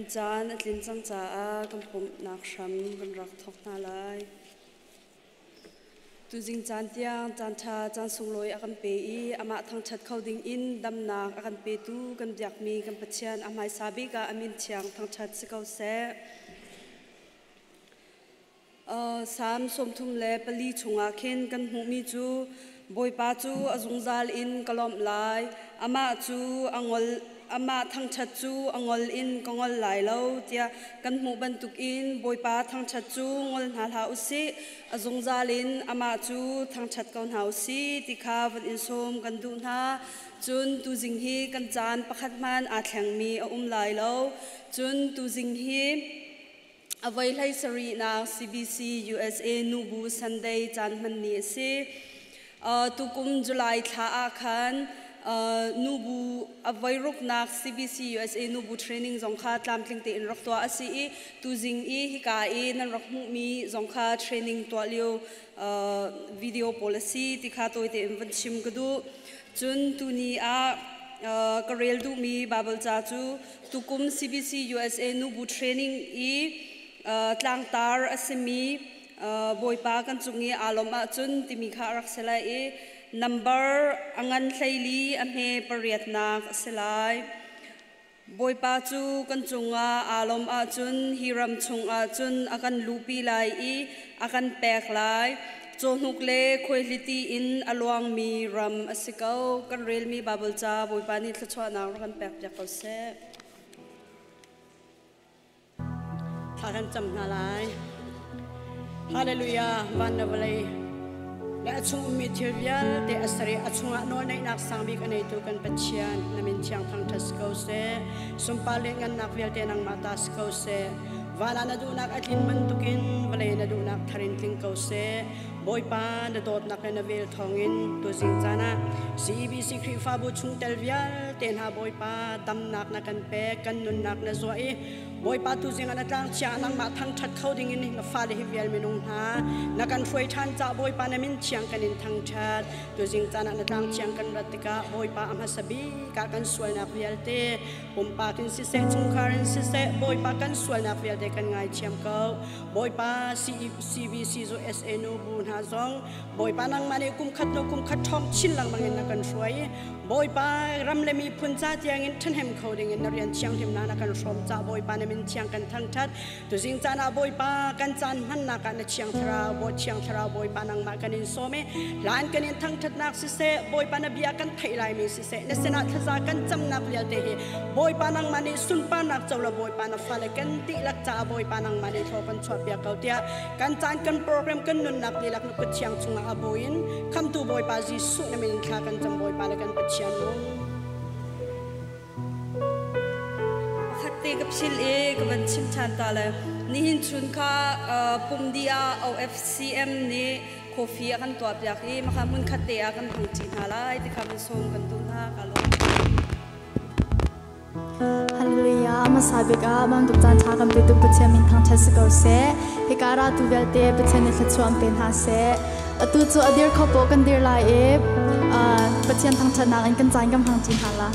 Kan caan a tlin cang caah kan pumhnak hram kan rak thawk hna lai. Tuzing caan tiang caan ṭha caan sunglawi a kan pe i amah thangṭhat kho ding in damnak a kan petu kan biakmi kan Pathian a hmaisa bik ah a min thiang thangṭhat si ko seh. Salm 34 chungah khin kan hmuhmi cu Bawipa cu a zungzal in ka lawmh lai, amah cu a ngol amah thangṭhat cu a ngol in ka ngol lai lo tiah kan hmuh bantukin Bawipa thangṭhat cu ngol hna hlah u sih, a zungzal in amah cu thangṭhat ko hna u sih ti kha van in sawm kan duh hna. Cun tuzing hi kan caan pakhat hmanh aa thlengmi a um lai lo. Cun tuzing hi a voi hlei sarihnak CBC USA Nubu Sunday caan hman ni a si. Tukum July thla ah khan nubu a voi ruknak CBC USA nubu training zong kha tlamtling tein rak tuah a si i tuzing i hika i nan rak hmuhmi zong kha training tuah lio video pawl a si ti kha tawi tein van chim ka duh. Cun tuni ah ka rel duhmi Bible ca cu tukum CBC USA nubu training i tlangtar a simi Bawipa kan cung i aa lawmh ahcun timi kha a rak si lai i number a ngan 14 a hme pariatnak a si lai. Bawipa cu kan cungah aa lawmh ahcun hi ram chungah cun a kan luhpi lai i a kan pek lai. Cawhnuk le khuaihliti in a luangmi ram a si ko. Kan relmi Baibal ca Bawipa nih thluachuahnak rak kan pekpiak ko seh. Thla kan cam hna lai. Hallelujah. Van na vawlei le a chung ummi thil vialte a ser i a chungah nawlneihnak sang bik a neitu kan Pathian na min thiang thangṭhat si ko seh. Sunpar le ngannak vialte nangmah ta si ko seh. Van ah na duhnak a tlin bantukin vawlei na duhnak thar in tling ko seh. Bawipa na dawtnak le na vel thawngin tuzing caan ah CEBC Khrihfabu chungtel vialte hna Bawipa damnak na kan pek, kan nunnak na zuah i Bawipa tuzing ah na tlangchia nangmah thangṭhat kho dingin na fale hi vial minung hna na kan hruai ṭhan caah Bawipa na min thiang kan in thangṭhat. Tuzing caan ah na tlangthiang kan rat tikah Bawipa a hmasa bik ah kan sualnak vialte pumpak in siseh, chungkhar in siseh, Bawipa kan sualnak vialte kan ngaithiam ko. Bawipa CBC zu SA nu bu hna zong Bawipa nangmah nih kum khat hnu kum khat ṭhawng chin lengmang in na kan hruai. Bawipa ram le miphun ca tiangin ṭhahnem kho dingin na rian thianghlimnak na kan hrawm ca Bawipa na min thiang kan thangṭhat. Tuzing caan ah Bawipa kan caan hmannak ah na thiang thlarau Bawi thiang thlarau Bawipa nangmah kan in sawm i hlan kan in thangṭhatnak siseh, Bawipa na bia kan theih laimi siseh, na sinah thlaza kan camnak vialte hi Bawipa nangmah nih sunparnak co la Bawipa na fale kan dihlak caah Bawipa nangmah nih thlaw kan chuahpiak ko tiah kan caan kan program kan nunnak dihlak na kut thiang chungah a buin khamtu Bawipa Jesuh na min in thla kan cam Bawipa le kan Pathian nung. Pakhat te ka phil i ka van chim ṭhan ta le nihin chun kha pumdi ah OFCM nih coffee a kan tuahpiak i maka hmun khat te ah kan hmang ṭi hna lai ti kha van sawm kan duh hna ka lawm. Hallelujah. Hmasa bik ah bantuk caan ṭha kan petu Pathian min thangṭhat si ko seh. Hika ra tu vialte Pathian nih thluachuah an pe hna seh. Atu cu a dir kho poh kan dir lai i Pathian thangṭhatnak in kan caan kan hmang ṭi hna la.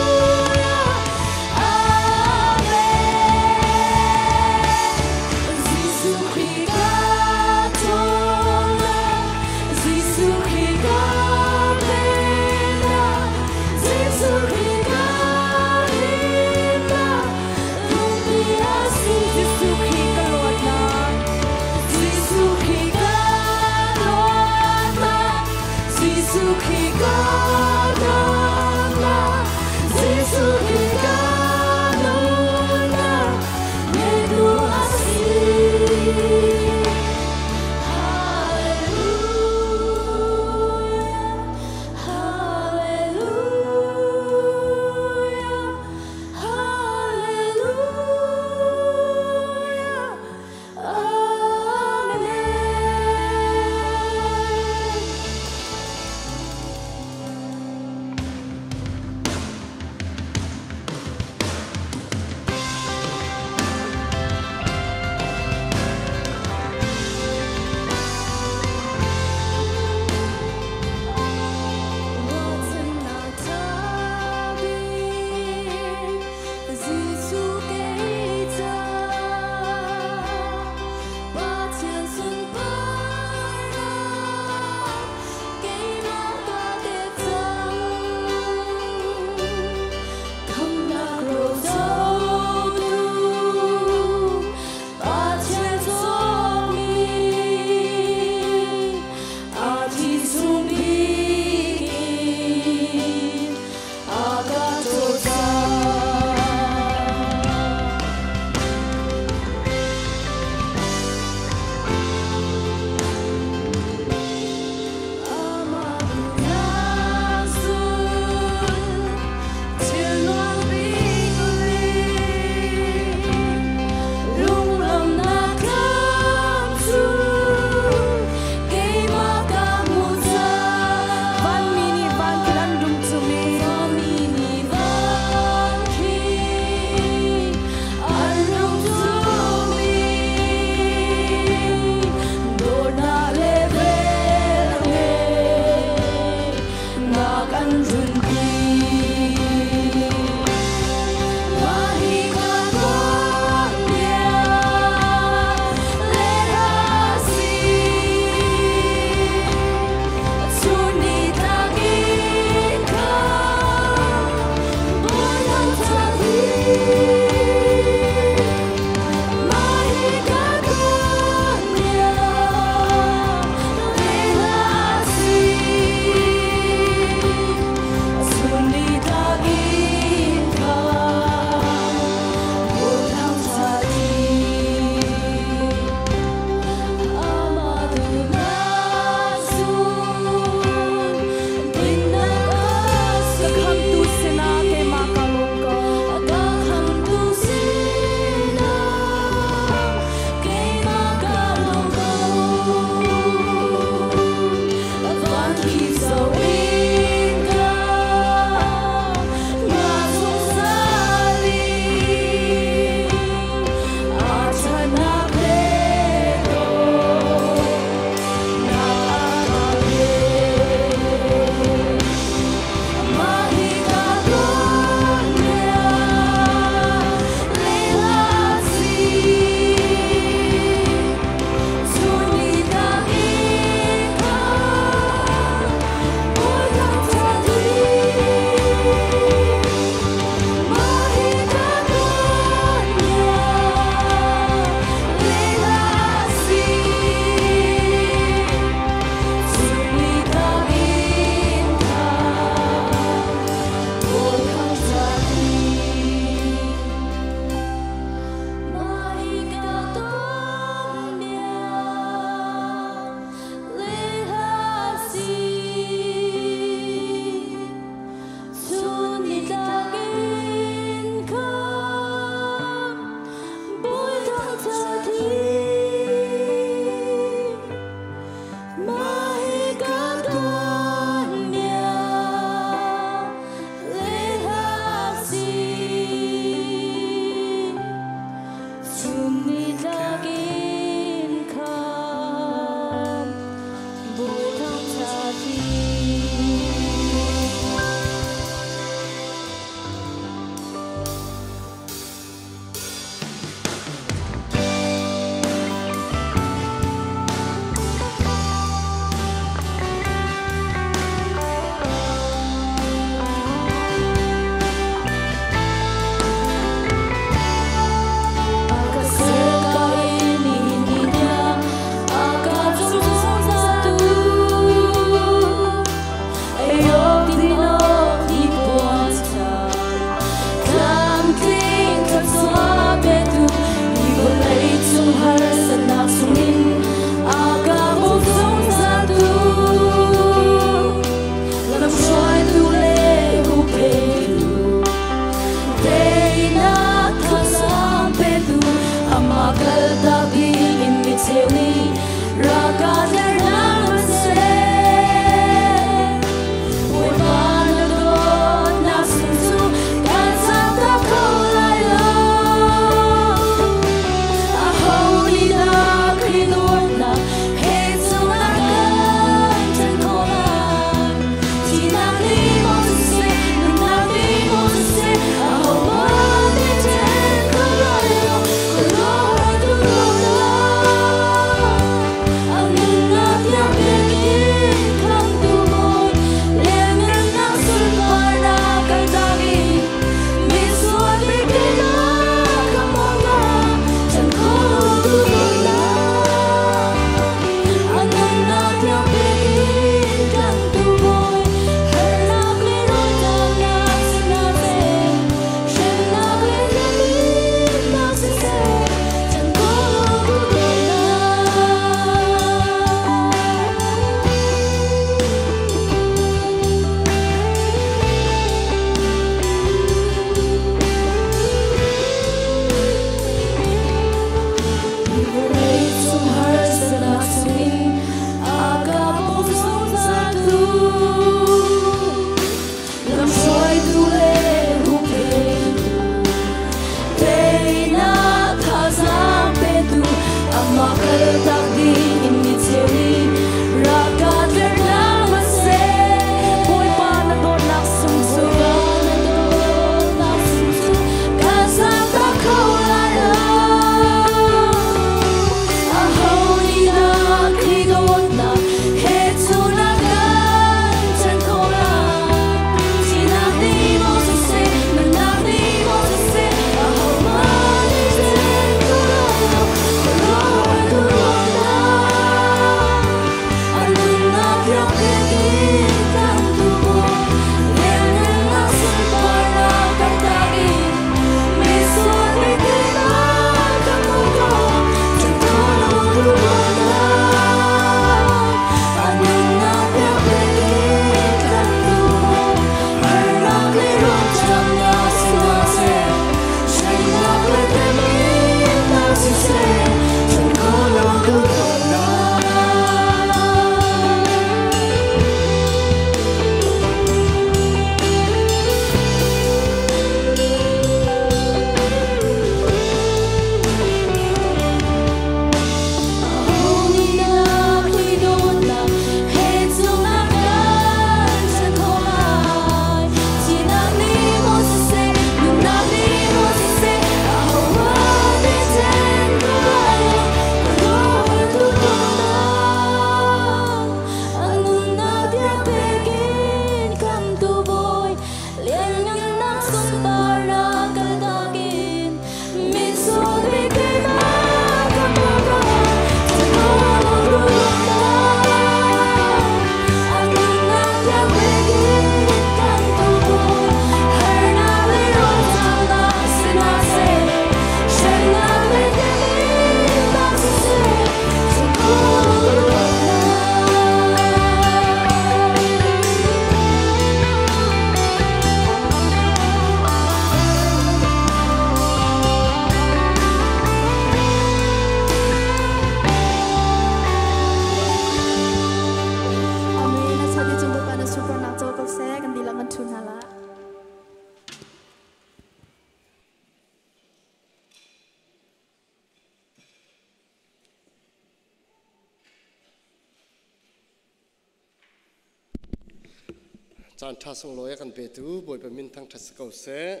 Caan ṭha sunglawi a kan petu Bawipa min thangṭhat si ko seh.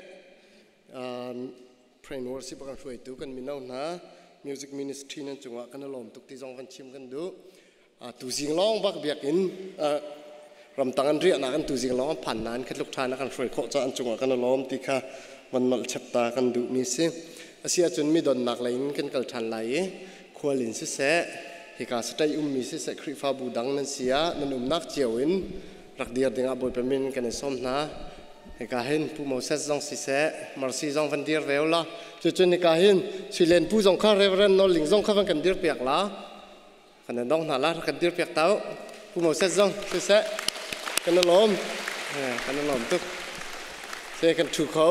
Pray and worship a kan hruaitu kan mino hna music ministry nan cungah kan i lawm tuk ti zong van chim kan duh. Tuzing lawng bak biakinn ramtang an riahnak an tuzing lawng an phan nain khatluk ṭha na kan hruai khawh caah an cungah kan i lawm ti kha van nolh chap ta kan duhmi si. Asi ahcun mi donnak lei in kan kal ṭhan lai i khual in siseh hika saṭaih ummi siseh Khrihfabu dang nan si ah nan umnak cio in rak dir dingah Bawipa min kan in sawm hna. Hika hin Pu Moses zong siseh Mercy zong van dir ve la. Cucun hika hin Suilen Pu zong kha Reverend Nolling zong kha van kan dir piak la. Kan in dong hna la kan dir piak tau. Pu Moses zong siseh kan i lawm. Kan i lawm tuk. Se kan thu kho.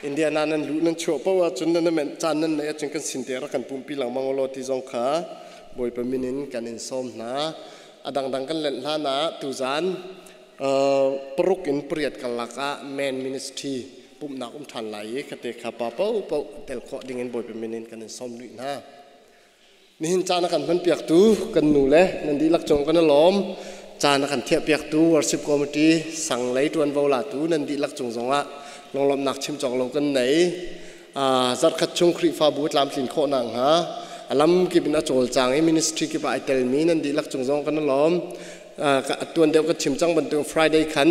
Indiana nan luh nan chuah paoh ahcun nan men caan nan neih ahcun kan sin te rak kan pumpi lengmang law ti zong kha Bawipa min in kan in sawm hna. A dangdang kan lenh hlan ah tuzan paruk in pariat karlak ah men ministry pumhnak um ṭhan lai i khate kha pa paohpaoh tel khawh ding in Bawipa min in kan in sawm rih hna. Nihin caan a kan hmanpiaktu kan nu le nan dihlak cung kan i lawm. Caan a kan thiahpiaktu worship committee sang lei ṭuanvo latu nan dihlak cung zongah lunglawmhnak chim cawk lo kan nei. Zarhkhat chung Khrihfabu tlamtlin khawh nakhnga a lam kip in a cawlcang i ministry kip ah ai telmi nan dihlak cung zong kan i lawm. Tuan deuh ka chim cang bantuk Friday khan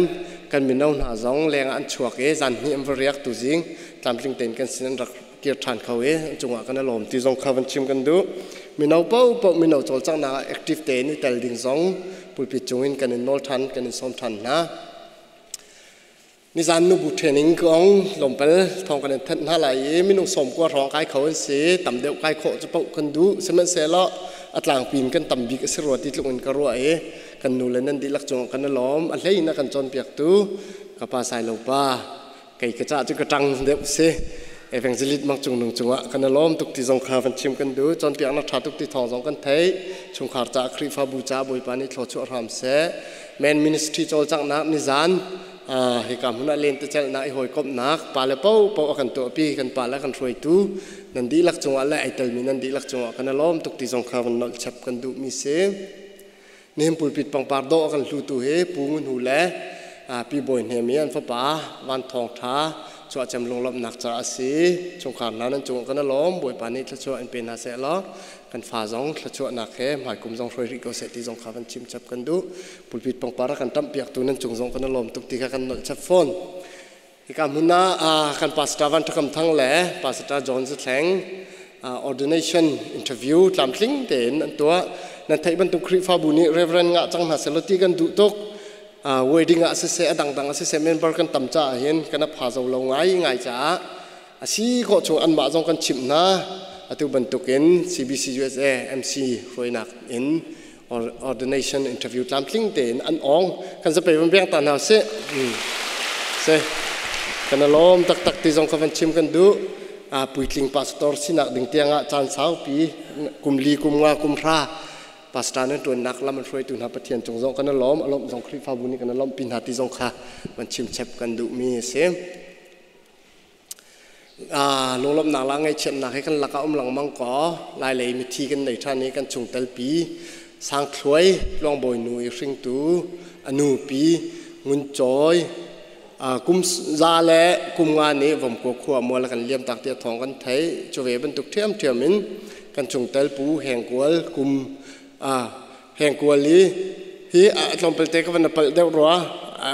kan mino hna zong leng ah an chuak i zan hnih an va riak tuzing tlamtling tein kan sin an rak kir ṭhan kho i cungah kan i lawm ti zong kha van chim kan duh. Mino paohpaoh mino cawlcanghnak ah active tein i tel ding zong pulpit cungin kan in nawl ṭhan kan in sawm ṭhan hna. Nizan nubu training kong tlawmpal thawng kan in thanh hna lai i minung 90 hrawng kai kho an si. Tam deuh kai khawh cu paoh kan duh. Sihmanhsehlaw a tlangpi in kan tam bik a si rua ti tluk in ka ruah i kan nu le nan dihlak cungah kan i lawm. A hlei in a kan cawnpiaktu ka pa Sailo pa kei ka caah cu ka ṭang deuh si. Evangelist Mang Cung Nung cungah kan i lawm tuk ti zong kha van chim kan duh. Cawnpiaknak ṭha tuk ti thawng zong kan theih. Chungkhar caah Khrihfabu caah Bawipa nih thlawchuah hram seh. Men ministry cawlcanghnak nizan hika hmun ah lentecelhnak i hawikomhnak pale paohpaoh a kan tuahpi kan pale kan hruaitu nan dihlak cungah le ai telmi nan dihlak cungah kan i lawm tuk ti zong kha van nolh chap kan duhmi si. Nihin pulpit pangpar dawh a kan hlutu hi Pu Ngun Hu le Pi Bawi Hnem i an fapa Van Thawng Tha chuahcem lunglawmhnak caah a si. Chungkhar hna nan cungah kan i lawm. Bawipa nih thluachuah in pe hna seh law kan fa zong thluachuahnak he hmaikum zong hruai rih ko seh ti zong kha van chim chap kan duh. Pulpit pangpar a kan ṭamhpiaktu nan cung zong kan i lawm tuk ti kha kan nolh chap fawn. Hika hmun ah kan Pastor Van Ṭhakam Thang le Pastor John Zathleng ordination interview tlamtling tein an tuah. Nan theih bantuk Khrihfabu nih Reverend ngah cang hna selaw ti kan duh tuk. Wedding ah siseh, a dangdang ah siseh member kan tam caah hin kan a pha zo lo ngai ngai caah a si khawh chung anmah zong kan chimh hna. Atu bantukin CBC USA MC hruainak in ordination interview tlamtling tein an ong kan zapei van beng ta hna sih se kan alawm taktak ti zong kha van chim kan duh. A puitling pastor sinak ding tiangah caan saupi kum li kum nga kum hra pastor nan tuannak lam an hruaitu hna Pathian cung zong kan alawm alawm zong Khrihfabu nih kan alawm pi hna ti zong kha van chim chep kan duh mi a si. Lunglawmhnak la ngaihchiatnak hi kan lakah um lengmang kaw Lailei mithi kan nei ṭhan i kan chungtel pi Sangthluai Tluangbawi nu i hringtu a nu pi Ngun Cawi kum za le kum nga nih Vomkua khua mual a kan liam tak tiah thawng kan theih. Cu ve bantuk ṭhiamṭhiam in kan chungtel pu Hengkual kum Hengkual i hi tlawmpalte ka van palh deuh rua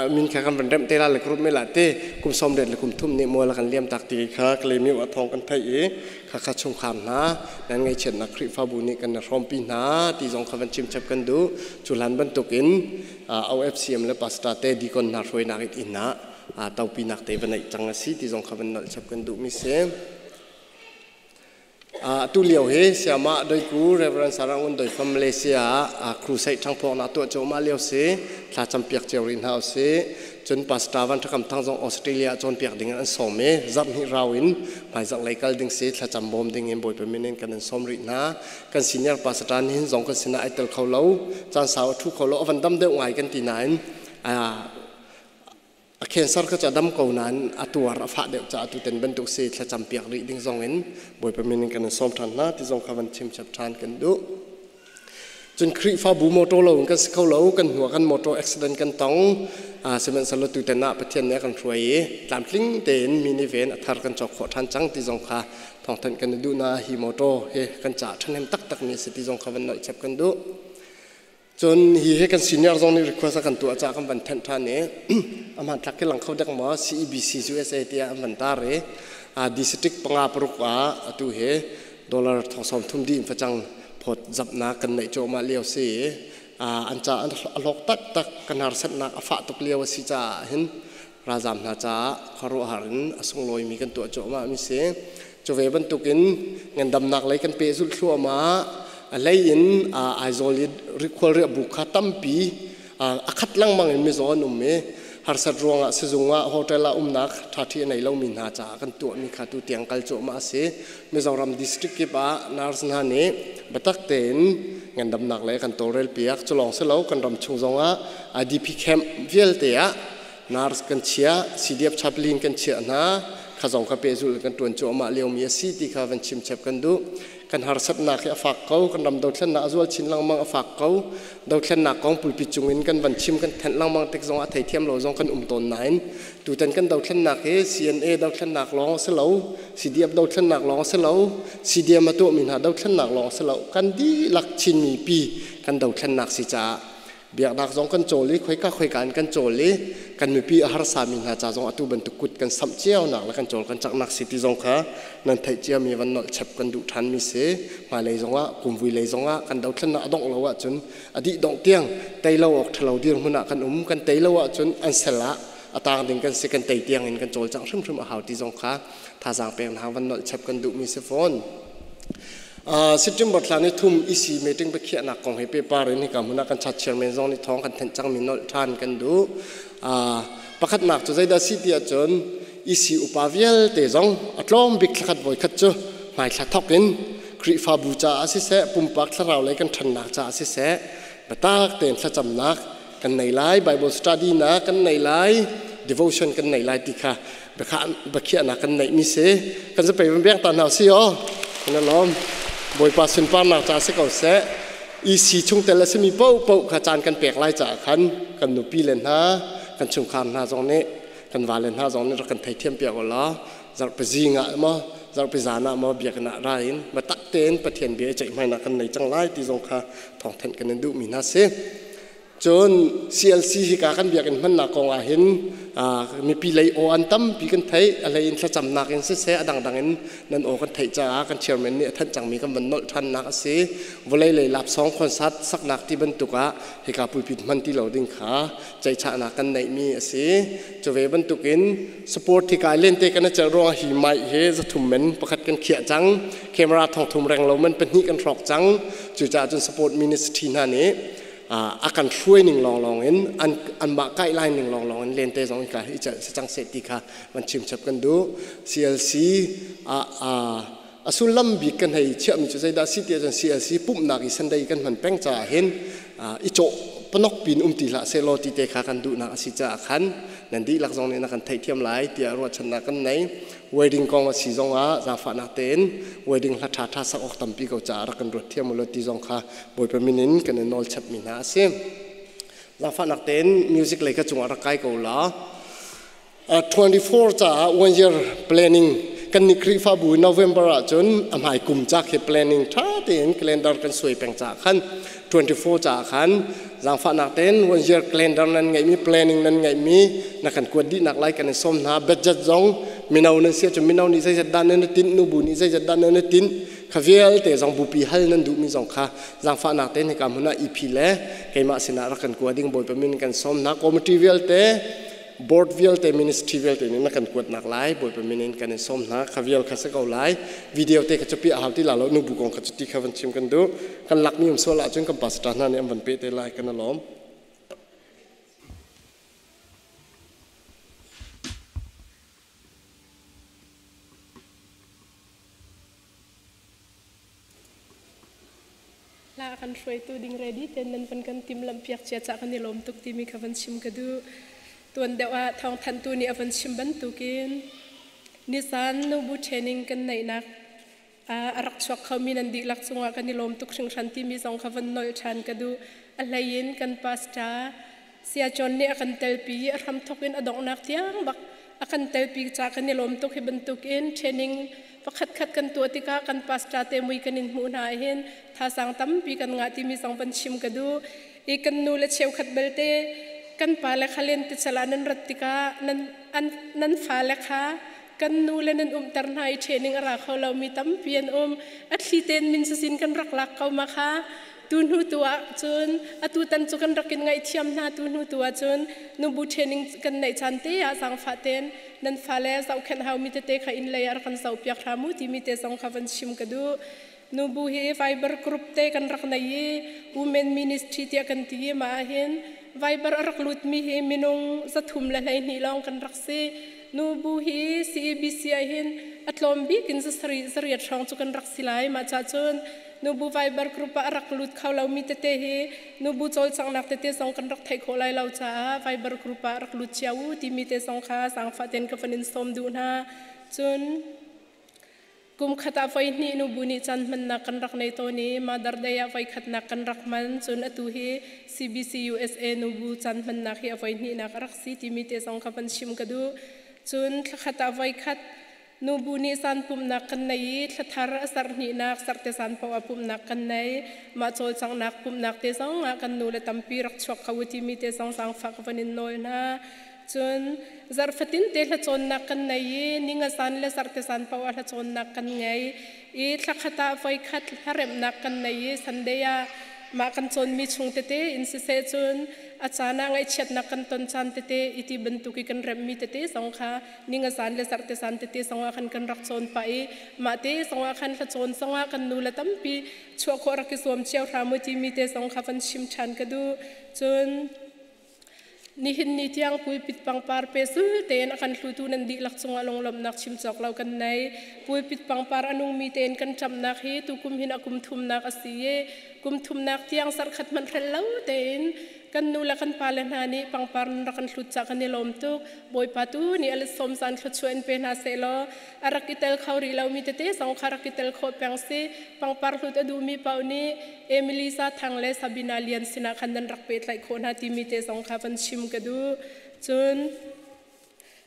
min kha kan van remh te la le group me la te kum 80 le kum 30 nih mual kan liam tak ti kha kalemi wa thong kan theih i kha kha chungkhar hna nan ngaihchiatnak Khrihfabu nih kan hrawmpi hna ti zong kha van chim chap kan duh. Cu hlan bantukin OFCM le pastor te deacon hna hruainak in inn ah topinak te va neih cang a si ti zong kha van nolh chap kan duh mi si. Atu lio hi Siamah Doiku Reverend Sarah Ngun Doi from Malaysia ah crusade ṭhangphawknak tuah cuahmah lio si. Thla campiak cio rih hna usih. Cun Pastor Van Ṭhakam Thang zong Australia ah cawnpiak ding in an sawm i zarh hnih rau in hmaizarh lei kal ding si thlacam bawm ding in Bawipa min in kan in sawm rih hna. Kan senior pastor nihin zong kan sinah ai tel kho lo. Caan sau a ṭhu kho lo. A van dam deuh ngai kan ti nain a cancer kha cu a dam ko nain a tuar a fah deuh caah tuten bantuk si thlacam piak rih ding zong in Bawipa min in kan in sawm ṭhan hna ti zong kha van chim chap ṭhan kan duh. Cun Khrihfabu motor lo in kan si kho lo, kan hnu ah kan motor accident kan tong. Sihmanhsehlaw tutan ah Pathian nih a kan hruai i tlamtling tein minivan a thar kan cawk khawh ṭhan cang ti zong kha thawngthanh kan i duh na hi motor hi kan caah ṭhahnem taktakmi a si ti zong kha van nolh chap kan duh. Cun hi hi kan senior zong nih request a kan tuah caah kan van thanh ṭhan i a hmanthlak khi lang kho dek maw CEBC USA tiah an van tar i district panga paruk ah atu hi dollar thong sawm thum dih in facang phawt zapnak kan neih cuahmah lio si i an ca a hlawk taktak kan harsatnak a fah tuk lio a si caah hin ralzaam hna caah khuaruahhar in a sunglawimi kan tuah cuahmah mi si. Cu ve bantukin ngandamnak lei kan pehzulh thluahmah a hlei in Aizawl i khual riah bu kha tampi a khat lengmang in mizaw an um i harsat ruangah sizung ah hotel ah umnak ṭhaṭhi a nei lomi hna caah kan tuahmi kha tu tiang kal cuahmah a si. Mizoram district kip ah nurse hna nih biatak tein ngandamnak lei kan tawlrel piak. Cu lawng si lo kan ram chung zongah IDP camp vialte ah nurse kan chiah, CDF chaplain kan chiah hna, kha zong kha pehzulh kan ṭuan cuahmah liomi a si ti kha van chim chap kan duh. Kan harsatnak hi a fak ko, kan ram dothlennak a zual chin lengmang a fak ko. Dothlennak kong pulpit cungin kan van chim kan thenh lengmang tik zong a theithiam lo zong kan um tawn nain tutan kan dothlennak hi CNA dothlennak lawng a si lo, CDF dothlennak lawng a si lo, CDM a tuahmi hna dothlennak lawng a si lo, kan dihlak Chinmi pi kan dothlennak si caah biaknak zong kan cawl i khoika khoika in kan cawl i kan mipi a harsami hna ca zong atu bantuk kut kan samh cionak le kan cawl kan caknak si ti zong kha nan theih ciami van nolh chep kan duh ṭhanmi si. Hmailei zongah kumvui lei zongah kan dothlennak a dongh lo ahcun a dih dongh tiang tei lo awk ṭhalo dirhmun ah kan um. Kan tei lo ahcun an sel ah a tang ding kan si. Kan tei tiang in kan cawlcangh hrimhrim a hau ti zong kha thazaang pek hna van nolh chep kan duhmi si fawn. September thla ni thum EC meeting biakhiahnak kong hi paper in hika hmun ah kan chat chairman zong nih thawng kan thenh cangmi nolh ṭhan kan duh. Pakhatnak cu zeidah si ti ahcun EC upa vialte zong a tlawm bik thlakhat voikhat cu hmaithla thawk in Khrihfabu caah siseh, pumpak thlarau lei kan ṭhannak caah siseh, biatak tein thlacamnak kan nei lai, Bible study na kan nei lai, devotion kan nei lai ti kha biakhiahnak kan neihmi si. Kan zapei van biak ta hna si aw. Kan lawm. Bawipa sunparnak ca si ko seh. EC chungtel a simi paohpaoh kha caan kan pek lai caah khan kan nupi le hna, kan chungkhar hna zong nih, kan vale hna zong nih rak kan theithiam piak u law zarhpi zing ah maw zarhpi zan ah maw biakinn ah ra in biatak tein Pathian bia i ceihmainak kan nei cang lai ti zong kha thawngthanh kan in duhmi hna si. Cun CLC hika kan biakinn hmannak kong ah hin mipi lei aw an tampi kan theih. A hlei in thlacamnak in siseh, a dangdang in nan aw kan theih caah kan chairman nih a thanh cangmi kan van nolh ṭhannak a si. Vawlei lei lapsawng concert saknak ti bantuk ah hika pulpit hman ti lo ding kha ceihchahnak kan neihmi a si. Cu ve bantukin support hika lente kan i celh ruangah hi mic hi zathum men pakhat kan khiah cang. Camera thongthum reng lo man pahnih kan hrawk cang. Cucaah cun support ministry hna nih a kan hruai ning lawnglawng in an anmah kai lai ning lawnglawng in lente zong ka i celh si cang seh ti kha van chim chap kan duh. CLC a a sullam bik kan hei chiahmi cu zeidah si ti ahcun CLC pumhnak i Sunday kan hman peng caah hin i cawh panok pin um ti hlah sehlaw ti te kha kan duhnak a si caah khan nan dihlak zong nih na kan theihthiam lai tiah ruahchannak kan nei. Wedding kong a si zong ah zaangfahnak tein wedding hla ṭha ṭha sak awk tampi ko caah rak kan ruat thiam u law ti zong kha Bawipa min in kan i nawl chapmi hna a si. Zaangfahnak tein music lei ka cungah rak kai ko la. 24 caah one year planning kan nih Khrihfabu November ah cun a hmai kum ca khi planning ṭha tein calendar kan suai peng caah khan 24 caah khan zaangfahnak tein one year calendar nan ngeihmi, planning nan ngeihmi na kan kuat dihnak lai kan i sawm hna. Budget zong mino nan si ahcun mino nih zeizat dah nan i tinh, nubu nih zeizat dah nan i tinh kha vialte zong bupi hal nan duhmi zong kha zaangfahnak tein hika hmun ah EP le keimah sinah rak kan kua ding Bawipa min kan sawm hna. Committee vialte, board vialte, ministry vialte nih na kan kuatnak lai Bawipa min in kan in sawm hna. Kha vial kha si ko lai. Video te kha cu a hau ti la lo. Nubu kong kha cu ti kha van chim kan duh. Kan lakmi um sual ahcun kan pastor hna nih an van pe te lai. Kan alawm. Hla a kan hruaitu ding ready ten nan van kan timhlamh piak cia cah kan i lawm tuk timi kha van chim ka duh. Tuan deuh ah thawngthanhtu nih a van chim bantukin nizan nubu training kan neihnak A rak chuak khomi nan dihlak cungah kan i lawm tuk hringhran timi zong kha van nolh ṭhan ka duh. A hleiin kan pastor Sia John nih a kan telpi i a hramthawk in a donghnak tiang bak a kan telpi ca kan i lawm tuk. Hi bantukin training pakhat khat kan tuah tikah kan pastor te mui kan in hmuh hna hin thazaang tampi kan ngah timi zong van chim ka duh. I kan nu le cheukhat belte kan pa le kha len ti chala nan rat tikah nan an nan fa le kha kan nu le nan umter hna i training a ra kho lo mi tampi an um. A thli ten min sasin kan rak lak ko ma kha tu hnu tu ah cun atu tan cu kan rak in ngaihthiam hna. Tu hnu tu ah cun nubu training kan neih caan te ah zaangfah ten nan fale zohkhenh hau mi tete kha inn lei ah rak kan zoh piak hram u timi te zong kha van chim ka duh. Nubu hi Viber group te kan rak nei i Women Ministry tiah kan ti i mah ahhin Viber a rak lut mi hi minung 312 lawng kan rak si. Nubu hi CEBC ahhin a tlawm bik in zasarih zariat hrawng cu kan rak si lai. Mah ca cun nubu Viber group ah a rak lut kho lomi tete hi nubu cawlcanghnak tete zong kan rak theih khawh lai lo caah Viber group ah rak lut cio u timi te zong kha zaangfah tein ka van in sawm duh hna. Cun kum khat ah voi hnih nubu nih caan hmannak kan rak nei tawn i Mother Day ah voi khatnak kan rak hman. Cun atu hi CBC USA nubu caan hmannak hi a voi hnihnak a rak si timi te zong kha van chim ka duh. Cun thlakhat ah voi khat nubu nih zan pumhnak kan nei i thlathar a zarh hnihnak zarhte zan paoh ah pumhnak kan nei. Mah cawlcanghnak pumhnak te zong ah kan nu le tampi rak chuak kho u timi te zong zaangfah ka van in nawl hna. Cun zarh fatin te hlacawnnak kan nei i ninga zan le zarhte zan paoh ah hlacawnnak kan ngei i thlakhat ah voi khat hlaremhnak kan nei i Sunday ah mah kan cawnmi chung tete in siseh, cun a caan ah ngaihchiatnak kan ton caan tete iti bantuk i kan remhmi tete zong kha ninga zan le zarhte zan tete zong ah khan kan rak cawn pah i mah te zong ah khan hlacawn zong ah kan nu le tampi chuah khawh rak i zuam cio hram u timi te zong kha van chim ṭhan ka duh. Cun nihin ni tiang pulpit pangpar pe sul tein a kan hlutu nan dihlak cungah lunglawmhnak chim cawk lo kan nei. Pulpit pangpar a nungmi tein kan ṭamnak hi tukum hin a kum thumnak a si i kum thumnak tiang zarhkhat hmanh hrelh lo tein kan nu le kan pa le hna nih pangpar nan rak kan hlut ca kan i lawm tuk. Bawipa tu nih a let sawm zan thluachuah in pe hna seh law a rak i tel kho rih lomi tete zong kha rak i tel khawh peng si. Pangpar hlut a duhmi paoh nih Emily Za Thang le Sabina Lian sinah khan nan rak pehtlaih khawh hna timi te zong kha van chim ka duh. Cun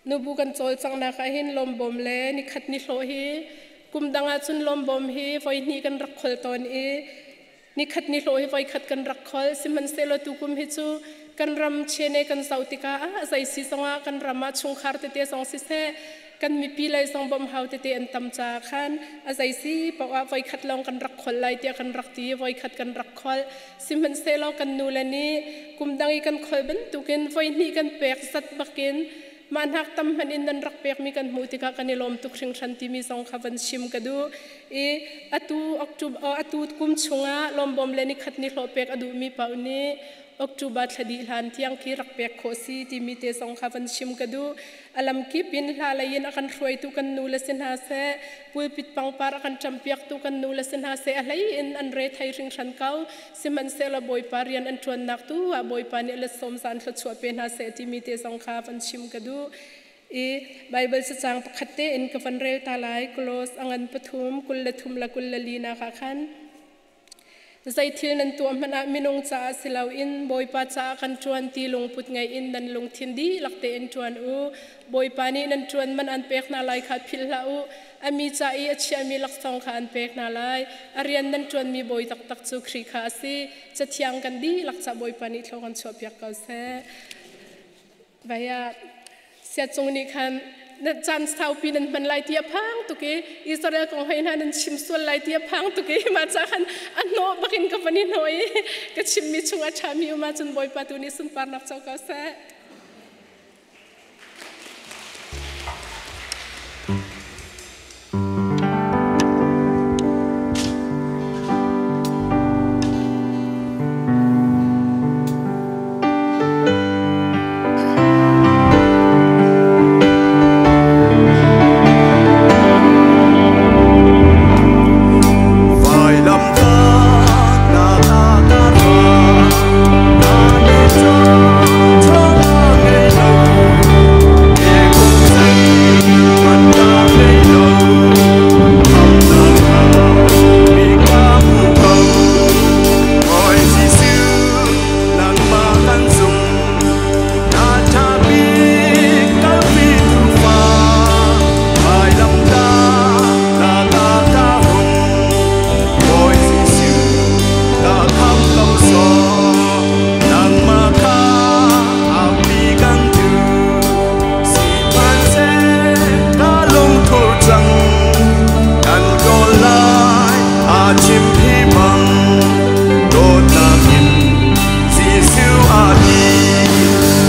nubu kan cawlcanghnak ah hin lawmbawm le nikhat ni hlawh hi kum dang ah cun lawmbawm hi voi hnih kan rak khol tawn i nikhat ni hlawh hi voi khat kan rak khol. Sihmanhsehlaw tukum hi cu kan ram chene kan zoh tikah ah zei si zongah kan ram ah chungkhar tete zong siseh kan mipi lei zong bawmh hau tete an tam caah khan a zei si paoh ah voi khat lawng kan rak khol lai tiah kan rak ti i voi khat kan rak khol. Sihmanhsehlaw kan nu le nih kum dang i kan khol bantukin voi hnih kan pek zat bakin mah hnak tam hmanh in nan rak pekmi kan hmuh tikah kan i lawm tuk hringhran timi zong kha van chim ka duh i atu October atu kum chungah lawmbawm le nikhat ni hlawh pek a duhmi paoh nih October thla dih hlan tiang khi rak pek khawh si timi te zong kha van chim ka duh. A lamkip in hla lei in a kan hruaitu kan nu le si hna seh, pulpit pangpar a kan ṭampiaktu kan nu le si hna seh, a hlei in an re thei hringhran ko. Sihmanhsehlaw Bawipa rian an ṭuannak tu ah Bawipa nih let sawm zan thluachuah pe hna seh timi te zong kha van chim ka duh. I Bible cacang pakhat te in ka van rel ta lai. Kolos a ngan 3 23 le 24 nak ah khan zei thil nan tuah hmanh ah minung caah si loin Bawipa caah kan ṭuan ti lungput ngei in nan lungthin dihlak tein ṭuan u. Bawipa nih nan ṭuan man an pek hna lai kha philh hlah u. A mi ca i a chiahmi laksawng kha an pek hna lai. A rian nan ṭuanmi Bawi taktak cu Khrih kha a si. Cathiang kan dihlak ca Bawipa nih thlaw kan chuahpiak ko seh. Vaya siacung nih khan na caan saupi nan hman lai ti a phang tuk i Israel kong hoi hna nan chim sual lai ti a phang tuk i mah ca khan a hnawh bakin ka van i hnawh i ka chimmi chung a ṭhami um ahcun Bawipa tu nih sunparnak co ko seh. Vailamtahnak ah ka ra, na nih cun. chim hi bang dawtnak in Jesuh a ti.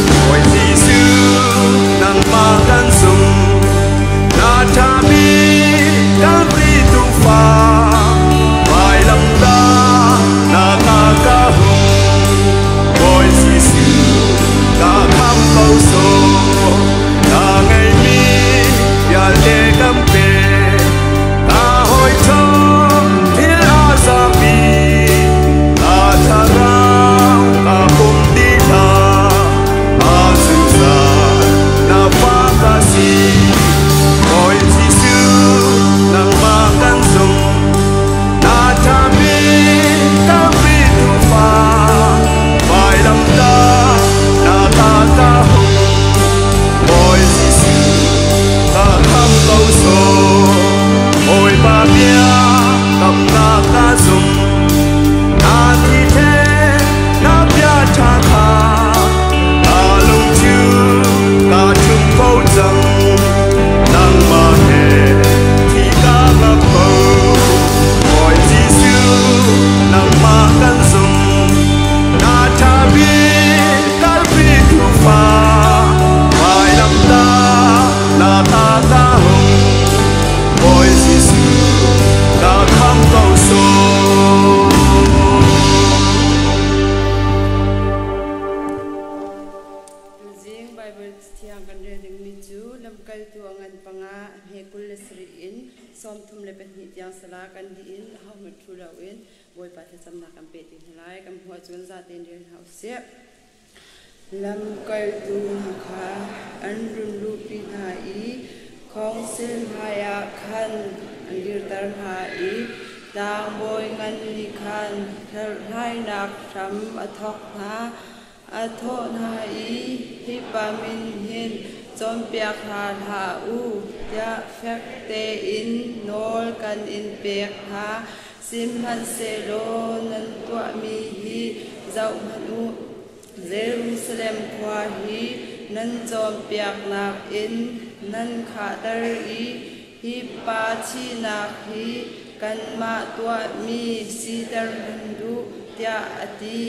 Bawi Jesuh nangmah kan sung na ṭhami Kalvari tuufa vailamtah na ka ka hung. Bawi Jesuh ka khamh ko sawh na ngeihmi vialte kan pe. Ka hawi thawng thil a zapi ka thlarau ka pum dih hlah a zungzal na fa ka si. Bawi Jesuh nangmah kan zumh na ṭhami Kalvari tuufa vailamtah na ka ka hung. Bawi Jesuh ka khamh ko sawh Bawipa bia kamnak ka zumh na thi the na bia ṭha kha ka lung cu ka ṭhum ko cang nangmah he thi ka ngap ko. Bawi Jesuh nangmah kan zumh na ṭhabi Kalvari tuufa vailamtah na ka ka hung. Bawi Jesuh ka khamh ko sawh. Tuzing Bible thiang kan rel dingmi cu lamkaltu a ngan panga a hme 27 in 32 tiang sala kan dih in ahohmanh ṭhu loin Bawipa thlacamnak kan pe ti hna lai. Kan hmuh ahcun zatein rel hna usih. Lamkaltu hna kha an run luhpi hna i khawngsil hmaiah khan an dirter hna i tlangbawi ngan nih khan kherhhlainak hram a thawk hna. A thawh hna i, Hi pa min hin cawnpiak hna hlah u, tiah fek tein nawl kan in pek hna. Sihmanhsehlaw nan tuahmi hi zohhmanh u, Jerusalem khua hi nan cawnpiaknak in nan khahter i hi pa thihnak hi kanmah tuahmi siter nan duh, tiah a ti.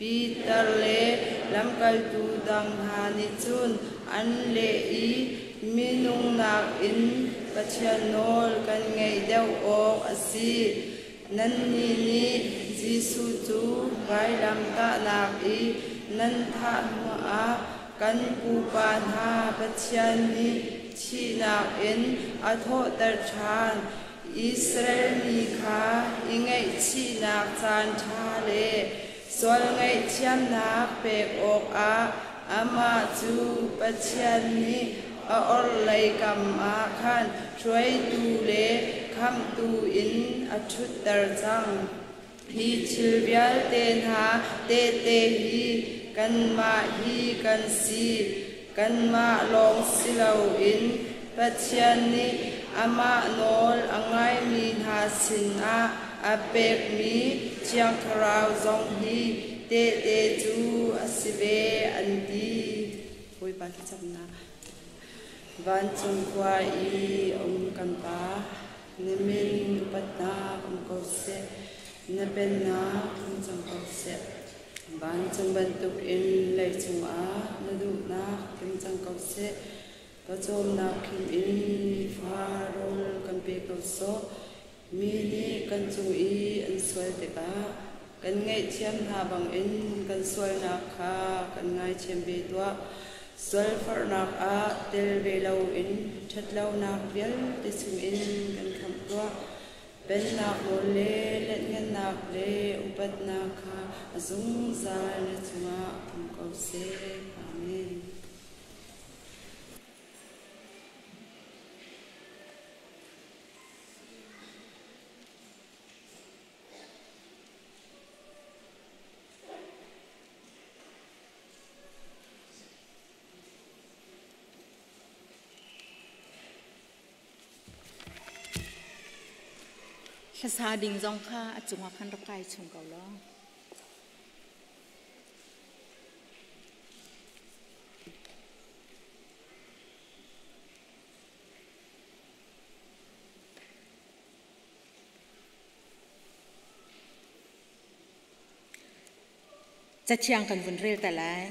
Peter le lamkaltu dang hna nih cun an leh i, Minung nakin Pathian nawl kan ngaih deuh awk a si. Nannih nih Jesuh cu vailamtahnak i nan thah hnuah kan pupa hna Pathian nih thihnak in a thawhter ṭhan. Israel mi kha i ngaihchihnak caanṭha le sual ngaihthiamnak pek awkah amah cu Pathian nih a orhlei kam ah khan hruaitu le khamhtu in a ṭhutter cang. Hi thil vialte hna tehte hi kanmah hi kan si. Kanmah lawng si loin Pathian nih amah nawl a ngaimi hna sinah a pekmi Thiang Thlarau zong hi tehte cu a si ve, an ti. Bawipa thlacamnak. Vancung khua i a um kan Pa, na min upatnak um ko seh, na pennak tlung cang ko seh. Vancung bantukin leicung ah na duhnak tling cang ko seh. Pawcawmnak khim in nifa rawl kan pe ko sawh. Mi nih kan cung i an sual tikah kan ngaihthiam hna bangin kan sualnak kha kan ngaithiam ve tuah. Sualforhnak ah tel ve loin ṭhatlonak vialte chungin kan khamh tuah. Pennak nawl le lenhngannak le upatnak kha a zungzal na cungah um ko seh. Amen. Hlasa ding zong kha a cungah khan rak kai chung ko law. Cathiang kan vun rel ta lai.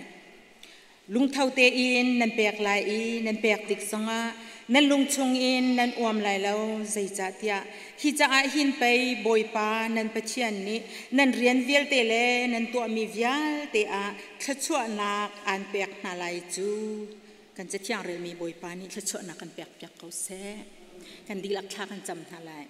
Lungtho tein nan pek lai i nan pek tik zongah nan lung chungin nan uam lai lo, zeicahtiah hi caah hin pei Bawipa nan Pathian nih nan rian vialte le nan tuahmi vialte ah thluachuahnak aan pek hna lai cu. Kan cathiang relmi Bawipa nih thluachuahnak kan pekpiak ko seh. Kan dihlak thla kan cam hna lai.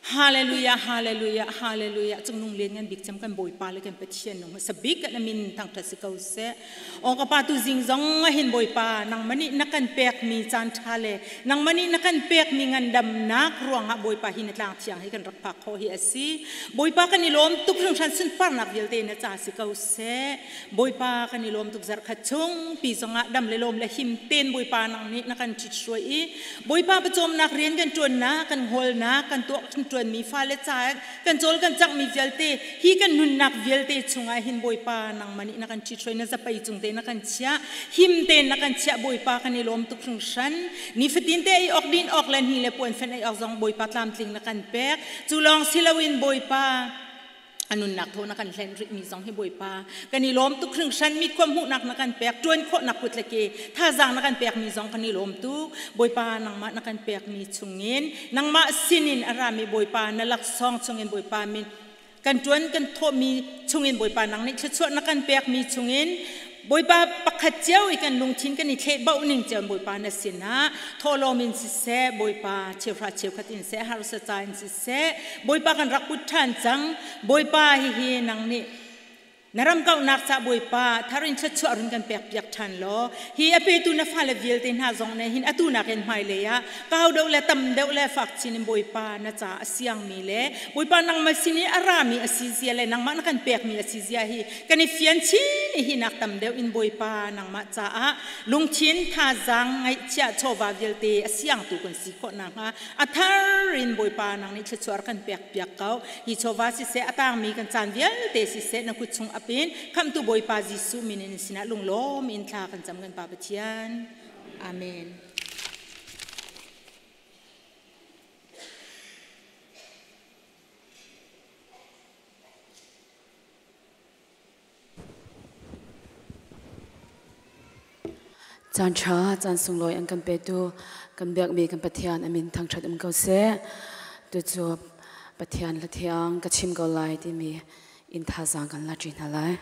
Hallelujah, hallelujah, hallelujah. Cungnung lian ngan bik cem kan Bawipa le kan Pathian nung sabik kan amin thangthat si ko seh. O ka pa tu zing zong hin Bawipa nang mani na kan pek mi caan tha le nang mani na kan pek mi ngandamnak ruangah Bawipa hi na tlang thiang hi kan rak phak kho hi asi. Bawipa kan i lawm tuk hringhran sunparnak vialte na ca si ko seh. Bawipa kan i lawm tuk zarkhat chung pi zongah dam le lawm le him ten Bawipa nang nih na kan ṭhit hruai i Bawipa pawcawmnak rian kan ṭuannak, kan hawlnak, kan tuah kan ṭuanmi fale ca kan cawl kan canghmi vialte hi kan nunnak vialte chungah hin Bawipa nangmah nih na kan ṭhithruai, na zapei cung te na kan chiah, him tein na kan chiah. Bawipa kan i lawm tuk hringhran. Nifatin te ei awk, din awk le hni le puan fen ei awk zong Bawipa tlamtling na kan pek. Cu lawng si loin Bawipa a nunnak thaw na kan hlen rihmi zong hi Bawipa kan i lawm tuk hringhran. Mi khua hmuhnak na kan pek, ṭuan khawhnak kut le ke thazaang na kan pekmi zong kan i lawm tuk. Bawipa nangmah na kan pekmi chungin, nangmah sinin a rami Bawipa na laksawng chungin, Bawipa min kan ṭuan kan thawhmi chungin, Bawipa nang nih thluachuah na kan pekmi chungin, Bawipa pakhat cio i kan lungthin kan i thleh bauh ning cio Bawipa na sinah thawhlawm in siseh, Bawipa cheuhra cheukhat in seh, harsa ca in siseh, Bawipa kan rak put ṭhan cang. Bawipa hihi nang nih na ram kauhnak ca Bawipa thar in thluachuah run kan pek piak ṭhan law, hi a petu na fale vialte hna zong ne hin atu nakin hmailei ah kau deuh le tam deuh le fak chin in Bawipa na ca a siangmi le Bawipa nangmah sin i a rami a si zia le nangmah na kan pekmi a si zia hi kan i fian chin i hi nak tam deuh in Bawipa nangmah caah lungthin thazaang ngaihchiah chawva vialte a siangtu kan si khawh nakhnga a thar in Bawipa nang nih thluachuah kan pek piak ko. Hi chawva siseh, a tangmi kan caan vialte siseh, na kut chung apin khamhtu Bawipa Jesuh min in sinah lunglawm in thla kan cam, kan Pa Pathian. Amen. Caan ṭha, caan sunglawi an kan petu kan biakmi kan Pathian a min thangṭhat um ko seh. Tucu Pathian hla thiang ka chim ko lai timi in thazaang kan la ṭi hna lai.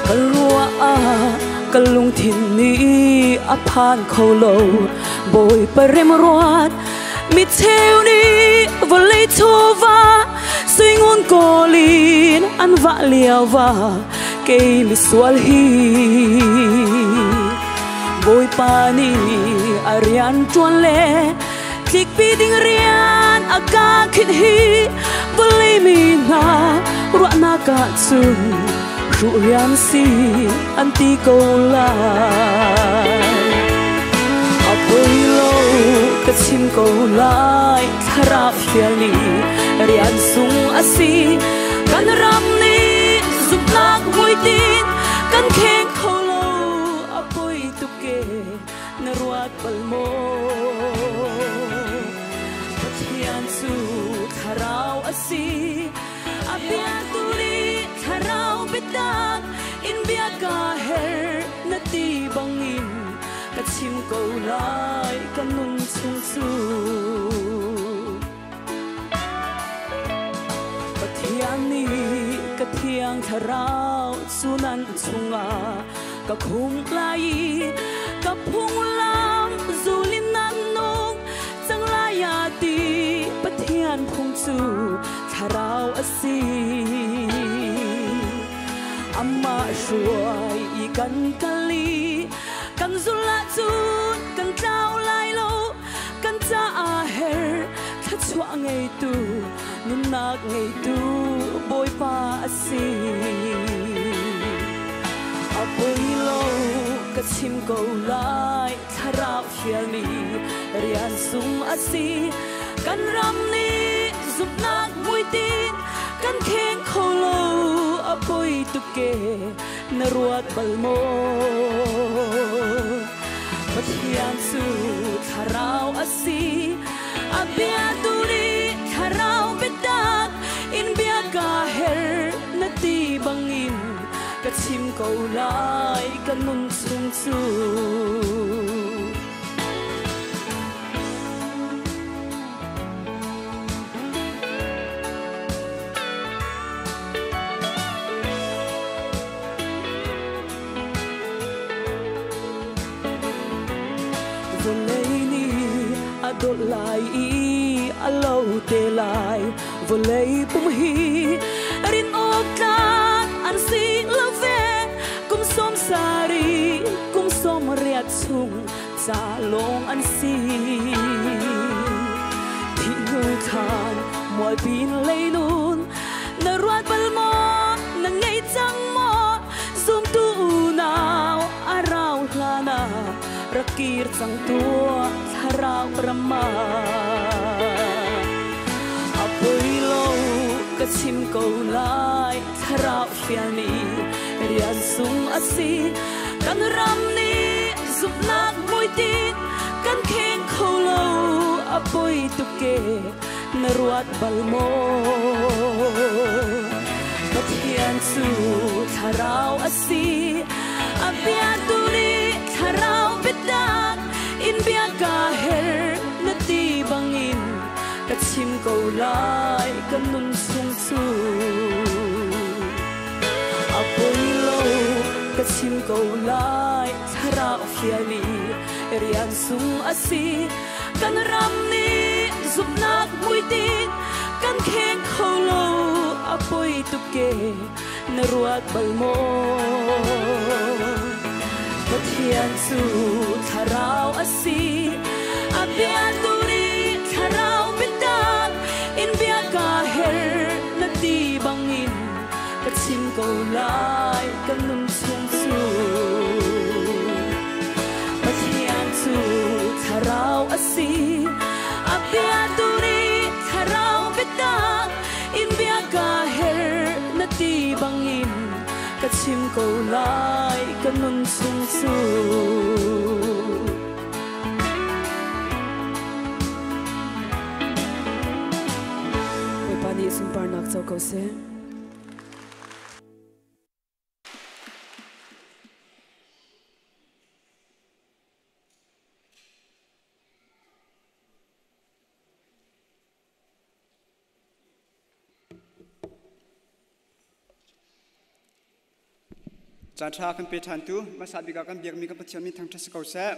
Ka ruah ah ka lungthin nih a phan kho lo, Bawipa remruat mi cheu nih vawlei chawva suingun kawlin an vah lio va kei misual hi Bawipa nih a rian ṭuan le tlikpi ding rian a ka khinh hi vawlei mi hna ruahnak ah cun hruh rian si an ti ko lai. A poi lo, ka chim ko lai, thlarau fial nih rian sung a si. Kan ram nih zumhnak hmuitinh kan kheng kho lo, a poi tuk e, na ruat bal maw? Pathian cu thlarau a si, a biatu nih thlarau biatak in bia ka her na ti bangin ka chim ko lai ka nun chung cu. Pathian nih ka thiang thlarau cu nan chungah ka khumh lai i ka phunglam zulin nan nung cang lai a ti. Pathian phung cu thlarau a si, amah hruai i kan kal i kan zulh ahcun kan tlau lai lo. Kan caah her thluachuah ngeitu, nunnak ngeitu Bawipa a si. A poi lo, ka chim ko lai, thlarau fialmi rian sung a si. Kan ram nih zumhnak hmuitinh kan kheng kho lo, a poi tuk ke na ruat bal maw? Pathian cu thlarau a si, a bia tu nih thlarau biatak in bia ka her na ti bangin ka chim ko lai ka nun chung cu. Vawlei nih a dawt lai i a lo te lai, vawlei pum hi rin awk tlak an si lo ve. Kum 70, kum 80 chung ca lawng an si. Thih hnu khan mualpin leinun na ruat bal maw, na ngei cang maw? Zumtu unau, a rau hlan ah rak kir cang tuah thlarau ram ah. A poi lo, ka chim ko lai, thlarau fialmi rian sung a si. Kan ram nih zumhnak hmuitinh kan kheng kho lo, a poi tuk ke na ruat bal maw? Pathian cu thlarau a si, a bia tu nih thlarau biatak in bia ka her na ti bangin ka chim ko lai ka nun chung cu. A poi lo, ka chim ko lai, thlarau fialmi rian sung a si. Kan ram nih zumhnak hmuitinh kan kheng kho lo, a poi tuk ke na ruat bal maw? Pathian cu thlarau a si, a bia tu nih thlarau biatak in bia ka her na ti bangin ka chim ko lai ka nun chung cu. Pathian cu thlarau a si, a bia tu nih thlarau biatak in bia ka her na ti bangin ka chim ko lai ka nun chung cu. Bawipa nih sunparnak co ko seh. Caan ṭha kan pe ṭhan tu hmasa bik ah kan biakmi kan Pathian min thangṭhat si ko seh.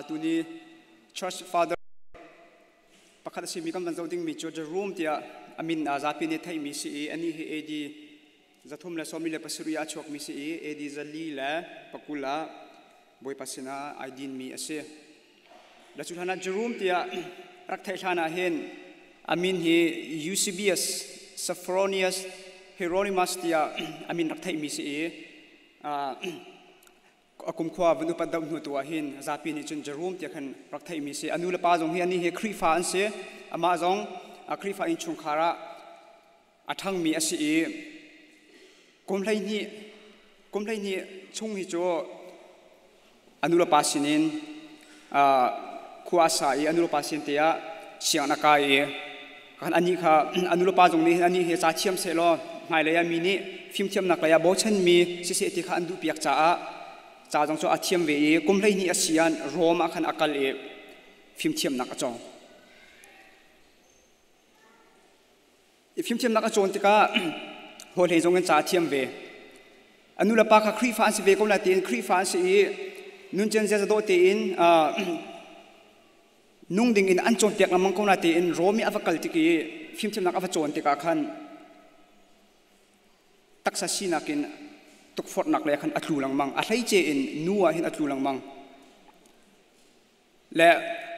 Tuni Church Father pakhat a simi kan van zoh dingmi cu Jerome tiah a min zapi nih theihmi si i anih hi AD 327 ah a chuakmi si i AD 420 ah Bawipa sinah ai dinmi a si. Le cu hlan ah Jerome tiah rak theih hlan ah hin a min hi Eusebius Sophronius Hieronymus tiah a min rak theihmi si i a kumkhua vun upat deuh hnu tu ah hin zapi nih cun Jerome tiah khan rak theihmi si. A nu le pa zong hi anih hi Khrihfa an si. Amah zong Khrihfa innchungkhar ah a ṭhangmi a si i kum 12 chung hi cu a nulepa sinin khua a sa i a nulepa sin te ah sianginn a kai i kan anih kha a nulepa zong nih anih hi ca thiam sehlaw hmailei ah mi nih fimthiamnak lei ah bochanmi siseh ti kha an duhpiak caah ca zong cu a thiam ve i kum 12 a si ah Rome ah khan a kal i fimthiamnak a cawng. I fimthiamnak a cawn tikah hawihlei zong in ca a thiam ve. A nu le pa kha Khrihfa an si ve ko lai tiin Khrihfa an si i nuncen ziaza dawh tein nung ding in an cawnpiak lengmang ko na tiin Rom i a va kal tik i fimthiamnak a va cawn tikah khan taksa sinak in tukforhnak le khan a tlu lengmang. A hleice in nu ah hin a tlu lengmang. Le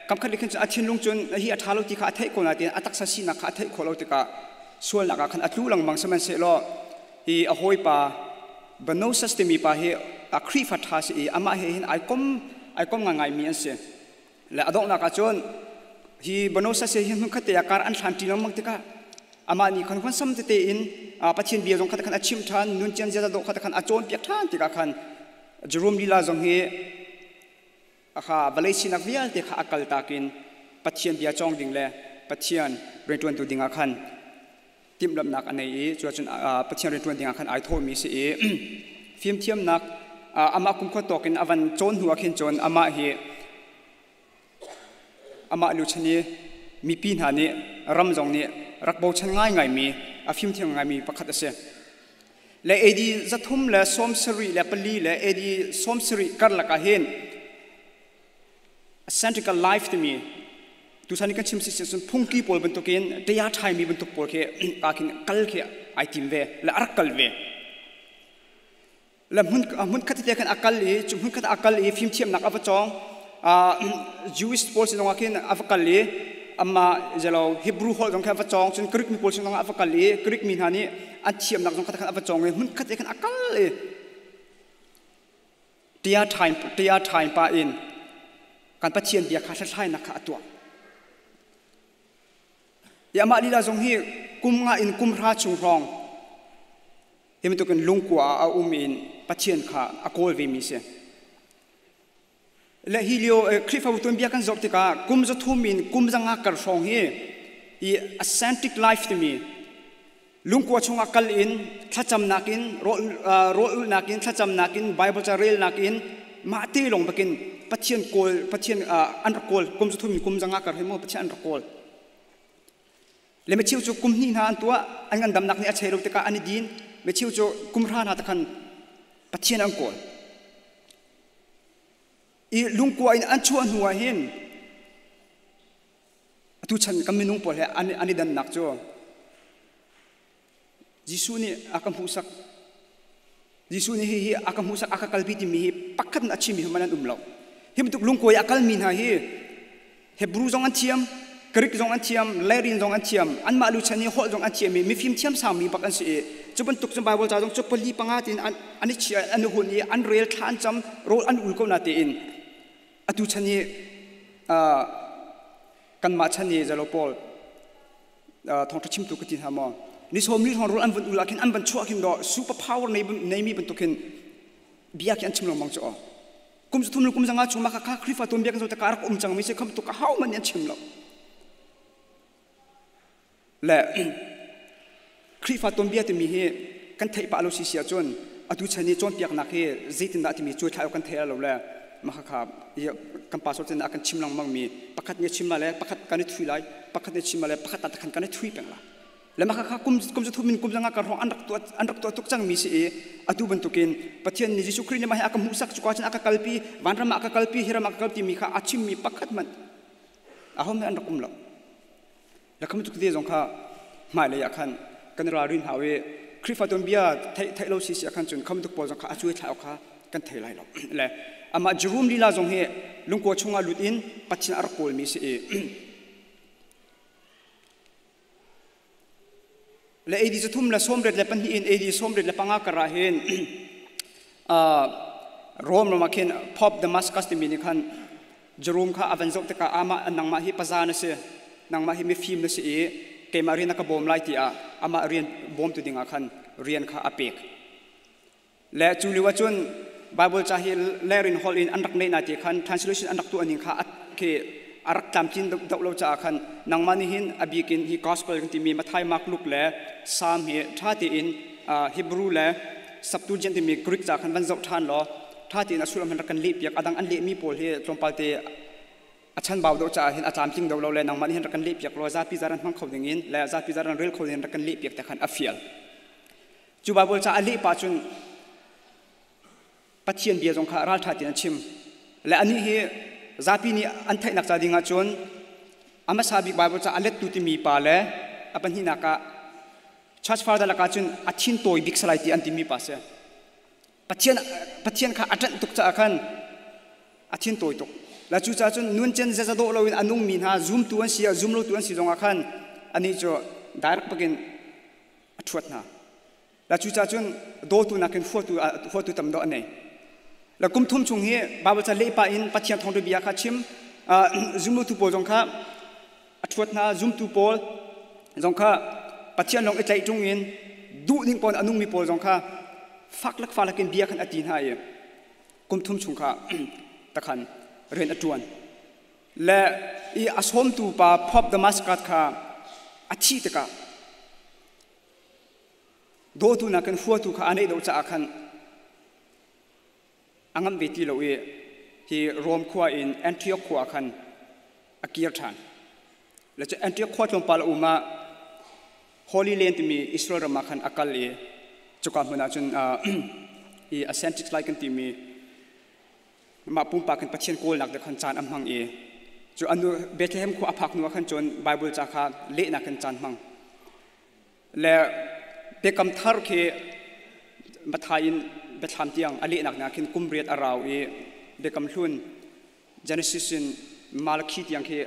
kamkhat nih khin cun a thinlung cun hi a ṭha lo ti kha a theih ko nain a taksa sinak kha a theih khawh lo tikah sualnak ah khan a tlu lengmang. Sihmanhsehlaw hi a hawipa Bonosus timi pa hi a Khrihfa ṭha si i amah he hin ai kom ngaingaimi an si. Le a donghnak ah cun Hi Buenos Aires hi hmun khat te ah kar an hlan ṭi lengmang tikah amah nih khan huansam tete in Pathian bia zong kha khan a chimh ṭhan, nuncian ziaza dawh kha khan a cawnpiak ṭhan tikah khan Jerome lila zong hi kha vawlei sinak vialte kha a kaltak in Pathian bia cawng ding le Pathian rianṭuantu dingah khan timhlamhnak a nei i cuahcun Pathian rianṭuan dingah khan ai thawhmi si i fimthiamnak amah kumkhua tawk in a van cawn hnu ah khin cun amah hi amah luchan i mipi hna nih ram zong nih rak bochan ngaingaimi a fimthiam ngaimi pakhat a si. Le AD 374 le AD 70 karlak ah hin Centrical Life timi tuchan i kan chim si cun phungki pawl bantukin ṭaya ṭhaimi bantuk pawl khi ka khin kal khi ai tim ve le a rak kal ve. Le hmun hmun khat te khan a kal i cu hmun khat a kal i fimthiamnak a va cawng. Jewish pawl sin zongah khin a va kal i amma zelo Hebrew holh zong khan a va cawng, cun Greek mi pawl sin zongah a va kal i Greek mi hna nih an thiamnak zong khat khan a va cawng i hmun khat te khan a kal i tia ṭhain tia ṭhain pa in kan Pathian bia kha hlathlainak kha a tuah. I amah lila zong hi kum nga in kum hra chung hrawng hi bantukin lungkua ah a um in Pathian kha a kawl vemi si. Le hi lio Khrihfabu tuanbia kan zoh tikah kum 300 in kum 500 kar hrawng hi i ascetic life timi lungkua chungah kal in thlacamnak in rawl ulhnak in thlacamnak in Bible ca relnak in mah te lawng bakin Pathian kawl Pathian an rak kawl kum 300 in kum 500 kar hi mu Pathian an rak kawl. Le micheu cu kum hnih hna an tuah, an ngandamnak nih a chei lo tikah an i din. Micheu cu kum hra hna takhan Pathian an kawl. I lungkua in an chuah hnu ah hin atu chan kan minung pawl he an i dannak cu Jesuh nih a ka hmuhsak, Jesuh nih hihi a ka hmuhsak, a ka kalpi timi hi pakhat in a chimmi hmanh an um lo. Hi bantuk lungkuai a kalmi hna hi Hebrew zong an thiam, Greek zong an thiam, Latin zong an thiam, anmah luchan i holh zong an thiam i mifim thiam sangmi bak an si i cu bantuk cun Bible ca zong cu pali panga tiin an i chia, an i hun i an rel, thla an cam, rawl an ul ko na tein atu chan i kanmah chan i zalo pawl thawngṭha chimtu ka ti hna maw ni sawm li hrawng rul an vun ul ah khin an van chuah khin daw super power neimi bantuk hin bia khi an chim lengmang cu aw kum 3 le kum 500 chung ma kha kha Khrihfa tuanbia kan zo ta ka rak um cang mi si kham tuk hau man nih an chim lo le Khrihfa tuanbia timi hi kan theih pah lo si si ahcun atu chan i cawnpiaknak hi zeitindah timi cuai thlai kan thei lo le mah kha kan pastor chin ah kan chim lengmang mi pakhat nih chim le pakhat kan i thui lai, pakhat nih chim le pakhat ta khan kan i thui peng la le mah kha kum kum 300 min kum 500 kar hrawng an rak tuah tuk cang mi si i atu bantukin Pathian nih Jesuh Khrih nih mah hi a ka hmuhsak, cuka cun a ka kalpi, vanram ah a ka kalpi, hiram ah a ka kalpi mi kha a chim mi pakhat hmanh ahom an rak um lo. Le kham tuk te zong kha hmailei ah khan kan ralrin hau i Khrihfa tuanbia theih theih lo si si ah khan cun kham tuk pawl zong kha a cuai thla kha kan thei lai lo. Le amah Jerome lila zong hi lungkua chungah lut in Pathian a rak kawlmi si i le AD 382 in AD 85 kar ah hin Rome ram ah khin Pope Damascus timi nih khan Jerome kha a van zoh tikah amah nangmah hi paza na si, nangmah hi mifim na si i keimah rian a ka bawm lai tiah amah rian bawmtu dingah khan rian kha a pek. Le cu lio ahcun Bible ca hi Latin holh in an rak neih na ti khan translation an rak tuah ning kha khi a rak tlamtlin deuh lo caah khan nangmah nih hin a bik in hi gospel kan timi Matthai, Mark, Luke le Psalm hi ṭha tein Hebrew le Septuagint timi Greek ca khan van zoh ṭhan law ṭha tein a sullam han rak kan lehpiak. A dang an lehmi pawl hi tlawmpal te a chanbau deuh caah hin a tlamtling deuh lo le nangmah nih hin rak kan lehpiak law zapi zaran hmang kho ding in le zapi zaran rel kho ding in rak kan lehpiak te khan a fial. Cu Bible ca a leh pa cun Pathian bia zong kha ralṭha tein a chim. Le anih hi zapi nih an theihnak ca ding ah cun a hmasa bik Bible ca a lettu timi pa le a pahnihnak ah Church Father lakah cun a thin tawi bik salai ti an timi pa si. Pathian Pathian kha a ṭanh tuk caah khan a thin tawi tuk. La cu caah cun nuncen zaza dawh loin a nungmi hna zumtu an si ah zumlotu an si zongah khan anih cu direct bakin a ṭhuat hna. La cu caah cun dawtu nakin huatu huatu tam dawh a nei. La kum thum chung hi Bible ca leh pah in Pathian thawngṭha bia kha chim, zumlotu pawl zong kha A ṭhuat hna zumtu pawl zong kha Pathian lawng i tlaih ṭung in duh ning pawl a nungmi pawl zong kha faklak falak in bia khan a ti hna i kum thum chung kha takhan rian a ṭuan. Le i a sawmtu pa Pope Damascus kha a thih tikah dawtu nakin huatu kha a neih deuh caah khan a ngamh ve ti lo i hi Rom khua in Antioch khua khan a kir ṭhan. Le cu Antioch khua tlawmpal a um ah Holy Land timi Israel ram ah khan a kal i cuka hmun ah cun i Ascentic lai kan timi mah pumpak in Pathian kawlnak te khan caan a hmang i cu anu Bethlehem khua a phak hnu ah khan cun Bible ca kha lehnak in caan hmang. Le biakam thar khi Mathai in biathlam tiang a lehnak na khin kum riat a rau i biakam hlun Genesis in Malakhi tiang khi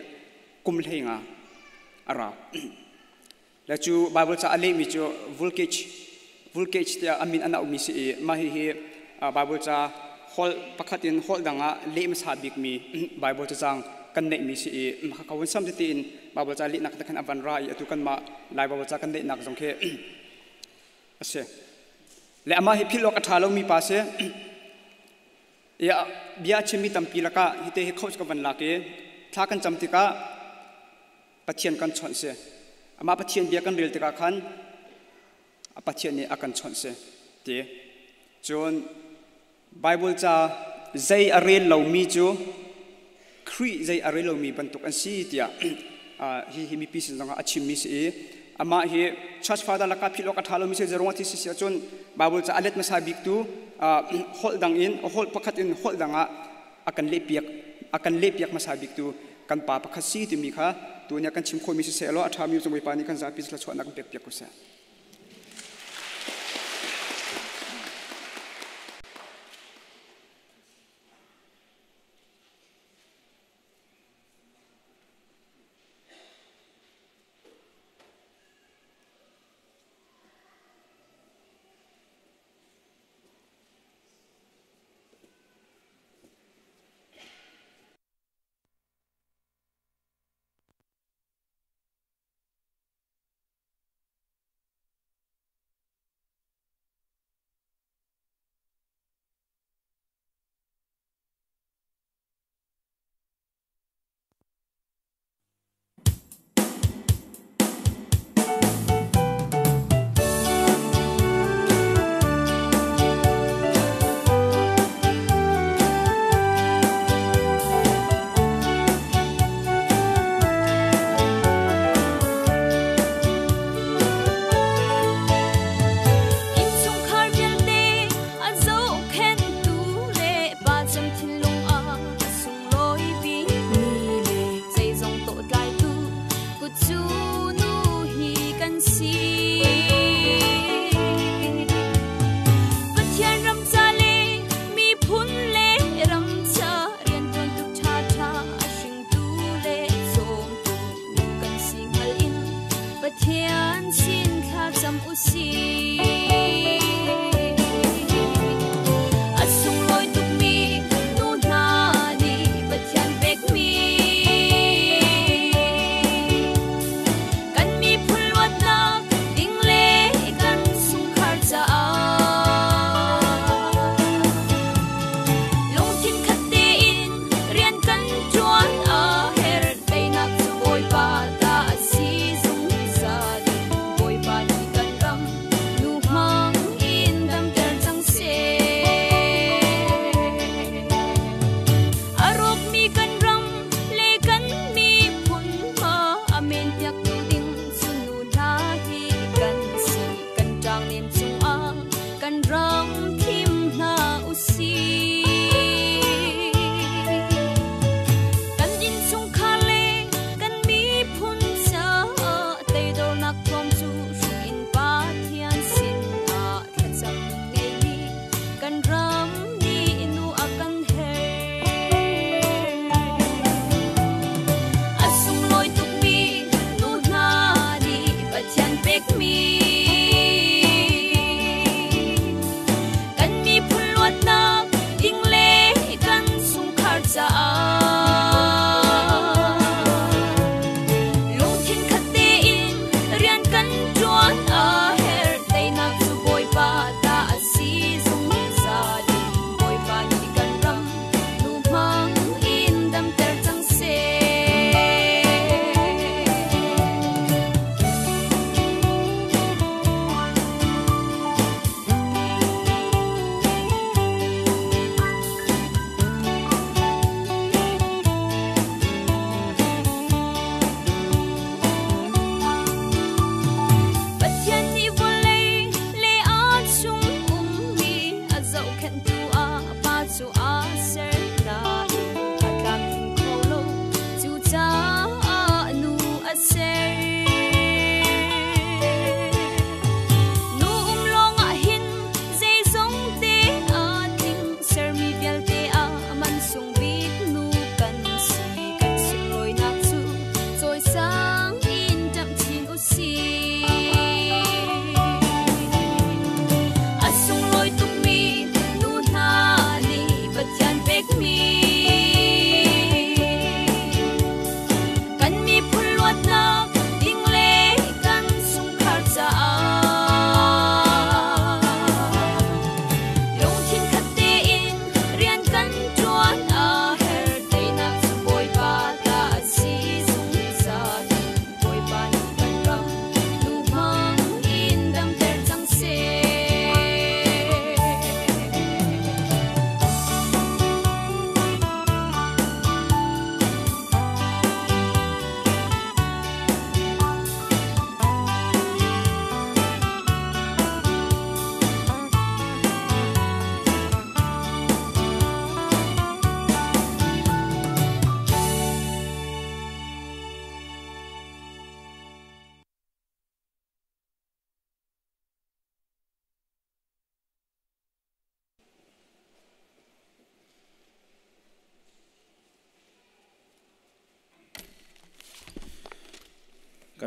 kum hlei nga a rau. Le cu Bible ca a lehmi cu Vulgate Vulgate tiah a min an auhmi si i mah hihi Bible ca holh pakhat in holh dang ah leh hmasa bikmi Bible cacang kan neihmi si i ka hun sam tete in Bible ca lehnak te khan a van ra i atu kanmah Lai Bible ca kan neihnak zong khi a si. Le amah hi philh awk a ṭha lomi pa si. I bia a chimmi tampi lakah hite hi khoh ka van lak i thla kan cam tikah Pathian kan chawnh si. Amah Pathian bia kan rel tikah khan a Pathian nih a kan chawnh si ti. Cun Bible ca zei a rel lomi cu Khrih zei a rel lomi bantuk an si tiah hi hi mipi sin zongah a chimmi si i amah hi church father lakah philh awk a ṭha lomi si zeruang thi si si ahcun Bible ca a let hmasa bik tu holh dang in holh pakhat in holh dang ah a kan lehpiak a kan lehpiak hmasa bik tu kan pa pakhat si timi kha tu nih kan chim khawhmi siseh law a ṭhami cu Bawipa nih kan zapi thluachuahnak kan pek piak ko seh.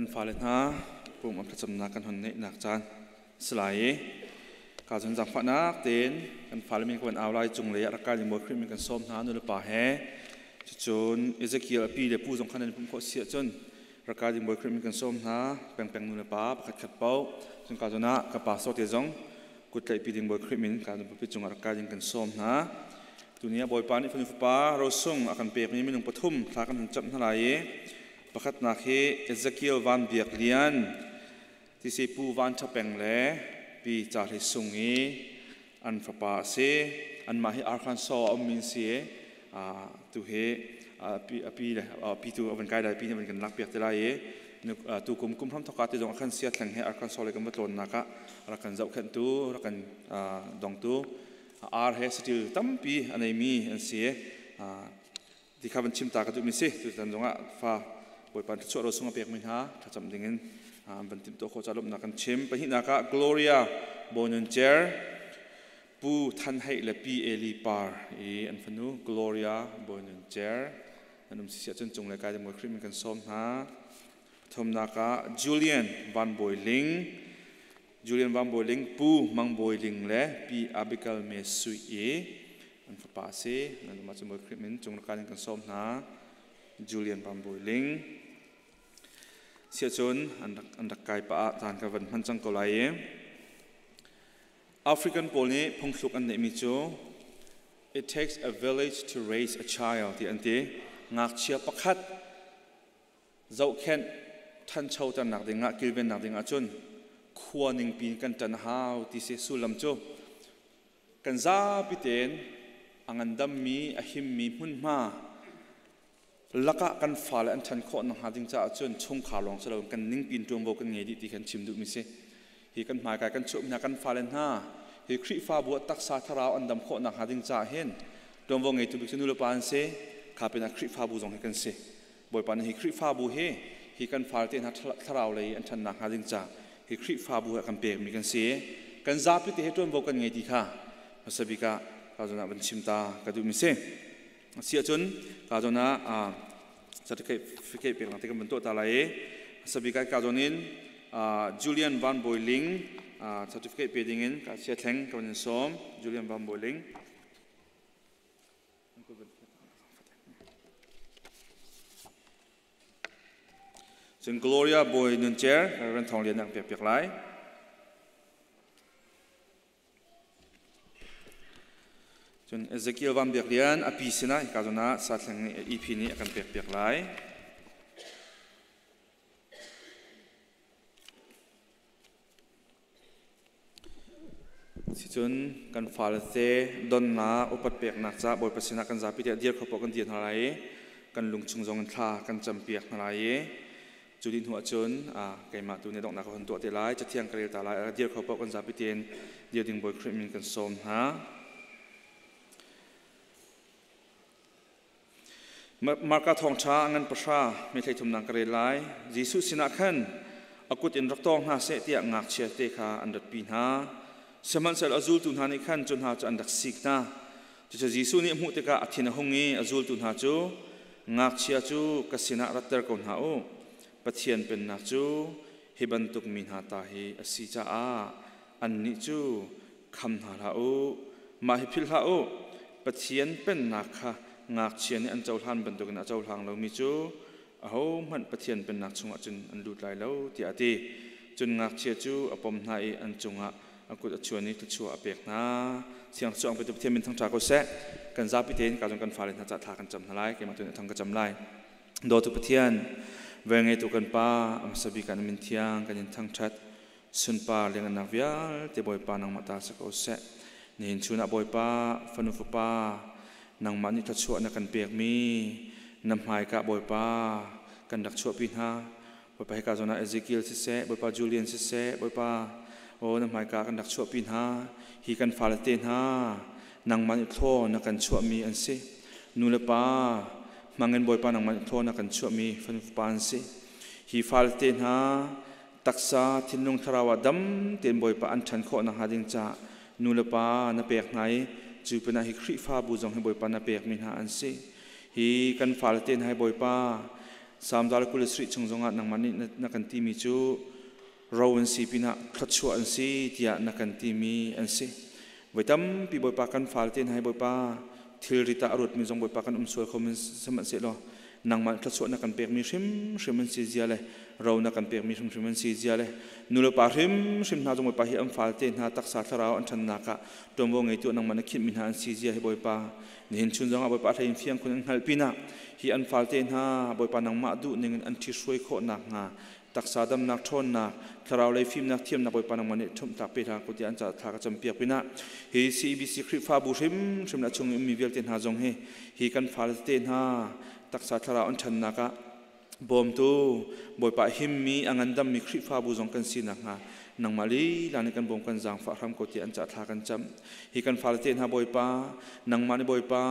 Kan fale hna pum an thlacamnak kan hon neihnak caan si lai i ka cun zaangfahnak tein kan fale min kan au lai cung lei ah rak kai ding Bawi Khrih min kan sawm hna nu le pa he. Cucun Ezekiel a pi le pu zong khan nan pumh khawh si ahcun rak kai ding Bawi Khrih min kan sawm hna pengpeng nu le pa pakhat khat paoh. Cun ka zawn ah ka pastor te zong kut tlaihpi ding Bawi Khrih min ka pulpit cungah rak kai ding kan sawm hna. Tuni ah Bawipa nih fanu fapa rosung a kan pekmi minung pathum thla kan hun camh hna lai i pakhatnak hi Ezekiel Van Biak Lian tisi Pu Van Tha Peng le Pi Ca Hlei Sung i an fapa a si. Anmah hi Arkansas a ummi an si i tu hi a pi le pi tu a van kai lai pi nih a van kan lakpiak te lai i tu kum kum hram thawka te zong a khan sia thleng he Arkansas le kan va tlawnnak ah rak kan zohkhenhtu rak kan dongtu ar he satil tampi a neimi an si. Ti kha van chim ta ka duhmi si. Tutan zongah fa Bawipa thluachuah ro sung a pekmi hna thlacam dingin an van timh tuah khawh ca lawmhnak kan chim. Pahnihnak ah Gloria Bonun Cer Pu Than Hei le Pi Eli Par i an fanu Gloria Bonun Cer nan um si siah cun cung le kai ding Khrih min kan sawm hna. Pathumnak ah Julian Van Bawi Ling Julian Van Bawi Ling Pu Mang Bawi Ling le Pi Abigail Me Sui i an fapa a si. Nan um ahcun Bawi Khrih min cung le kai ding kan sawm hna. Julian Van Bawi Ling siahcun an rak kai pah ah caan ka van hman cang ko lai i African pawl nih phungthluk an neihmi cu "It takes a village to raise a child" ti an ti. Ngakchia pakhat zohkhenh ṭhanchoternak dingah kilvennak dingah cun khua ningpi in kan ṭan a hau ti si. Sullam cu kan zapi tein a ngandammi a himmi hmunhma lakah kan fale an ṭhan khawh nakhnga ding caah cun chungkhar lawng si loin kan ningpi in ṭuanvo kan ngei dih ti kan chim duhmi si. Hi kan hmaikai kan chuahmi hna kan fale hna hi Khrihfabu ah taksa thlarau an dam khawh nakhnga ding caah hin ṭuanvo ngeitu bik cu nulepa an si. Kha pinah Khrihfabu zong hi kan si. Bawipa nih hi Khrihfabu hi hi kan fale te hna thlarau lei an ṭhan nakhnga ding caah hi Khrihfabu hi a kan pekmi kan si. Kan zapi te hi ṭuanvo kan ngei ti kha hmasa bik ah ka zawn ah van chim ta ka duhmi si. Si ahcun ka zawn ah certificate pek te kan van tuah ta lai i hmasa bik ah ka zawn in Julian Van Bawi Ling certificate pe ding in ka sia thleng ka van in sawm. Julian Van Bawi Ling. Cun Gloria Bawi Nun Cer Reverend Thawng Lian an pek piak lai. Cun Ezekiel Van Biak Lian a pi sinah hika zawn ah sathleng nih EP nih a kan pek piak lai. Sicun kan fale te donnak upat peknak ca Bawipa sinah kan zapi te dir kho paoh kan dir hna lai i kan lungchung zong in thla kan campiak hna lai i cu dih hnu ahcun keimah tu nih donghnak ka hun tuah te lai. Cathiang ka rel ta lai. Dir kho paoh kan zapi tein dir ding Bawi Khrih min kan sawm hna. Marka thawngṭha a ngan pahra meithei thumnak ka rel lai. Jesuh sinah khan a kut in rak tawng hna seh tiah ngakchia te kha an ratpi hna. Sihmanhsehlaw a zultu hna nih khan cu hna cu an rak sik hna. Cucu Jesuh nih a hmuh tikah a thin a hung i a zultu hna cu, "Ngakchia cu ka sinah ratter ko hna u. Pathian pennak cu hi bantuk mi hna ta hi a si caah annih cu kham hna hlah u. Mah hi philh hlah u. Pathian pennak kha ngakchia nih an cohlan bantukin a cohlang lomi cu ahohmanh Pathian pennak chungah cun an lut lai lo," tiah a ti. Cun ngakchia cu a pom hna i an cungah a kut a chuan i thluachuah a pek hna. Thiang Thlarau petu Pathian min thangṭha ko seh. Kan zapi tein ka zong kan fale hna ca thla kan cam hna lai. Keimah tu nih thang ka cam lai. Dawtu Pathian, velngeitu kan Pa, a hmasa bik ah na min thiang kan in thangṭhat. Sunpar liangannak vialte Bawipa nangmah ta si ko seh. Nihin chun ah Bawipa, fanu fapa, nangmah nih thluachuah na kan pekmi na hmaika Bawipa kan rak chuahpi hna. Bawipa hika zawn ah Ezekiel siseh, Bawipa Julian siseh, Bawipa aw na hmaika kan rak chuahpi hna. Hi kan fale te hna nangmah nih thlaw na kan chuahmi an si. Nu le pa hmangin Bawipa nangmah nih thlaw na kan chuahmi fanu fapa an si. Hi fale te hna taksa thinlung thlarau ah dam tein Bawipa an ṭhan khawh nakhnga ding caah nu le pa na pek hna i cu pinah hi Khrihfabu zong hi Bawipa na pekmi hna an si. Hi kan fale te hna hi Bawipa Sam dal kul sri chung zonga nangmah nih na kan ti mi cu ro an si pinah thluachuah an si tiah na kan ti mi an si. Voi tampi Bawipa kan fal te hna hi Bawipa thilri ta a ruat mi zong Bawipa kan um sual kho men sihmanhsehlaw nangmah thluachuah na kan pek mi hrimhrim an si zia le ro na kan pek mi hrimhrim an si zia le nu le pa hrimhrim hna zong Bawipa hi an fal te hna taksa thlarau an ṭhannak ah ṭuanvo ngeitu nangmah na khinh mi hna an si zia hi Bawipa nihin chun zong ah Bawipa hlein fiang khun an hngalh pinah hi an fal te hna Bawipa nangmah duh ning in an ṭhihruai khawh nakhnga taksa damnak ṭhawnnak thlarau lei fimnak thiamnak Bawipa nangmah nih ṭhumhtak pe hlah ko tiah an ca thla ka campiak pinah hi CEBC Khrihfabu hrimhrim le a chung i ummi vialte hna zong hi hi kan fale tete hna taksa thlarau an ṭhannak ah bawmtu Bawipa himmi a ngandammi Khrihfabu zong kan si nakhnga nangmah lila nih kan bawm kan zaangfah hram ko tiah an ca thla kan cam. Hi kan fale te hna Bawipa nangmah nih Bawipa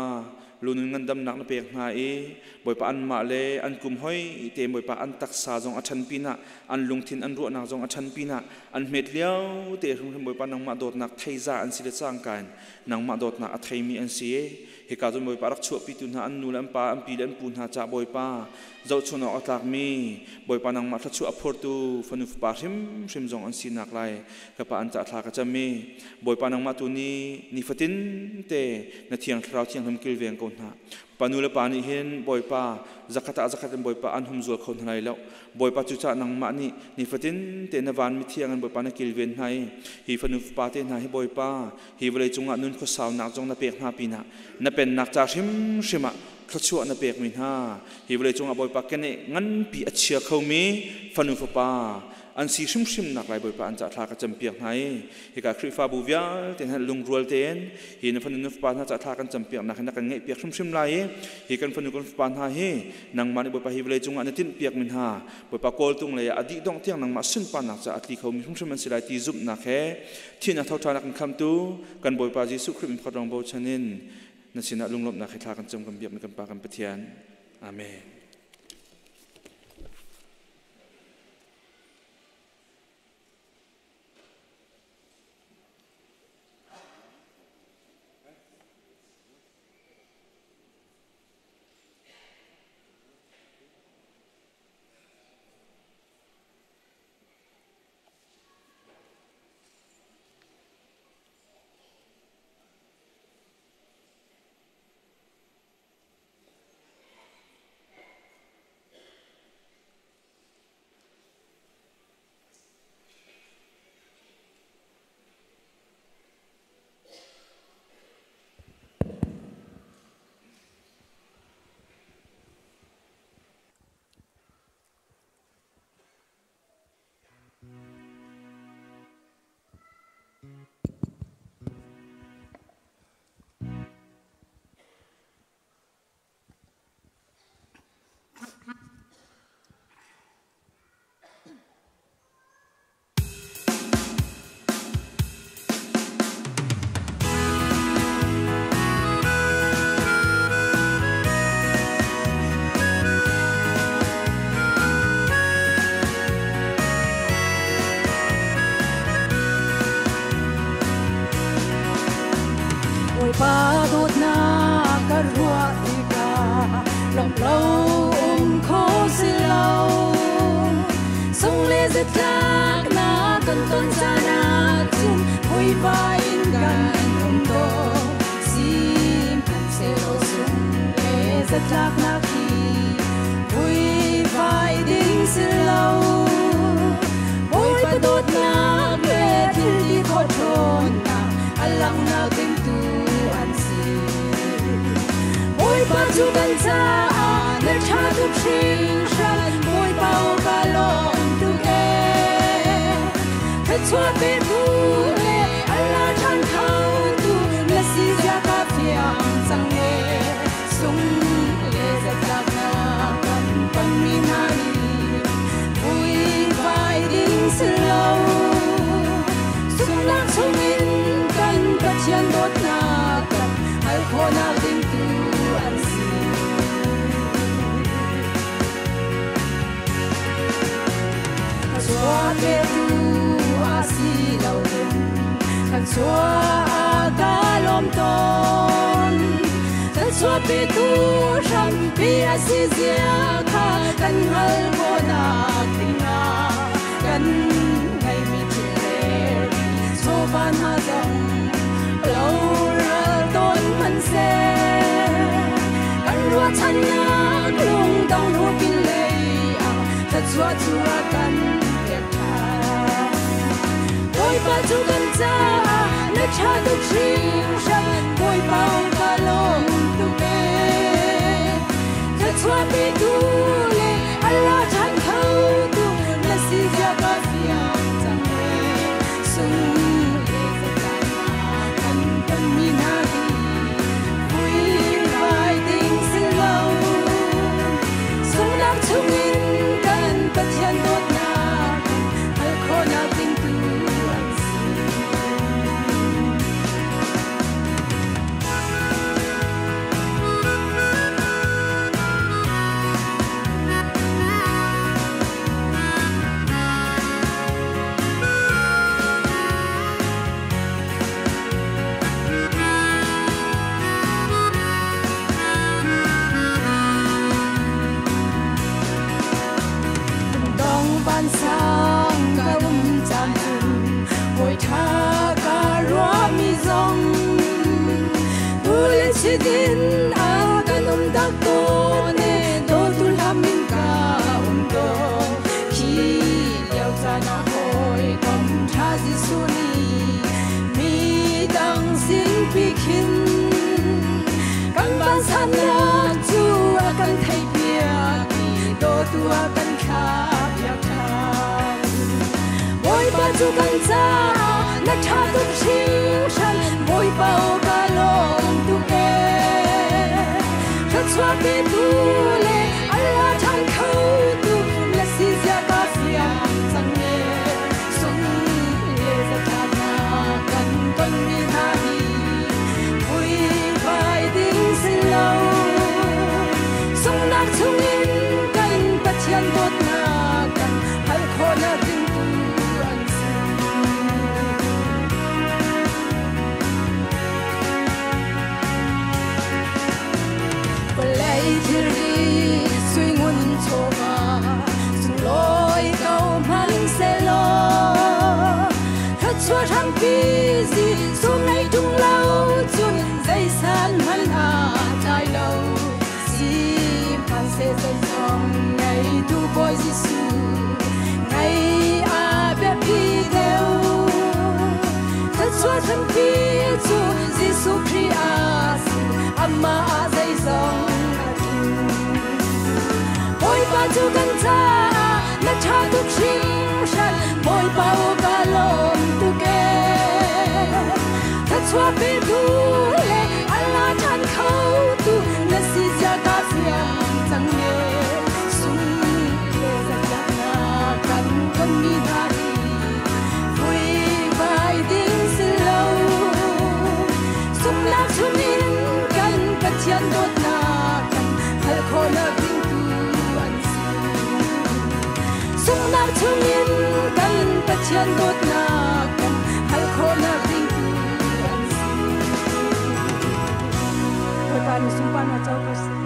lunun ngandamnak na pek hna i Bawipa anmah le an kum hoi te Bawipa an taksa zong a ṭhan pinah an lungthin an ruahnak zong a ṭhan pinah an hmet lio te hrimhrim Bawipa nangmah dawtnak theiza an si le cangka in nangmah dawtnak a theimi an si i hika cun Bawipa rak chuahpitu hna an nu le an pa an pi le an pu hna ca Bawipa zohchun awk a tlakmi Bawipa nangmah thluachuah a phurtu fanu fapa hrimhrim zong an sinak lai ka pa an ca thla ka cam i Bawipa nangmah tu nih nifatin te na thiang thlarau thianghlim kilveng ko hna. Pa nu le pa nih hin Bawipa zakhat ah zakhat in Bawipa an humzual kho hna lai lo. Bawipa cucaah nangmah nih nifatin te na van mithiang in Bawipa na kilven hna i hi fanu fapa te hna hi Bawipa hi vawlei cungah nun khuasaunak zong na pek hna pinah na pennak ca hrimhrim ah thluachuah na pekmi hna hi vawlei cungah Bawipa keneh nganpi a chia khomi fanu fapa an si hrimhrim nak lai Bawipa an ca thla ka campiak hna i hika Khrihfabu vialte hna lungrual tein hi na fanu na fapa hna ca thla kan campiak nak hi na kan ngeihpiak hrimhrim lai i hi kan fanu kan fapa hna hi nangmah nih Bawipa hi vawlei cungah na tinhpiak mi hna Bawipa kawltung lei ah a dih dongh tiang nangmah sunparnak ca a tli khomi hrimhrim an si lai ti zumhnak he thihnak thoṭha nak kan khamtu kan Bawipa Jesuh Khrih min pakhat lawng bochan in na sinah lunglawmhnak he thla kan cam kan biakmi kan Pa kan Pathian. Amen. Bawipa dawtnak ka ruah tikah lawmh lo um kho si lo. Sung le zatlak na kan ton caan ahcun Bawipa in kan um dawh. Sihmanhsehlaw sung le zatlaknak hi vuivai ding si lo. Bawipa dawtnak le thil ti khawh ṭhawnnak a langhnak ding tu an si. Bawipa cu kan caah na ṭha tuk hringhran, Bawipa aw ka lawm tuk ee. Thluachuah petu le Allah ṭhan khotu na si zia ka fiang cang ee. Sung le zatlaknak kan tonmi hna nih vuivai ding si lo. Sunglak chungin kan Pathian dawtnak kan hngalh khawhnak ding tu an si. Thluachuah petu a si lo ding, thluachuah ka lawm tawn. Thluachuah petu hrampi a si zia kha kan hngalh khawhnak dingah kan ngeihmi thil chawva hna zong loral tawn hmanhseh kan ruahchannak lungdong hnu pinlei ah thluachuah cu a kan pek ṭhan. Bawipa cu kan caah na ṭha tuk hringhran, Bawipa ka lawm tuk ee. Thluachuah petu le Allah ṭhan khotu na si zia ka fiang cang ee. Sung le zatlainak kan tonmi hna hi vuivai ding si lo. Sungnak chungin kan Pathian dawtnak hngalh khawhnak ding tu an si. Dong vansang ka um caan cun hawi ṭha ka ruahmi zong tulin sidin a kan um dak tawn e dawtu hlam in ka um tawn. Khi lio caan ah hawikom ṭha Jesuh nih mi dang sin pi khin kan vansannak cu a kan theihpiak i dawtu a kan thlahpiak ṭhan. Bawipa cu kan caah na ṭha tuk hringhran, Bawipa aw ka lawm tuk ee. Thluachuah petu le Allah ṭhan khotu na si zia ka fiang cang ee. Sung le zatlaknak kan tonmi hna hi vuivai ding si lo. Sungnak chungin kan Pathian dawtnak kan hngalh khawhnak ding tu an si. Vawlei thilri sui ngun chawva sunglawi ko hmanhsehlaw thluachuah hrampi Jesuh ngei ṭung lo cun zeisan hmanh aa tlai lo. Sihmanhseh zeizong ngeitu Bawi Jesuh ngei a biapi deuh. Thluachuah hrampi cu Jesuh Khrih a si, amah ah zeizong a tling. Bawipa cu kan caah na ṭha tuk hringhran, Bawipa aw ka lawm tuk ee. Thluachuah petu le Allah ṭhan khotu na si zia ka fiang cang ee. Sung le zatlaknak kan tonmi hna hi vuivai ding si lo. Sungnak chungin kan Pathian dawtnak kan hngalh khawhnak ding tu an si. Sungnak chungin kan Pathian dawtnak kan hngalh khawhnak ding tu an si. Bawipa nih sunparnak co ko seh.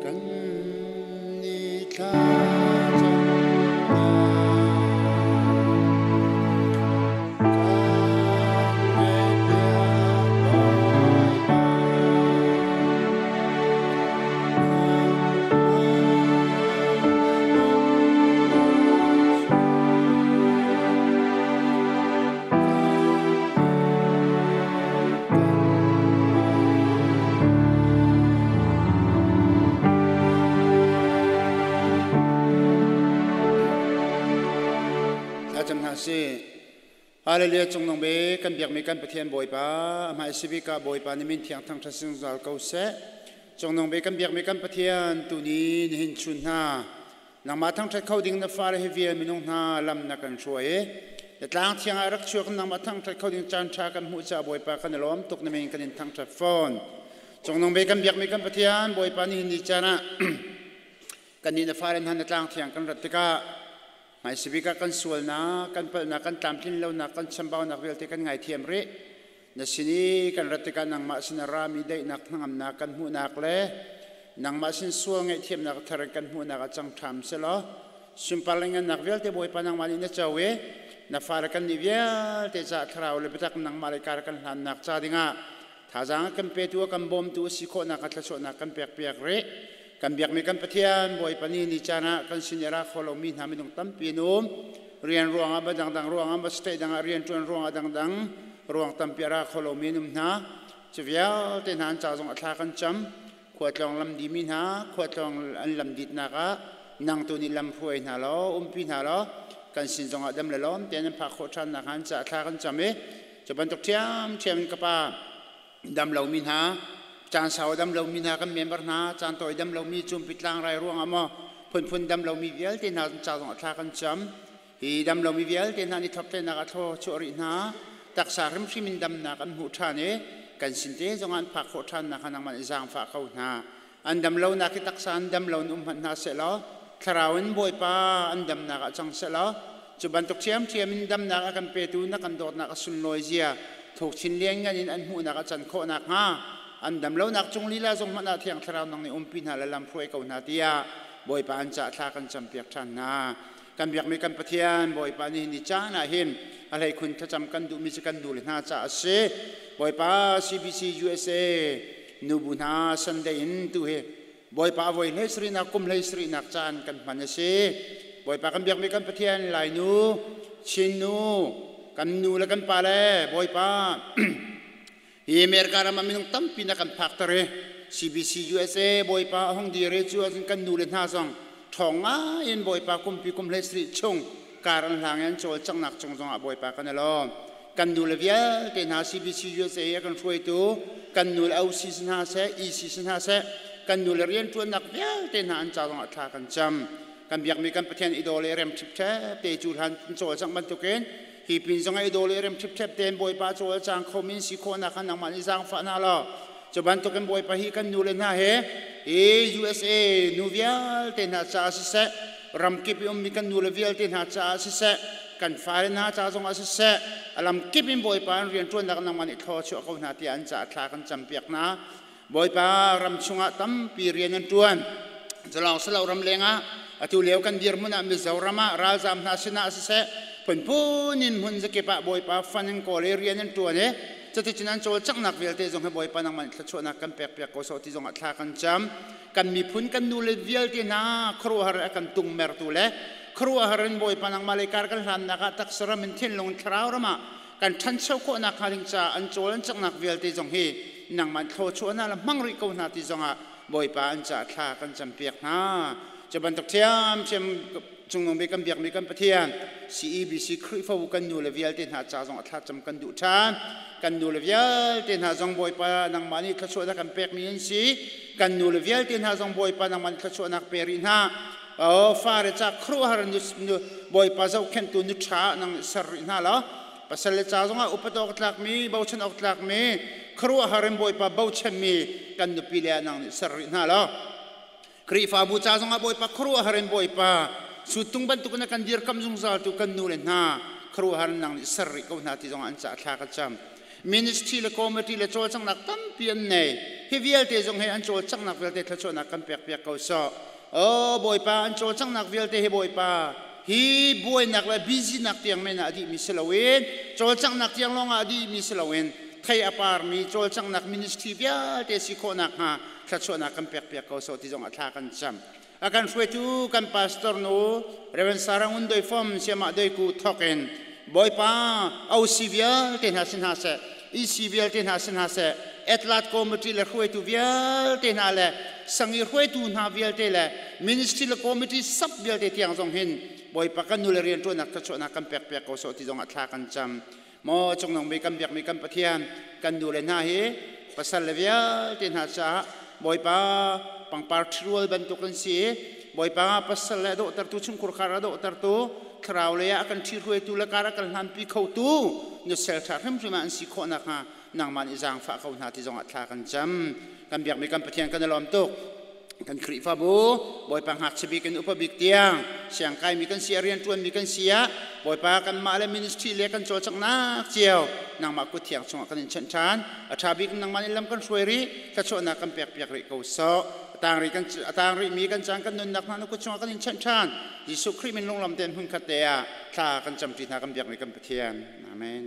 Kan ni thla cam Thlacam hna sih. Hallelujah cungnung bik kan biakmi kan Pathian Bawipa a hmai sibik ah Bawipa na min thiang thangṭhat zungzal ko seh. Cungnung bik kan biakmi kan Pathian tuni nihin chun hna nangmah thangṭhat kho ding na fale hi vial minung hna lam na kan hruai i Na tlang thiang ah rak chuak nangmah thangṭhat kho ding caan ṭha kan hmuh caah Bawipa kan i lawm tuk na min kan in thangṭhat fawn. Cungnung bik kan biakmi kan Pathian Bawipa nihin ni caan ah kannih na fale hna na tlang thiang kan rat tikah hmaisabik ah kan sualnak, kan palhnak, kan tlamtlin lonak, kan chambaunak vialte kan ngaithiam rih. Na sin i kan rat tikah nangmah sin a rami daihnak hnangamnak kan hmuhnak le nangmah sin sual ngaihthiamnak thar in kan hmuhnak ah cang ṭham selaw sunpar le ngannak vialte Bawipa nangmah nih na co i na fale kan nih vialte caah thlarau le biatak nangmah le kar kan hlannak ca dingah thazaang a kan petu a kan bawmtu a si khawhnak a thluachuahnak kan pekpiak rih. Kan biakmi kan Pathian Bawipa nih ni caan ah kan sin i ra kho lomi hna minung tampi an um. Rian ruangah ba dangdang ruangah ba state dang ah rian ṭuan ruangah dangdang ruang tampi a ra kho lomi an um hna. Cu vialte hna an ca zong a thla kan cam. Khuatlawng lam dimi hna, khuatlawng an lam ditnak ah nang tu nih lam hruai hna law, umpi hna law, kan sin zongah dam le lawm tein an phak khawh ṭhan nakhnga an ca thla kan cam i cu bantuk ṭhiamṭhiam in ka pa dam lomi hna caan sau dam lomi hna kan member hna caan tawi dam lomi cumpi tlangrai ruangah maw phunphun dam lomi vialte hna ca zong ah thla kan cam. Hi dam lomi vialte hna nih thawktlenak ah thlaw chuah rih hna. Taksa hrimhrim in damnak an hmuh ṭhan i kan sin te zongah an phak khawh ṭhan nakhnga nangmah nih zaangfah ko hna. An dam lonak hi taksa an dam lo in um hmanh hna sehlaw thlarau in Bawipa an damnak ah cang sehlaw cu bantuk ṭhiamṭhiam in damnak a kan petu na kan dawtnak a sunlawi zia thuk chin lianngan in an hmuhnak a can khawh nakhnga an dam lonak cung lila zong hmanh ah Thiang Thlarau nang nih umpi hna le lam hruai ko hna tiah Bawipa an cah thla kan campiak ṭhan hna. Kan biakmi kan Pathian Bawipa nih ni caan ah hin a hleikhun thlacam kan duhmi cu kan nule hna caah a si. Bawipa CBC USA nubu hna Sunday in tu hi Bawipa a voi hlei sarihnak kum hlei sarihnak caan kan hman a si. Bawipa kan biakmi kan Pathian Lainu, Chinnu, kan nu le kan pa le Bawipa hi America ram ah minung tampi na kan phakter i CBC USA Bawipa a hung dir i cu ahcun kan nu le hna zong ṭhawng ngai in Bawipa kumpi kum hlei sarih chung kar an hlang i an cawlcanghnak cung zongah Bawipa kan i lawm. Kan nu le vialte hna CBC USA a kan hruaitu kan nu le OC si hna seh, EC si hna seh, kan nu le rianṭuannak vialte hna an ca zongah thla kan cam. Kan biakmi kan Pathian i daw le rem ṭhipṭhep te cu hlan cawlcangh bantukin hi pin zong i daw le rem ṭhipṭhep tein Bawipa cawlcang khomi si khawhnak kha nangmah nih zaangfah hna law cu bantukin Bawipa hi kan nu le hna he hi USA nu vialte hna caah siseh, ramkip i ummi kan nu le vialte hna caah siseh, kan fale hna ca zongah siseh, a lamkip in Bawipa an rianṭuannak nangmah nih thlaw chuah ko hna tiah an caah thla kan campiak hna. Bawipa ram chungah tampi rian an ṭuan. Zalong silo ram lengah atu lio kan dirhmun ah Mizoram ah ralzaam hna sinah siseh, phunphun in hmun zakip ah Bawipa fan in kawl i rian an ṭuan i cuticun an cawlcanghnak vialte zong hi Bawipa nangmah nih thluachuahnak kan pekpiak ko sawh ti zongah thla kan cam. Kan miphun kan nule vialte hna khuaruahhar a kan tungmertu le khuaruahhar in Bawipa nangmah lei kar kan hlannak ah taksa ram in thinlung in thlarau ram ah kan ṭhancho khawhnak hnga ding caah an cawl an canghnak vialte zong hi nangmah thluachuahnak le hmang rih ko hna ti zongah Bawipa an caah thla kan campiak hna. Cu bantuk ṭhiamṭhiam cungnung bik kan biakmi kan Pathian CEBC Khrihfabu kan nu le vialte hna ca zong a thlacam kan duh ṭhan. Kan nu le vialte hna zong Bawipa nangmah nih thluachuahnak kan pekmi an si. Kan nu le vialte hna zong Bawipa nangmah nih thluachuahnak pe rih hna. Oh, fare ca khuaruahhar nu Bawipa zohkhenhtu nu ṭha nang nih ser rih hna law pasal le ca zongah upat awk tlakmi bochan awk tlakmi khuaruahhar in Bawipa bochanmi kan nupi le nang nih ser rih hna law Khrihfabu ca zongah Bawipa khuaruahhar in Bawipa suttung bantuk in a kan dirkamh zungzaltu kan nu le hna khuaruahhar in nang nih ser rih ko hna ti zongah an caah thla ka cam. Ministry le committee le cawlcanghnak tampi an nei. Hi vialte zong hi an cawlcanghnak vialte thluachuahnak kan pekpiak ko sawh. Oh Bawipa, an cawlcanghnak vialte hi Bawipa, hi buainak le busy nak tiang men ah a dihmi si loin, cawlcanghnak tiang lawng ah a dihmi si loin, thei a parmi cawlcanghnak ministry vialte si khawh nakhnga thluachuahnak kan pekpiak ko sawh ti zong ah thla kan cam. A kan hruaitu kan pastor nu Reverend Sarah Ngun Doi Fom Siamah Doi Ku thawk in Bawipa OC vialte hna si hna seh, EC vialte hna si hna seh, Atlat committee le hruaitu vialte hna le sangi hruaitu hna vialte le ministry le committee sap vialte tiang zong hin Bawipa kan nu le rianṭuannak thluachuahnak kan pekpiak ko sawh ti zong ah thla kan cam. Maw cungnung mi kan biakmi kan Pathian kan nu le hna hi pasal le vialte hna caah Bawipa pangpar ṭhirual bantuk an si i Bawipa pasal le dawhtertu chungkhur khar a dawhtertu Thlarau lei ah kan ṭhihruaitu le kar a kan hlanpi khotu nusel ṭha hrimhrim ah an si khawh nakhnga nangmah nih zaangfah ko hna ti zongah thla kan cam. Kan biakmi kan Pathian kan i lawm tuk. Kan Khrihfabu Bawipa ngakchia bik in upa bik tiang siangkaimi kan si ah rianṭuanmi kan si ah Bawipa kanmah le ministry le kan cawlcanghnak cio nangmah kut thiang chungah kan in chanh ṭhan. A ṭha bik nangmah nih lam kan hruai rih, thluachuahnak kan pekpiak rih ko sawh. A tang rih kan a tang rihmi kan caan kan nunnak hna na kut chungah kan in chanh ṭhan. Jesuh Khrih min lunglam tein hmunkhat te ah thla kan camṭi hna kan biakmi kan Pathian. Amen.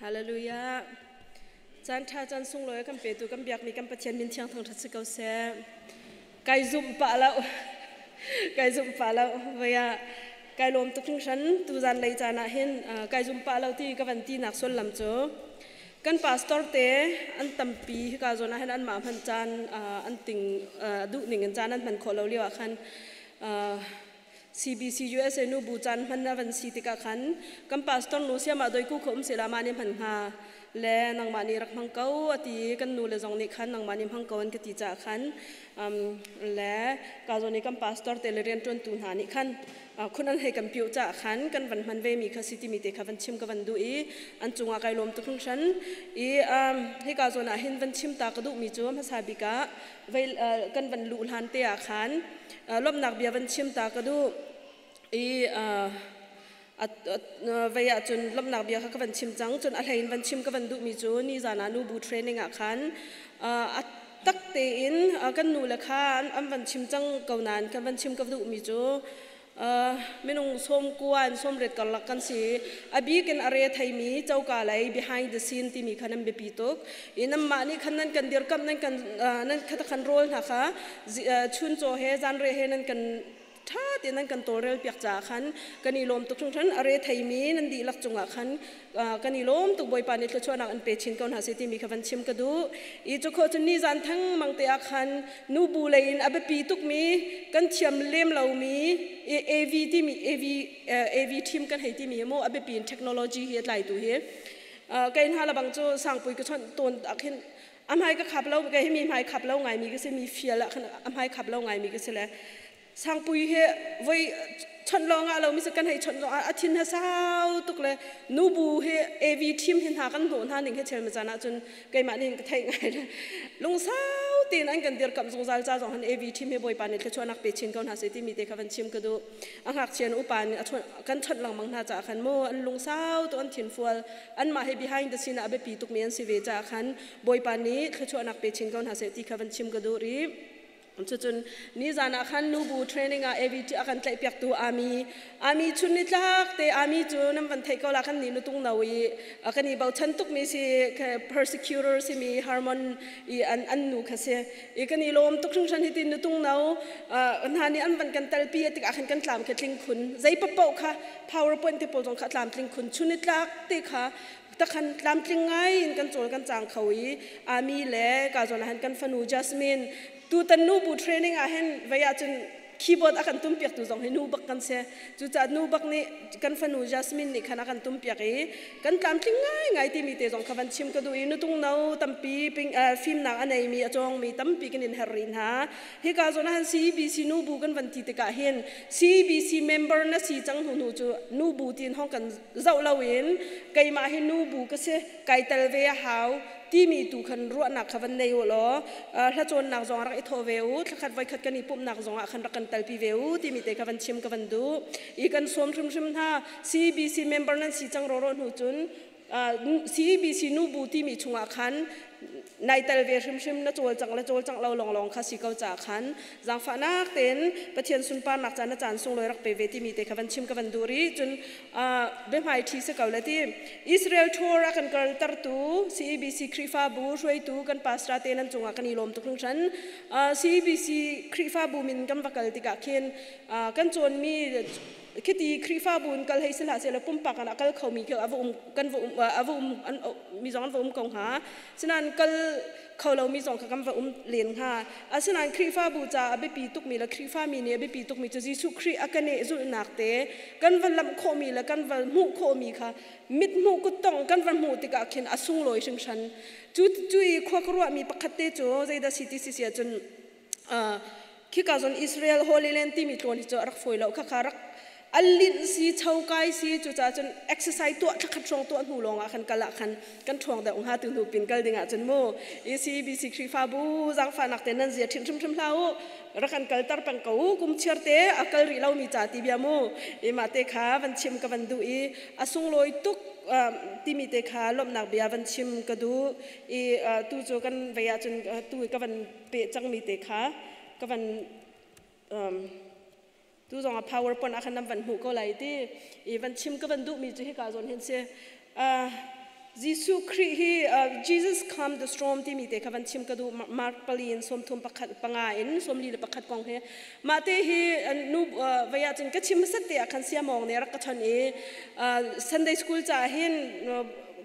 Hallelujah. Caan ṭha caan sunglawi kan petu kan biakmi kan Pathian min thiang thangṭhat si ko seh. Kai zumh pah lo. Kai zumh pah lo. Voi ah kai lawm tuk hringhran tuzan lei caan ah hin kai zum pah lo ti ka van ti nak sullam cu kan pastor te an tampi hika zawn ah hin anmah hman caan an ting duh ning in caan an hman khawh lo lio ah khan CBC USA nu bu caan hman a van si tikah khan kan pastor nu siamah doiku kho um sila mah nih hman hnga le nangmah nih rak hmang ko ati kan nu le zong nih khan nangmah nih hmang ko an ka ti caah khan le ka zawn i kan pastor te le rianṭuantu hna nih khan khun an hei kan piuh caah khan kan van hman ve mi kha si timi te kha van chim ka van duh i an cungah kai lawm tuk hringhran i hika zawn ah hin van chim ta ka duh mi cu hmasa bik ah kan van luh hlan te ah khan lawmhnak bia van chim ta ka duh i vei ah cun lawmhnak bia kha ka van chim cang. Cun a hlei in van chim ka van duhmi cu nizan ah nubu training ah khan a tak tein kan nu le kha an van chim cang ko nain kan van chim ka duhmi cu minung 90 in 80 karlak kan si. A bik in a re theimi coka lei behind the scene timi kha nan biapi tuk i nanmah nih khan nan kan dirkamh, nan kan nan kha rol hna kha chuncaw he zanre he nan kan ṭha tein nan kan tawlrel piak caah khan kan i lawm tuk hringhran. A re theimi nan dihlak cungah khan kan i lawm tuk. Bawipa nih thluachuahnak an pe chin ko hna seh timi kha van chim ka duh i cu khawh cun nizan theng mang te ah khan nubu lei in a biapi tukmi kan thiam lem lomi AV timi AV team kan hei timi hi mu a biapi in technology hi a tlaitu hi kei hna labang cu sangpui ka chawnh tawn ah khin a hmai ka khap lo. Kei hi mi hmai khap lo ngaimi ka si, mi fial ah khan a hmai khap lo ngaimi ka si le sangpui hi voi chawnh lawng ah lo mi kan hei chawnh lawng a thin ha sau tuk le nubu hi AV team hi hna kan hnawh hna ning hi chel ma caan ah cun keimah nih ka theih ngai le lungsau tein an kan dirkamh zungzal ca zong han AV team hi Bawipa nih thluachuahnak pe chin ko hna seh timi te kha van chim ka duh. A ngakchia upa nih kan chawnh lengmang hna caah khan mu an lungsau tu, an thin fual, anmah hi behind the scene ah a biapi tukmi an si ve caah khan Bawipa nih thluachuahnak pe chin ko hna seh ti kha van chim ka duh rih. Cucun nizan ah khan nubu training ah AVT a kan tlaihpiaktu Ami, Ami chun ni tlak te Ami cu nan van theih ko la, kan ni nutung no i kan i bochan tukmi si, persecutor simi Harmon i an nu kha si i kan i lawm tuk hringhran. Hi ti nutung no hna nih an van kan telpi tikah khan kan tlam kha tling khun, zei paoh kha PowerPoint te pawl zong kha tlam tling khun, chun ni tlak te kha takhan tlamtling ngai in kan cawl kan cang kho i Ami le ka zawn ah hin kan fanu Jasmine tutan nu bu training ah hin vei ah cun keyboard a kan tum piak tu zong hi nu bak kan si. Cucaah nu bak nih kan fanu Jasmine nih khan a kan tum piak i kan tlamtling ngai ngai timi te zong kha van chim ka duh i nutung no tampi ping fimnak a neimi a cawngmi tampi kan in her rih hna. Hika zawn ah han CEBC nu bu kan van ti tikah hin CEBC member na si cang hnu hnu cu nu bu tin hong kan zoh loin keimah hi nu bu ka si, kai tel ve a hau timi tu khan ruahnak kha van nei u law hla cawnnak zong rak i thawh ve u, thlakhat voikhat kan i pumhnak zong ah khan rak kan telpi ve u timi te kha van chim ka van duh i kan sawm hrimhrim hna. CBC member nan si cang rawraw hnu cun CEBC nubu timi chungah khan nai tel ve hrimhrim, na cawlcang le cawlcangh lo lawnglawng kha si ko caah khan zaangfahnak tein Pathian sunparnak ca na caan sunglawi rak pe ve timi te kha van chim ka van duh rih. Cun biahmai ṭhi si ko le ti Israel tour a kan kaltertu CEBC Khrihfabu hruaitu kan pastor te nan cungah kan i lawm tuk hringhran. CEBC Khrihfabu min kan va kal tikah khin kan cawnmi khiti Khrihfabu in kal hei si hlah sehlaw pumpak ah kal khomi khi ava um kan va um ava um an mi zong an va um ko hnga, sinain kal kho lomi zong kha kan va um len hnga. Asinain Khrihfabu caah a biapi tukmi le Khrihfami nih a biapi tukmi cu Jesuh Khrih a kan zulhnak te kan va lamh khawhmi le kan va hmuh khawhmi kha mit hmuh kuttong kan va hmuh tikah khin a sunglawi hringhran. Cu cu i khua ka ruahmi pakhat te cu zeidah si ti si si ahcun khika zon Israel Holy Land timi tlawn hi cu a rak fawi lo kha kha rak alinh si chokai si. Cucaah cun exercise tuah thlakhat hrawng tuah hnu lawng ah khan kal ah khan kan ṭhawng deuh hnga tu hnu pin kal ding ah cun mu ECBC Khrihfabu zaangfahnak te nan zia ṭhin hrimhrim hlah u, rak kan kalter peng ko u, kum chiar te a kal rih lomi ca ti bia mu i mah te kha van chim ka van duh i a sunglawi tuk timi te kha lawmhnak bia van chim ka duh i tu cu kan vei ah cun tu ka van pe cangmi te kha ka van tu zong a PowerPoint ah khan nan van hmuh ko lai ti i van chim ka van duhmi cu hika zawn hin si. Jesuh Khrih hi Jesus calm the storm timi te kha van chim ka duh. Mark pali in 31 panga in 41 kong hi mah te hi nu vei ah cun ka chim hmasat te ah khan siamawng ne rak ka chon i Sunday school ca hin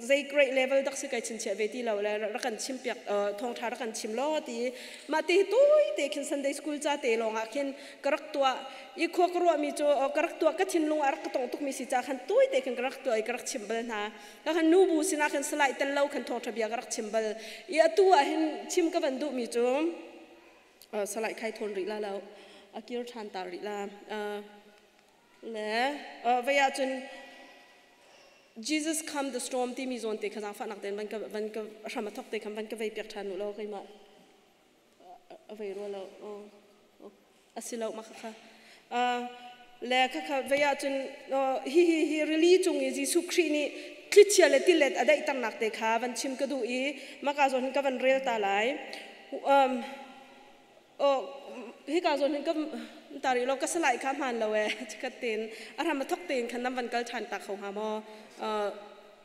zei grade level dak si kai chinchiah ve ti lo le rak kan chim piak, thawngtha rak kan chim law ti. Mah te hi tawi te khin Sunday school ca te lawng ah khin ka rak tuah i khua ka ruahmi cu ka rak tuah, ka thinlung ah rak ka tong tukmi si ca khan tawi te khin ka rak tuah i ka rak chim bal hna. Ka khan nu bu sinah khan salai tel lo khan thawngtha bia ka rak chim bal i atu ah hin chim ka van duhmi cu salai khai thawn rih la lo, a kir ṭhan ta rih la le vei ah cun Jesus calm the storm timi zawn te kha zaangfahnak tein van ka van ka hram a thok te khan van ka vei piak ṭhan u law. Keimah a vei rua lo, a si lo ma kha le kha kha vei ah cun hi hi hi rili cung i Jesuh Khrih nih thlichia le tilet a daihternak te kha van chim ka duh i maka zawn hin ka van rel ta lai. Oh, hika zawn hin ka tari lo, ka salai kha hmaan lo e. Chikat tin a ram a thok tein khan nam van kal ṭhan ta kho hnga maw?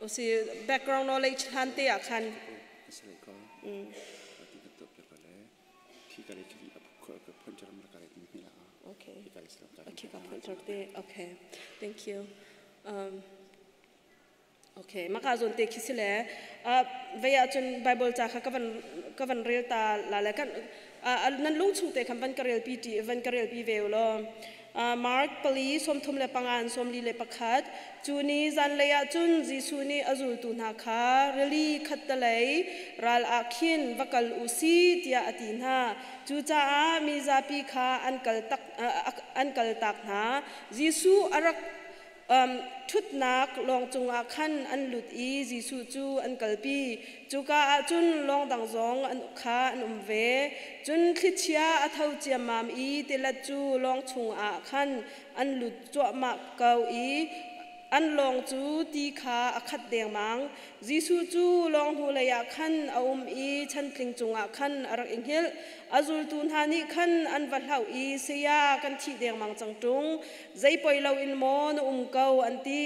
Si background knowledge hlan te ah khan. Okay. Okay, ka pointer te. Okay. Thank you. Okay, maka zon te khi si le vei ah cun Bible ca kha ka van rel ta la le kan nan lung chung te khan van ka rel pi ti van ka rel pi ve law. Mark 4 35 in 41. Cu ni zanlei ah cun Jesuh nih a zultu hna kha, "Rili khattalei ral ah khin va kal u si," tiah a ti hna. Cucaah mi zapi kha an kal tak an kal tak hna. Jesuh a rak ṭhutnak lawng cungah khan an lut i Jesuh cu an kalpi. Cuka ah cun lawng dang zong an kha an um ve. Cun thlichia a tho ciammam i tilet cu lawng chungah khan an lut cuahmah ko i an lawng cu ti kha a khat dengmang. Jesuh cu lawng hnulei ah khan a um i chantling cungah khan a rak i hngilh. A zultu hna nih khan an va hlauh i, "Saya, kan thih dengmang cang ṭung! Zei poi loin maw na um ko?" an ti.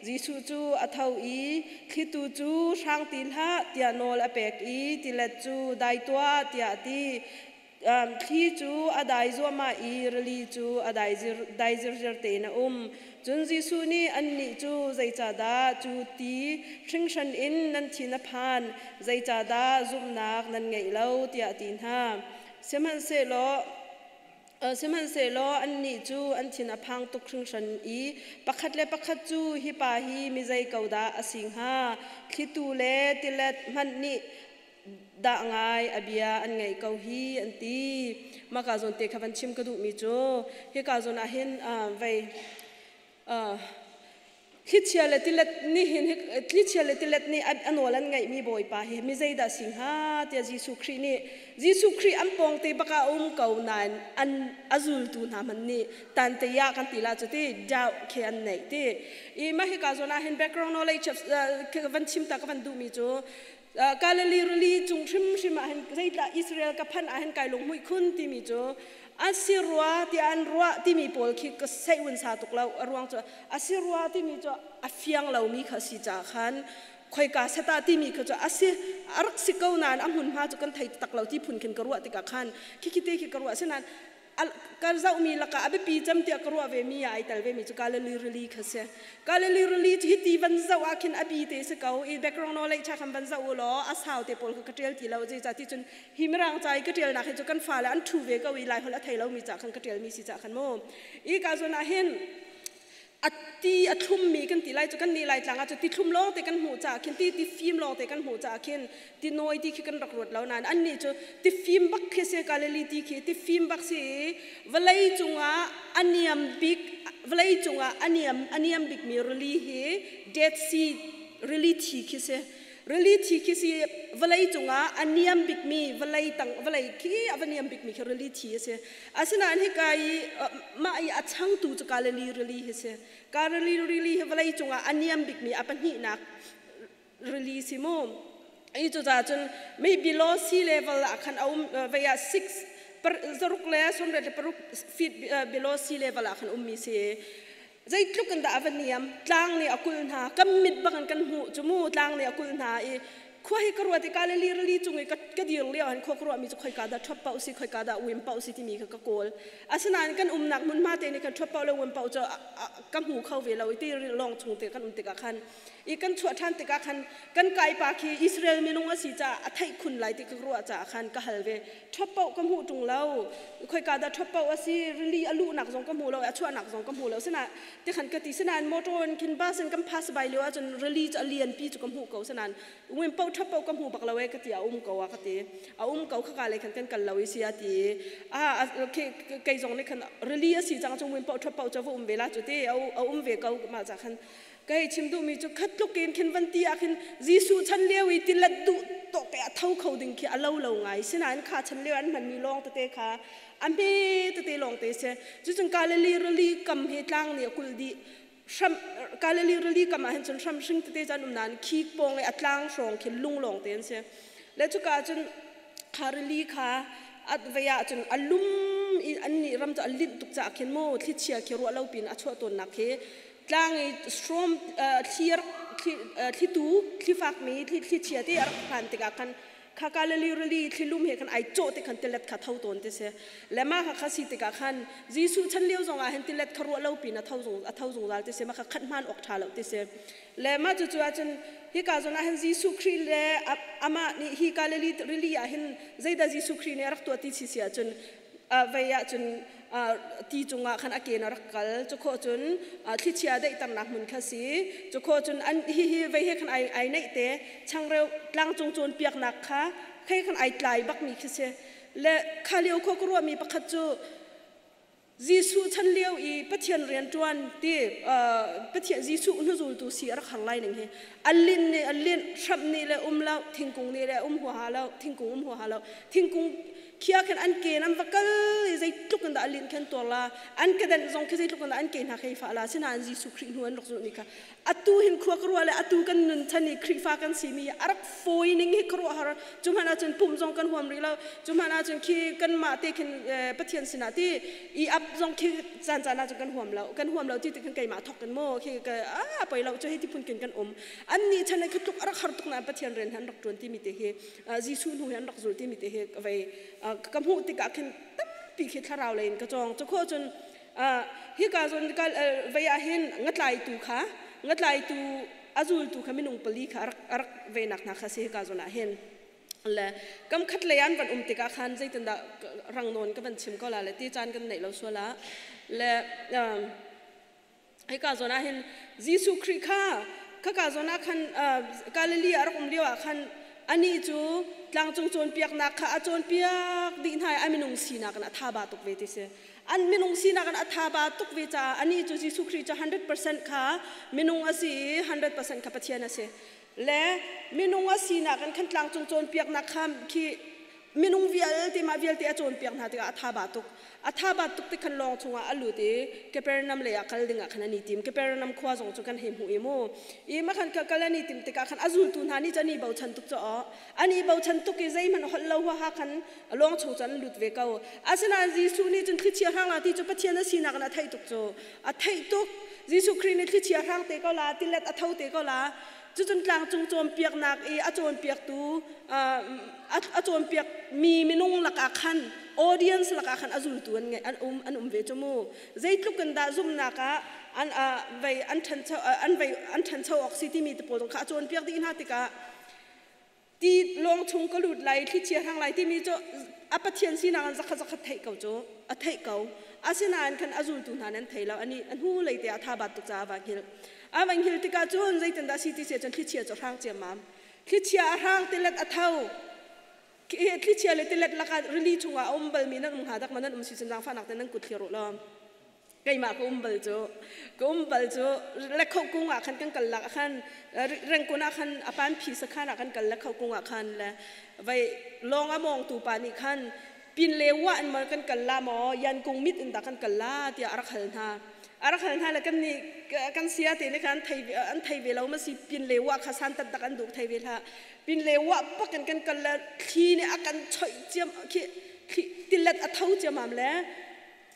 Jesuh cu a tho i thlitu cu, "Hrang ti hlah," tiah nawl a pek i tilet cu, "Dai tuah," tiah a ti. Thli cu a dai zuahmah i rili cu a dai, dai zirziar tein a um. Cun Jesuh nih annih cu, "Zeicahdah cu ti hringhran in nan thin a phan? Zeicahdah zumhnak nan ngeih lo?" tiah a ti hna. Sihmanhsehlaw annih cu an thin a phang tuk hringhran i pakhat le pakhat cu, "Hi pa hi mi zei ko dah a si hnga? Thlitu le tilet hmanh nih dah ngai a bia an ngaih ko hi," an ti. Maka zawn te kha van chim ka duhmi cu hika zawn ah hin vei thlichia le tilet nih hin, thlichia le tilet nih a nawl an ngaihmi Bawipa hi mi zeidah si hnga tiah Jesuh Khrih nih, Jesuh Khrih an pawngte bak ah um ko nain an a zultu hna hmanh nih tantaya kan ti la cu ti doubt khi an neih ti i. Mah hika zawn ah hin background knowledge van chim ta ka van duhmi cu Galilee rili cung hrimhrim ah hin zeitlah Israel ka phanh ah hin kai lunghmuih khun timi cu a si rua tiah an ruah timi pawl khi ka seih sa tuk lo. A ruang cu a si rua timi cu a fiang lomi kha si ca khan khoika seta timi kha cu a si, a rak si ko nain a hmunhma cu kan thei tak lo ti phun khin ka ruah tikah khan khi khi te khi ka ruah. Sinain ka zohmi lakah a biapi cem tiah ka ruah ve mi ah ai tel ve mi cu Galilee rili kha si. Galilee rili hi ti van zoh ah khin a bi te si ko i background knowledge kha kan van zoh u law a sau te pawl kha ka tial ti lo. Zeicah ti cun hi mirang ca i ka tialnak hi cu kan fale an thu ve ko i Lai holh a thei lomi ca khan ka tialmi si ca khan mu. I ka zawn ah hin a ti a thlummi kan ti lai cu, kan nih Lai tlang ah cu ti thlum lawng te kan hmuh caah khin ti fim lawng te kan hmuh caah khin ti nawi ti khi kan rak ruat lo nain annih cu ti fim bak khi si. Galilee ti khi ti fim bak si i vawlei cungah a niam bik, vawlei cungah a niam bik mi rili hi Dead Sea, rili thi khi si. Rili thi khi si, vawlei cungah a niam bikmi, vawlei tang vawlei khi a va niam bikmi khi rili thi a si. Asinain hika i mah i a changtu cu Galilee rili hi si. Galilee rili hi vawlei cungah a niam bikmi a pahnihnak rili si mu. I cu cun may below sea level ah khan a um, vei ah six 686 feet below sea level ah khan ummi si. Zeitluk in dah a va niam. Tlang nih a kulh hna. Kan mit bangin kan hmuh cu mu. Tlang nih a kulh hna i khua hi ka ruat i Galilee rili cung i ka dir lio hin khua ka ruahmi cu khoika dah ṭhuap paoh si, khoika dah uim paoh si timi kha ka kawl. Asinain kan umnak hmunhma te nih khan ṭhuap paoh le uim paoh cu ka hmu kho ve lo i ti lawng chung te kan um tikah khan i kan chuah ṭhan tikah khan kan kai pa khi Israel minung a si caah a theih khun lai ti ka ruah caah khan ka hal ve. Ṭhuap paoh ka hmuh ṭung lo. Khoika dah ṭhuap paoh a si, rili a luhnak zong ka hmu lo, a chuahnak zong ka hmu lo. Sinain tikhan ka ti. Sinain motor in khin bus in kan pass by lio ahcun rili cu a lianpi cu ka hmuh ko. Sinain win paoh ṭhuap paoh ka hmu bak lo e ka ti. A um ko a ka ti. A um ko khaka lei khan kan kal lo i si a ti. A kei zong nih khan rili a si cang cu win paoh ṭhuap paoh cu va um ve la cu ti. A um ve ko mah ca khan ka hei chim duhmi cu khat tluk in khin van ti ah khin Jesuh chan lio i tilet duh tawk ke a tho kho ding khi a lo lo ngai. Sinain kha chan lio an hmanmi lawng tete kha a hme tete lawng te si. Cucun Galilee rili kam hi tlang nih a kulh dih. Hram Galilee rili kam ah hin cun hram hring tete cu an um nain khi pawng i a tlang hrawng khi lung lawng te an si. Le cuka cun kha rili kha at vei ah cun a lum i an nih ram cu a linh tuk caah khin mu thlichia khi ruah lo pin a chuah tawnnak khi tlang i storm thli thlitu thlifakmi thlichia te a rak phan tikah khan kha Galilee rili thlilum he khan ai cawh te khan tilet kha tho tawn ti si. Le mah kha kha si tikah khan Jesuh chan lio zong ah hin tilet kha ruah lo pin a tho zung a tho zungzal ti si. Mah kha khat hman awk tha lo ti si. Le mah cu cu ahcun hika zawn ah hin Jesuh Khrih le amah nih hi Galilee rili ah hin zeidah Jesuh Khrih nih a rak tuah ti si si ahcun vei ahcun ti cungah khan a ke in a rak kal. Cu khawh cun thlichia daihternak hmun kha si. Cu khawh cun an hihi vei he khan ai ai neih te changreu tlangcung cawnpiaknak kha khei khan ai tlai bakmi khi si. Le kha lio khua ka ruahmi pakhat cu Jesuh chan lio i Pathian rianṭuan ti Pathian Jesuh hnuzultu si a rak har lai ning hi a linh nih a linh hramh nih le um lo thingkung nih le um huaha lo thingkung um huaha lo thingkung khia khin an ke an va kal i zeitluk in dah a linh khan tuar la an kedenh zong khi zeitluk in dah an ke hna khi fah la. Sinain Jesuh Khrih hnu an rak zulhmi kha atu hin khua ka ruah le atu kan nun chan i Khrihfa kan simi a rak fawi ning hi khuaruahhar. Cu hmanh ahcun pumh zong kan huam rih lo. Cu hmanh ahcun khi kanmah te khin Pathian sinah ti i ap zong khi caan caan ahcun kan huam lo. Kan huam lo ti ti khan keimah thok in maw khi ka a poi lo cu hei ti phun kin kan um. An nih chan khi tluk a rak har tuk nain Pathian rian han rak tuan timi te hi, Jesuh hnu hi an rak zul timi te hi vei ka hmuh tikah khin tampi khi thlarau lei in ka cawng. Cu khawh cun hika zawn vei ah hin ngatlaitu kha ngatlaitu a zultu kha minung pali kha a rak venak hna kha si hika zawn ah hin. Le kam khat lei an van um tikah khan zeitindah rang nawn ka van chim ko la le ti caan kan neih lo sual ah. Le hika zawn ah hin Jesuh Khrih kha khaka zawn ah khan Galilee a rak um lio ah khan anih cu tlangcung cawnpiaknak kha a cawnpiak dih hna i a minung sinak in a tha ba tuk ve ti si. An minung sinak in a tha ba tuk ve caah anih cu Jesuh Khrih cu 100% kha minung a si i 100% kha Pathian a si. Le minung a sinak in khan tlangcung cawnpiaknak kha khi minung vialte mah vialte a cawnpiak hna tikah a tha ba tuk. A tha ba tuk tik khan lawng chungah a lut i Capernaum lei ah kal dingah khan an i tim. Capernaum khua zong cu kan hei hmuh i mu i ma khan kal an i tim tikah khan a zultu hna nih cu an i bochan tuk cu an i bochan tuk i zeihmanh holh lo huaha khan lawng chung cu an lut ve ko. Asinain Jesuh nih cun thlichia hrang la ti cu Pathian a sinak in a theih tuk cu a theih tuk. Jesuh Khrih nih thlichia hrang te ko la, tilet a tho te ko la. Cucun tlangcung cawnpiaknak i a cawnpiaktu a cawnpiak mi minung lakah khan audience lakah khan a zultu an an um an um ve cu mu. Zeitluk in dah zumhnak ah an vei an ṭhancho an vei an ṭhancho awk si timi te pawl zong kha a cawnpiak dih hna tikah ti lawng chung ka lut lai, thlichia hrang lai timi cu a Pathian sinak in zakhat zakhat theih ko cu a theih ko. Asinain khan a zultu hna nan thei lo. Ani a hnu lei te ah tha bat tuk caah a van hngilh. A van hngilh tikah cun zeitindah si ti si cun thlichia cu hrang ciammam. Thlichia a hrang, tilet a tho. Thlichia le tilet lakah rili chungah a um balmi nan um hnga dak ma? Nan um si cun zaangfahnak te nan kut thlir u law. Keimah ka um bal cu ka um bal cu lekho kung ah khan kan kal lak ah khan rengkun ah khan apan phi sakhan ah kan kal lekho kung ah khan le vai lawng a mawng tu pa nih khan pin le wa in ma kan kal la maw yan kung mit in dah kan kal la tiah a rak hal hna. A rak hal hna le kan nih kan sia te nih khan an thei ve lo ma si pin le wa kha san tat dak an duh thei ve hlah. Pin le wa bak in kan kal le thli nih a kan choih ciam khi tilet a tho ciamam le.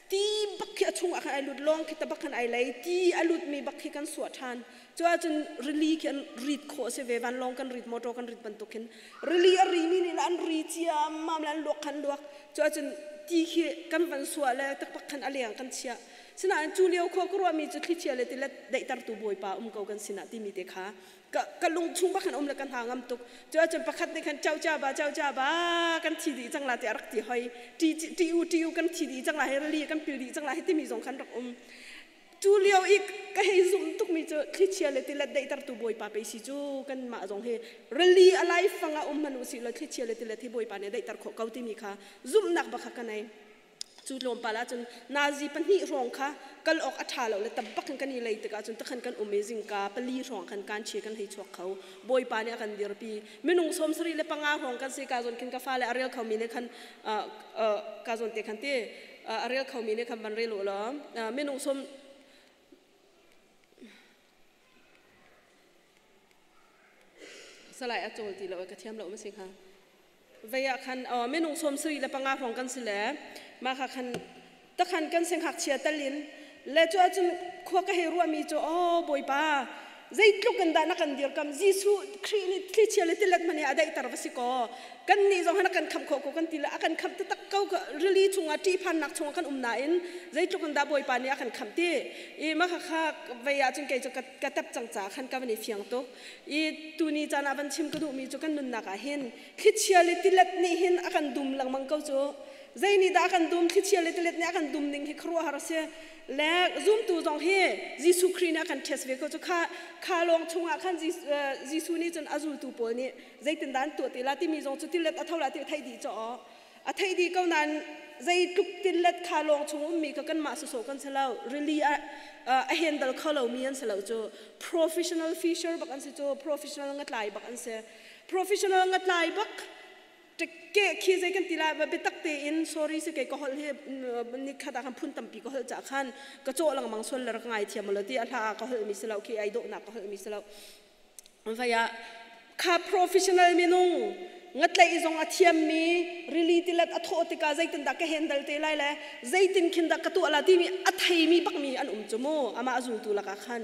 Ti bak khi a chungah khan ai lut lawng khi tabak khan ai lei ti a lut mi bak khi kan suah ṭhan. Cu ahcun rili khi an rit khawh a si ve vanlawng kan rit motor kan rit bantuk khin rili a ri mi nih le an ri ciammam le an luak khan luak. Cu ahcun ti khi kan van suah le takpak khan a leng kan chiah. Sinain cu lio khua ka ruahmi cu thlichia le tilet daihtertu Bawipa um ko kan sinah timi te kha ka ka lung chung bak khan um le ka hna ngam tuk. Cu ahcun pakhat nih khan chau cha ba chau cha ba kan thi dih cang la tiah rak ti hoi. Ti ti u ti u kan thi dih cang la hi rili kan pil dih cang la hi timi zong khan rak um. Cu lio i ka hei zum tukmi cu thlichia le tilet daihtertu Bawipa pei si cu kanmah zong hi rili a laifang ah um hmanh usih law thlichia le tilet hi Bawipa nih a daihter khawh ko timi kha zumhnak bak kha ka nei. Cu tlawmpal ahcun nazi pahnih hrawng kha kal awk a ṭha lo le tabak in kan i lei tikah cun takhan kan um i zingka pali hrawng khan kan chi kan hei chuak kho. Bawipa nih a kan dirpi. Minung 75 hrawng kan si ka zawn khin ka fale a rel khomi nih khan ka zawn te khan ti a rel khomi nih khan van rel u law minung sawm salai a cawl ti lo ka thiam lo ma si kha vei ah khan minung 75 hrawng kan si le mah kha khan takhan kan singhakchia talin le cu ahcun khua ka hei ruahmi cu aw Bawipa zeitluk in dah na kan dirkam Jesuh Khrih nih thlichia le tilet hmanh hi a daihter va si kaw kan nih zong han a kan khamh khawh ko kan ti le a kan khamh taktak ko rili chungah ṭihphannak chungah kan um nain zeitluk in dah Bawipa nih a kan khamh ti i mah kha kha vei ahcun kei cu ka tap cang caah khan ka van i fiang tuk i tuni caan ah van chim ka duhmi cu kan nunnak ah hin thlichia le tilet nih hin a kan dum lengmang ko cu. Zei nih dah a kan dum? Thlichia le tilet nih a kan dum ning hi khuaruahhar a si. Le zumtu zong hi Jesuh Khrih nih a kan test ve ko cu. Kha kha lawng chungah khan Jesuh nih cun a zultu pawl nih zeitindah an tuah ti la timi zong cu tilet a tho la ti theih dih caw. A theih dih ko nain zeitluk tilet kha lawng chung ummi kha kanmah sawsawh kan si lo. Rili a a handle kho lomi an si lo cu. Professional fisher bak an si cu. Professional ngatlai bak an si. Professional ngatlai bak ke khi zei kan ti lai biatak tein sorry si kei ka holh hi ni khat ah khan phun tampi ka holh cah khan ka cawh lengmang sual le rak ngai thiam lo ti a hla ka holh mi si lo khi ai dawhnak ka holh mi si lo vai ah kha professional minung ngatlaih zong a thiam mi rili tilet a thawh tikah zeitin dah ka handle te lai le zeitin khin dah ka tuah la timi a theimi bak mi an um cu mu amah zultu lakah khan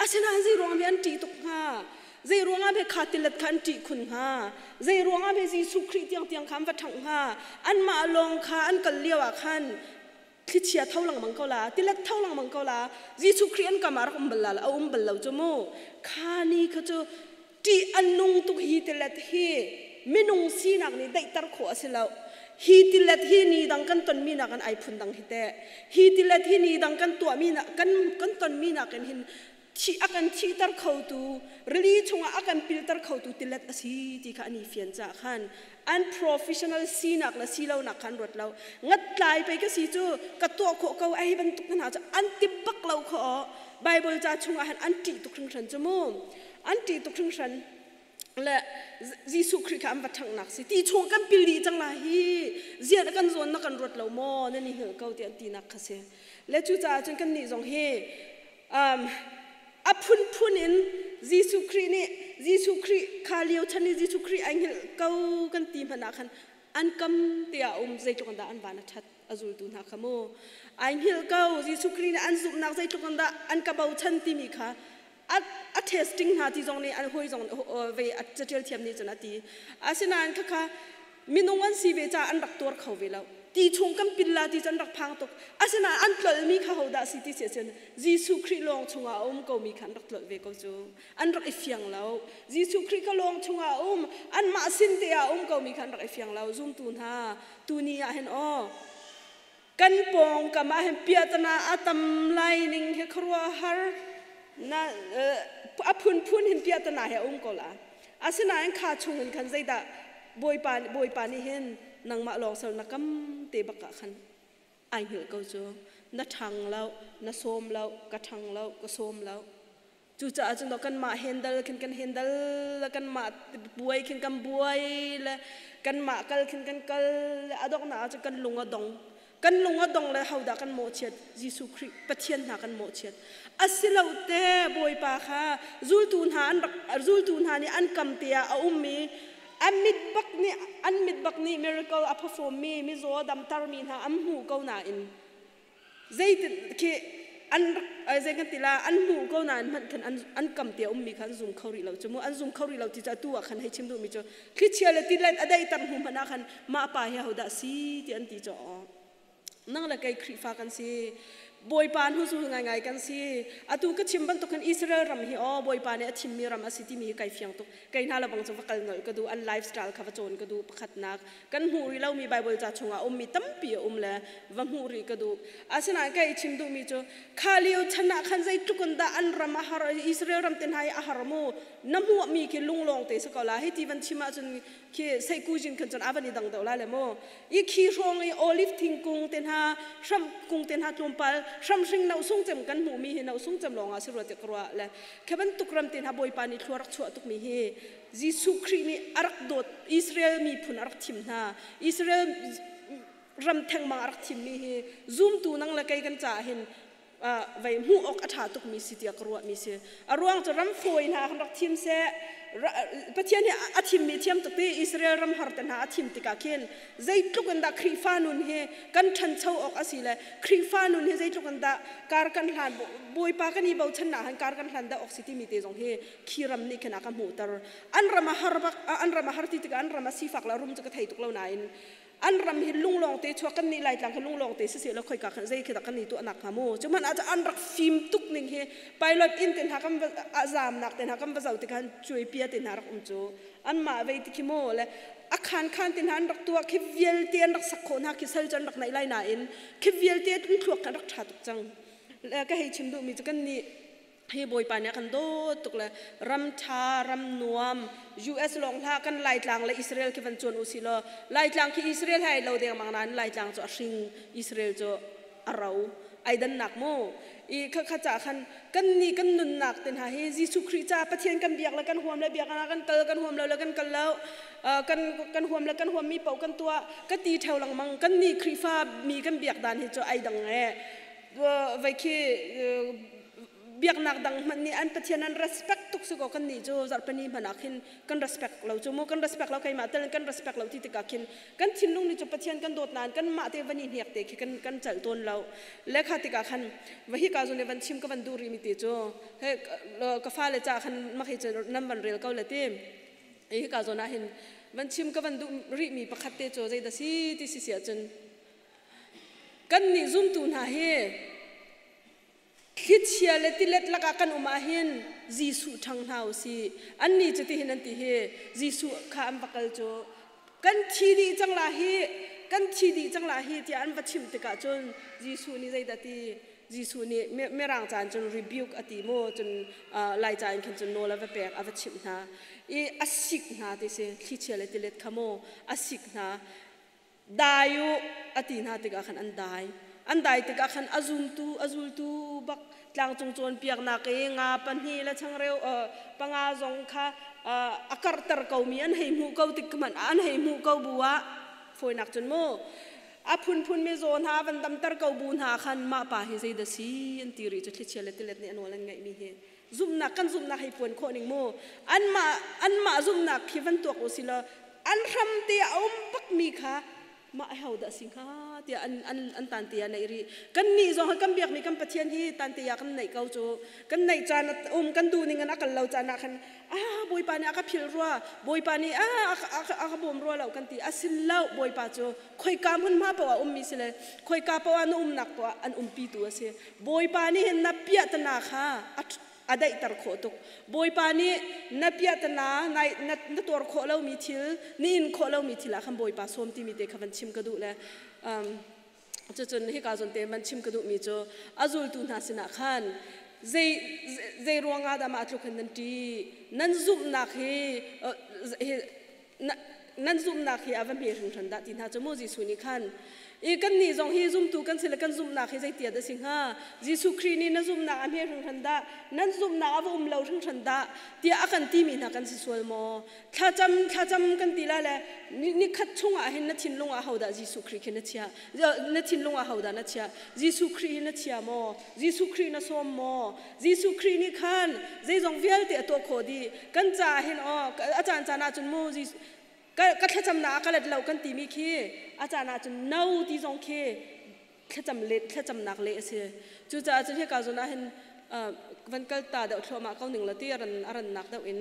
asinain zei ruang mi an ṭih tuk hnga? Zei ruangah hme kha tilet kha an ṭih khun hnga? Zei ruangah hme Jesuh Khrih tiangtiang kha an va ṭhangh hnga? Anmah lawng kha an kal lio ah khan thlichia tho lengmang ko la, tilet tho lengmang ko la. Jesuh Khrih an kam ah rak um bal la, a um bal lo cu mu. Kha ni kha cu ṭih a nung tuk hi tilet hi minung sinak nih daihter khawh a si lo. Hi tilet hi ni dang kan tonmi nakin ai phun dang hi teh. Hi tilet hi ni dang kan tuahmi kan kan tonmi nakin hin thi a kan thihter khotu rili chungah a kan pilter khotu tilet a si ti kha an i fian caah khan an professional sinak le silonak khan ruat lo. Ngattlai pei ka si cu ka tuah khawh ko ai bantuk hna cu an ti bak lo kho. Bible ca chungah han an ṭih tuk hringhran cu mu, an ṭih tuk hringhran le Jesuh Khrih kha an va ṭhanghnak si ti chung kan pil dih cang la hi zian kan zawn na kan ruat lo maw nan i hngilh ko ti an tinak kha si le. Cucaah cun kan nih zong hi a phunphun in Jesuh Khrih nih Jesuh Khrih kha lio chan i Jesuh Khrih ai hngilh ko kan ti hmanh ah khan an kam te ah um zeitluk in dah an van a ṭhat a zultu hna kha mu ai hngilh ko. Jesuh Khrih nih an zumhnak zeitluk in dah an ka bochan timi kha a testing hna ti zong nih an hawi zong ve a catial thiam nih cun a ti. Asinain khakha minung an si ve caah an rak tuar kho ve lo. Ti chung kan pil la ti cu an rak phang tuk. Asinain an tlolhmi kha hodah si ti si ahcun Jesuh Khrih lawng chungah a um komi kha an rak tlolh ve ko cu. An rak i fiang lo. Jesuh Khrih kha lawng chungah a um, anmah sin te ah a um komi kha an rak i fiang lo. Zumtu hna, tuni ah hin aw kan pawngkam ah hin piahtana a tam lai ning hi khuaruahhar na a phunphun hin piahtana he a um ko la. Asinain kha chung in khan zeidah Bawipa Bawipa nih hin nangmah lawng sal na kam te bak ah khan ai hngilh ko cu. Na ṭhang lo, na sawm lo, ka ṭhang lo, ka sawm lo. Cucaah cun kanmah handle khin kan handle, kanmah buai khin kan buai le kanmah kal khin kan kal le a donghnak ah cun kan lung a dong. Kan lung a dong le hodah kan mawhchiat? Jesuh Khrih Pathian hna kan mawhchiat. Asilo te Bawipa kha zultu hna an rak zultu hna nih an kam te ah a um i an mit bak nih an mit bak nih miracle a perform mi mizaw damter mi hna an hmuh ko nain. Zeitin khi an zei kan ti la an hmuh ko nain hmanh khan an kam te ummi kha an zum kho rih lo cu mu. An zum kho rih lo ti cu atu ah khan hei chim duhmi cu thlichia le tilet a daihter hnu hmanh ah khan mah pa hi hodah si ti an ti cu nang le kei Khrihfa kan si, Bawipa hnuzul ngaingai kan si. Atu ka chim bantukin Israel ram hi aw Bawipa nih a thimmi ram a si timi hi kai fiang tuk. Kei hna lebang cu va kal nolh ka duh, an lifestyle kha va cawn ka duh. Pakhatnak kan hmuh rih lomi Bible ca chungah ummi tampi a um le va hmuh rih ka duh. Asinain kei chim duhmi cu kha lio chan ah khan zeitluk in dah an ram a har, Israel ram te hna hi a har mu. Na hmuhmi khi lunglawng te si ko la. Hi ti van chim ahcun khi seikujin khan cun a van i dang deuh lai le mu. I khi hrawng i olive thingkung te hna, hramh kung te hna tlawmpal hramhring no sung cem kan hmuhmi hi no sung cem lawng ah si rua tiah ka ruah le khi bantuk ram te hna Bawipa nih thlua rak chuah tukmi hi Jesuh Khrih nih a rak dawt Israel miphun a rak thim hna, Israel ram thengmang a rak thimmi hi zumtu nang le kei kan caah hin vei hmuh awk a ṭha tukmi si tiah ka ruahmi si. A ruang cu ram fawi hna kan rak thim seh, Pathian hi a thimmi thiam tuk ti Israel ram har te hna a thim tikah khin zeitluk in dah Khrihfa nun hi kan ṭhancho awk a si le Khrihfa nun hi zeitluk in dah kar kan hlan, Bawipa kan i bochannak han kar kan hlan dah awk si timi te zong hi khi ram nih khin a ka hmuhter. An ram a har bak, an ram a har ti tikah an ram a sifak le a rum cu ka thei tuk lo nain an ram hi lunglawng te chuak kan nih Laitlang hi lunglawng te siseh law khoika khan zei khi dah kan i tuahnak hnga mu. Cu hmanh ah an rak fim tuk ning hi pilot inn te hna kan va zamnak te hna kan va zoh tikhan cuaipia te hna rak um cu anmah vei ti khi mu le a khan khan te hna an rak tuah khi vialte an rak sak khawh hna khi sal cu an rak naih lai nain khi vialte an thluak kan rak ṭha tuk cang. Ka hei chim duhmi cu kan nih hi Bawipa nih a kan dawt tuk le ram ṭha, ram nuam, US lawng hlah, kan Laitlang le Israel khi van cuan u si law Laitlang khi Israel hai lo dengmang nain Laitlang cu a hring, Israel cu a ro ai dannak mu. I kha kha ca khan kan nih kan nunnak te hna hi Jesuh Khrih ca Pathian kan biak le kan huam le biak ah kan kal, kan huam lo le kan kal lo, kan kan huam le kan huam mi paoh kan tuah ka ti theo lengmang. Kan nih Khrihfa mi kan biak dan hi cu ai dang e vai khi biaknak dang hmanh nih an pathian an respect tuk si ko. Kan nih cu zarhpini hmanh ah khin kan respect lo cu mu. Kan respect lo, keimah tel kan respect lo ti tikah khin kan thinlung nih cu Pathian kan dawt nain kan mah te van i hnek te khi kan kan celh tawn lo le kha tikah khan va hi ka zun van chim ka van duh rih mi te cu he ka fale ca khan mak hi cu nan van rel ko le ti hi ka zawn ah hin van chim ka van duh rih mi pakhat te cu zei dah si ti si si ahcun kan nih zumtu hna hi thlichia le tilet lakah kan um ahhin Jesuh ṭhang hna u sih. Annih cu tihin an ti hi Jesuh kha an va kal cu kan thi dih cang la hi, kan thi dih cang la hi tiah an va chimh tikah cun Jesuh nih zeidah ti? Jesuh nih Mirang caan cun rebuke a ti mu, cun Lai ca in khin cun nawl a va pek, a va chimh hna i a sik hna ti si. Thlichia le tilet kha mu a sik hna, dai u a ti hna tikah khan an dai. An dai tikah khan a zumtu a zultu bak tlangcung cawnpiaknak i nga pahnih le changreu panga zong kha a karhter komi an hei hmuh ko tik hmanh an hei hmuh ko bu ah fawinak cun mu a phunphun mi zaw hna van damter ko bu hna khan mah pa hi zeidah si an ti rih cu. Thlichia le tilet nih a nawl an ngaihmi hi zumhnak kan zumhnak hei puan khawh ning mu. Anmah anmah zumhnak khi van tuak u si law an hram te a um bak mi kha mah ho dah si hnga tiah an an an tan te ah neih rih. Kan nih zong kan biak mi kan Pathian hi tan te ah kan neih ko cu. Kan neih caan um kan duh ning in a kal lo caan ah khan a Bawipa nih a ka philh rua, Bawipa nih a a ka bawm rua lo kan ti. A sin lo, Bawipa cu khoika hmunhma paoh ah ummi si le khoika paoh ah na umnak paoh ah an umpitu a si. Bawipa nih hin na piahtana kha a daihter khawh tuk. Bawipa nih na piahtana na na tuar khawh lomi thil, na in khawh lomi thil ah khan Bawipa sawm timi te kha van chim ka duh le cucun hika zawn te van chim ka duhmi cu a zultu hna sinah khan zei zei ruangah dah mah tluk hin nan ṭih, nan zumhnak hi nan zumhnak hi a va hme hringhran dah ti hna cu mu Jesuh nih khan. I kan nih zong hi zumtu kan si le kan zumhnak hi zeitia dah si hnga? Jesuh Khrih nih na zumhnak a hme hringhran dah, nan zumhnak a va um lo hringhran dah tiah a kan timi hna kan si sual maw? Thlacam thlacam kan ti la le ni khat chungah hin na thinlung ah hodah Jesuh Khrih khi na chia, na thinlung ah hodah na chia? Jesuh Khrih hi na chia maw? Jesuh Khrih na sawm maw? Jesuh Khrih nih khan zeizong vialte a tuah khawh dih kan caah hin. Aw a caan caan ah cun mu ka thlacamnak ah ka let lo kan timi khi a caan ah cun no ti zong khi. Thlacam le thlacamnak le a si. Cucaah cun hika zawn ah hin van kal ta deuh thluahmah ko ning la ti a ran a rannak deuh in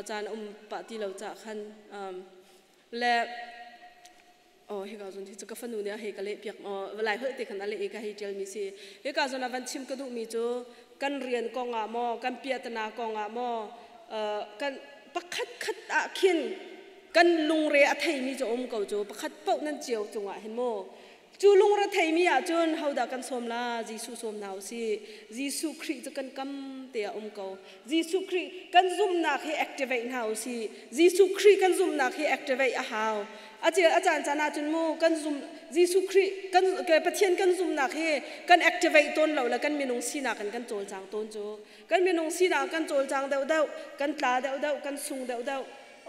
caan a um pah ti lo caah khan le oh hika zawn hi cu ka fanu nih a hei ka leh piak lai holh te khan a leh i ka hei ṭial mi si. Hika zawn ah van chim ka duh mi cu kan rian kong ah maw, kan piahtana kong ah maw, kan pakhat khat ah khin kan lungre a theimi cu um ko cu. Pakhat paoh nan cio cungah hin maw, cu lungretheimi ahcun hodah kan sawm la? Jesuh sawm hna u sih. Jesuh Khrih cu kan kam te ah um ko. Jesuh Khrih kan zumhnak hi activate hna u sih. Jesuh Khrih kan zumhnak hi activate a hau. A cel a caan caan ahcun mu kan zum Jesuh Khrih kan Pathian kan zumhnak hi kan activate tawn lo le kan minung sinak in kan cawlcang tawn cu. Kan minung sinak kan cawlcang deuhdeuh, kan tla deuhdeuh, kan sung deuhdeuh.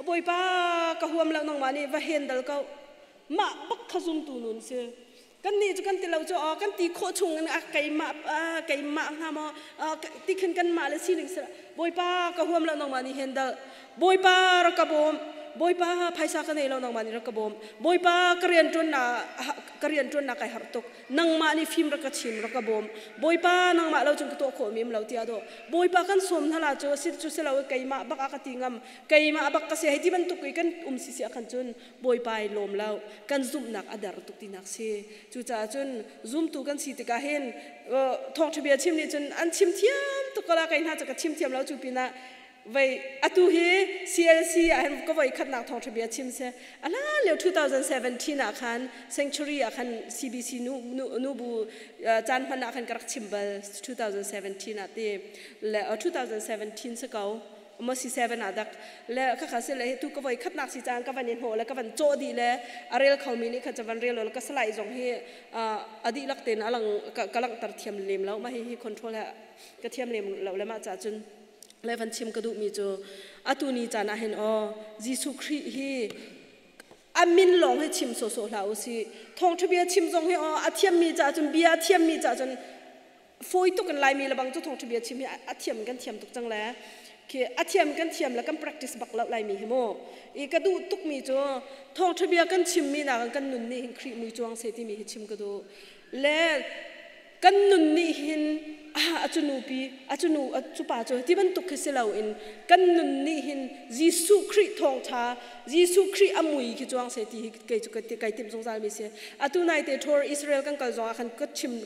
Bawipa, ka huam lo, nangmah nih va hen dal ko. Mah bak kha zumtu nun si. Kan nih cu kan ti lo cu kan ti khawh chung in a keimah keimah hnga maw ti khin kan mah le sining si. Bawipa, ka huam lo, nangmah nih handle. Bawipa, rak ka bawm. Bawipa, phaisa ka nei lo, nangmah nih rak ka bawm. Bawipa, ka rian ṭuannak ka rian ṭuannak kai harh tuk, nangmah nih fim rak ka chim, rak ka bawm. Bawipa, nangmah lo cun ka tuah khawh mi um lo tiah dawh Bawipa kan sawm hna la cu si. Cu si lo keimah bak a ka ti ngam, keimah bak ka si hei ti bantuk i kan um si si ah khan cun Bawipa i lawm lo, kan zumhnak a der tuk tinak si. Cucaah cun zumtu kan si tikah hin thawngṭha bia chim nih cun an chim thiam tuk ko la, kei hna cu ka chim thiam lo. Cu pinah vei atu hi CLC ah hin ka voi khatnak thawngṭha bia chim si. A hlan lio 2017 ah khan Sanctuary ah khan CBC nu nu nubu caan hman ah khan ka rak chim bal, 2017 ah ti le 2017 si ko maw si 7 ah dak le khakha si le tu ka voi khatnak si caan ka van i hnawh le ka van cawh dih le a rel khomi nih khan van rel lo. Ka salai zong hi a dihlak tein a lang ka langhter thiam lem lo. Mah hi hi control he ka thiam lem lo le mah ca cun le van chim ka duhmi cu atu ni caan ah hin aw Jesuh Khrih hi a min lawng hi chim sawhsawh hlah u sih. Thawngṭha bia chim zong hi aw a thiammi caah cun, bia a thiammi caah cun fawi tuk in Laimi lebang cu thawngṭha bia chim hi a thiam kan thiam tuk cang le khi a thiam kan thiam le kan practice bak lo Laimi hi mu. I ka duh tuk mi cu thawngṭha bia kan chim mi nakin kan nun nih hin Khrih mui cuang se timi hi chim ka duh le kan nun nih hin a cu nupi a cu nu a cu pa cu ti bantuk khi si loin kan nun nih hin Jesuh Khrih thawngṭha, Jesuh Khrih a mui khi cuang se ti hi kei cu kai timh zungzal mi si. Atu nai te tour Israel kan kal zong ah khan ka chim.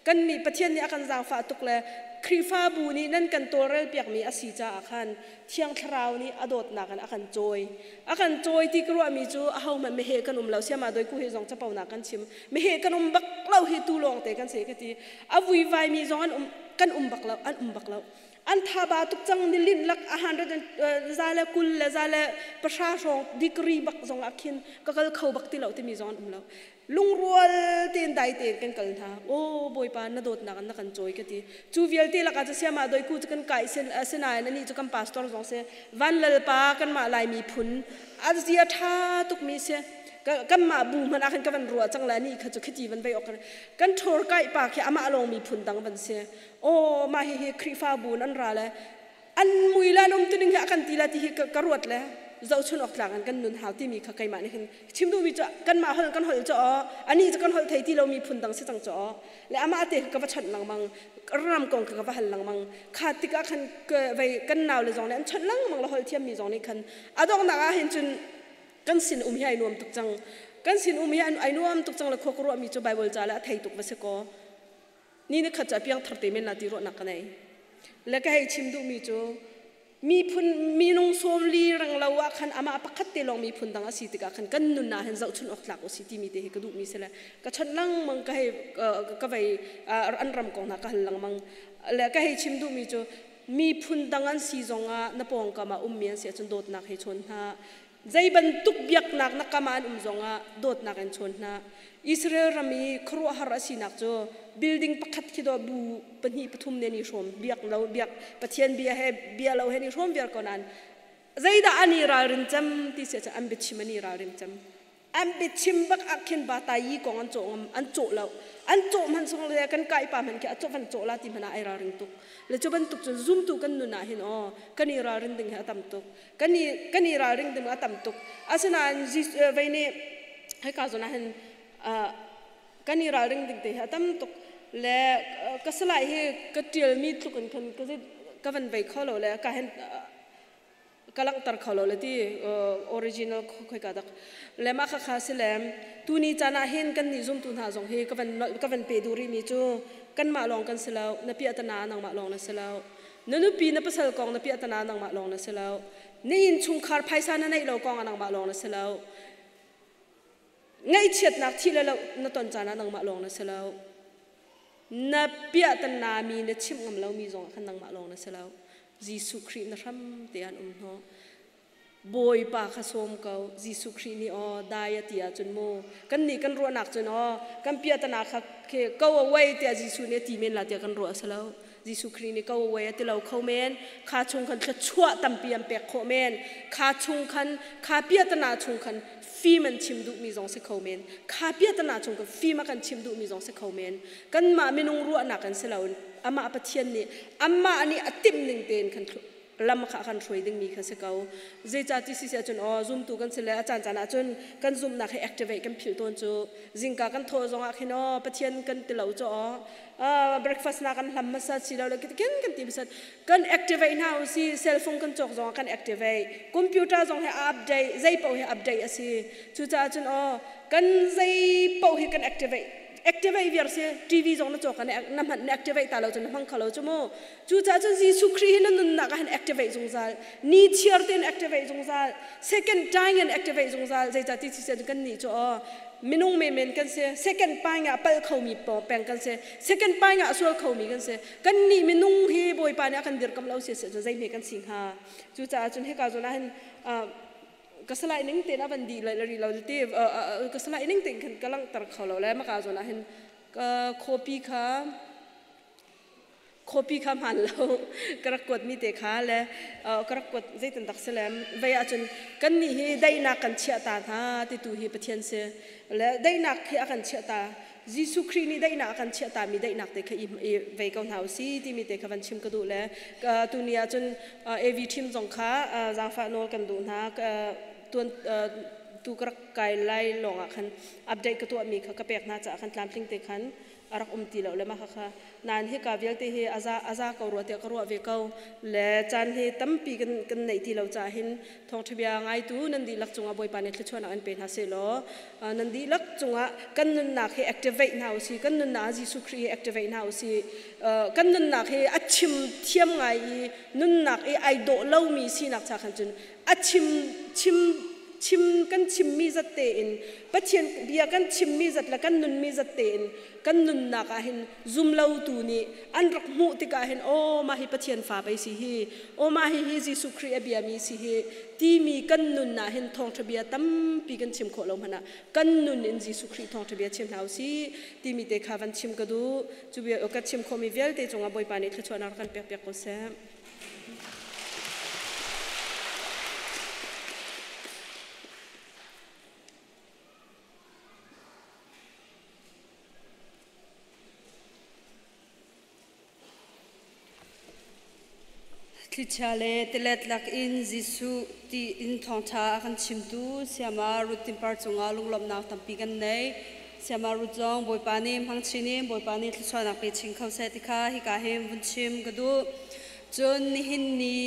Kan nih Pathian nih a kan zaangfah tuk le Khrihfabu nih nan kan tawlrel piakmi a si caah khan Thiang Thlarau nih a dawtnak in a kan cawi, a kan cawi ti ka ruahmi cu ahohmanh meheh kan um lo. Siama doi ku hi zong caponak kan chim, meheh kan um bak lo hi, tu lawng te kan si ka ti. A vuivaimi zong an um kan um bak lo, an um bak lo. An thaba tuk cang ni linh lak a 100 za le 20 le za le 10 hrawng degree bak zong ah khin ka kal kho bak ti lo timi zong an um lo. Lungrual tein, dai tein kan kal hna. Aw Bawipa, na dawtnak in na kan cawi ka ti. Cu vialte lakah cu siama doiku cu kan kai sinain anih cu kan pastor zong si, Van Lalpa, kanmah Lai miphun a zia ṭha tukmi si. Kanmah bu hmanh ah khan ka van ruah cang le anih kha cu khiti van vei awk kan ṭhawr kai pa khi amah lawng miphun dang van si. Aw mah hihi Khrihfabu in an ra le an mui le an um tuning hi a kan ti la ti hi ka ruat le zohchun awk tlak in kan nun hau timi kha keimah nih hin chim duhmi cu kanmah holh kan holh cu aw anih cu kan holh thei ti lomi phun dang si cang cu aw le amah te ka va chawnh lengmang, ram kong kha ka va hal lengmang. Kha tikah khan vei kan nau le zong nih an chawnh lengmang le holh thiammi zong nih khan a donghnak ah hin cun kan sin um hi ai nuam tuk cang, kan sin um hi ai nuam tuk cang le khua ka ruahmi cu Bible ca le a thei tuk va si kaw ni ni khat cu a piang thar te men la ti ruahnak ka nei le ka hei chim duhmi cu miphun minung 40 rang lo ah khan amah pakhat te lawng miphun dang a si tikah khan kan nun ah hin zohchun awk tlak u si timi te hi ka duhmi si le ka chawnh lengmang, ka hei ka vei an ram kong hna ka hal lengmang le ka hei chim duhmi cu miphun dang an si zongah na pawngkam ah ummi an si ahcun dawtnak hei chawn hna. Zei bantuk biaknak na kam ah an um zongah dawtnak in chawn hna. Israel ram i khuaruahhar a sinak cu building pakhat khi dawh bu pahnih pathum nih an i hrawm, biak lo biak Pathian bia he bia lo he an i hrawm viar ko nain zeidah an i ralrin cem ti si ahcun an biachim an i ralrin cem. An biachim bak ah khin ba tai yi kong an cawh ngam an cawh lo, an cawh hmanh song le kan kai pa hmanh khi a cawh van cawh la ti hmanh ah ai ralring tuk le cu bantuk cun zumtu kan nun ah hin aw kan i ralrin ding hi a tam tuk, kan i ralring ding a tam tuk. Asinain vei nih hika zawn ah hin. Kan i ralring ding te hi a tam tuk le ka salai hi ka tialmi tluk in khan ka van vei kho lo le ka hen ka langhter kho lo le ti original khoi ka dak le ma kha kha si le tuni caan ah hin kan nih zumtu hna zong hi ka van pe duh rih mi cu kanmah lawng kan si lo, na piahtana nangmah lawng na si lo, na nupi na pasal kong na piahtana nangmah lawng na si lo, na innchungkhar phaisa na neih lo kong ah nangmah lawng na si lo, ngaihchiatnak thi le lo na ton caan ah nangmah lawng na si lo, na piahtana mi na chimh ngam lomi zong ah khan nangmah lawng na si lo. Jesuh Khrih na hram te an um hnawh. Bawipa kha sawm ko. Jesuh Khrih nih aw dai a ti ahcun mu kan nih kan ruahnak cun aw kan piahtana kha khi go away tiah Jesuh nih a ti men la tiah kan ruah a si lo. Jesuh Khrih nih go away a ti lo kho men. Kha chung khan thluachuah tampi an pek khawh men. Kha chung khan kha piahtana chung khan fim an chim duhmi zong si kho men. Kha piahtana chung khan fim a kan chim duhmi zong si kho men. Kanmah minung ruahnak kan si lo. Amah Pathian nih amah nih a timh ning tein khan lam kha a kan hruai dingmi kha si ko. Zeicah ti si ahcun aw zumtu kan si le a caan caan ahcun kan zumhnak hi activate kan philh tawn cu. Zingka kan thawh zong ah khin aw Pathian kan ti lo cu aw breakfast na kan hlam hmasa si lo le kin kan ti hmasa kan activate hna u si. Cell phone kan cawk zong ah kan activate, computer zong hi a update, zei paoh hi update a si. Cucaah cun aw kan zei paoh hi kan activate activate viar si. TV zong na cawk na hmanh na activate ta lo cun na hmang kho lo cu mu. Cucaah cun Jesuh Khrih hi na nunnak ah hin activate zungzal, ni chiar tein activate zungzal, second time in activate zungzal. Zeicah ti si kan nih cu aw minung menmen kan si, second paing ah pal khomi peng kan si, second paing ah sual khomi kan si. Kan nih minung hi Bawipa nih a kan dirkam lo si si zei hme kan si hnga? Cucaah cun hika zawn ah hin ka salai ning tein a van dih le ri lo ti ka salai ning tein khan ka langhter kho lo le maka zawn ah hin copy kha copy kha hmaan lo ka rak kuat mi te kha le ka rak kuat zeitin dak si le vei ahcun kan nih hi daihnak kan chiah ta hna titu hi Pathian si le daihnak khi a kan chiah ta. Jesuh Khrih nih daihnak a kan chiah ta mi daihnak te kha i vei ko hna usi timi te kha van chim ka duh le tuni ahcun AV team zong kha zaangfah nawl kan duh hna. Tuan tu ka rak kai lai lawng ah khan update ka tuah mi kha ka pek hna caah khan tlamtling te khan a rak um ti lo le mah kha nain hika vialte hi aza ko rua tiah ka ruah ve ko le caan hi tampi kan neih ti lo caah hin thawngṭhabia ngaitu nan dihlak cungah Bawipa nih thluachuahnak in pe hna sehlaw, nan dihlak cungah kan nunnak hi activate hna usih, kan nunnak ah Jesuh Khrih hi activate hna usih. Kan nunnak hi a chim thiam ngai i nunnak i ai dawh lomi sinak cha khan cun a chim chim chim kan chimmi zat tein Pathian bia kan chimmi zat le kan nunmi zat tein kan nunnak ah hin zumlotu nih an rak hmuh tikah hin aw mah hi Pathian fa pei si hi, aw mah hi hi Jesuh Khrih a biami si hi timi kan nun ah hin thawngṭha bia tampi kan chim khawh lo hmanh ah kan nun in Jesuh Khrih thawngṭha bia chim hna usih timi te kha van chim ka duh. Cu bia ka chim khawhmi vialte cungah Bawipa nih thluachuahnak rak kan pek piak ko seh. Thlichia le tilet lakin Jesuh ti in thawngṭha a kan chimtu Sayama Ruth Timpar cungah lunglawmhnak tampi kan nei. Sayama Ruth zong Bawipa nih hmang chin in Bawipa nih thluachuahnak pe chin kho seh ti kha hika hin vun chim ka duh. Cun nihin ni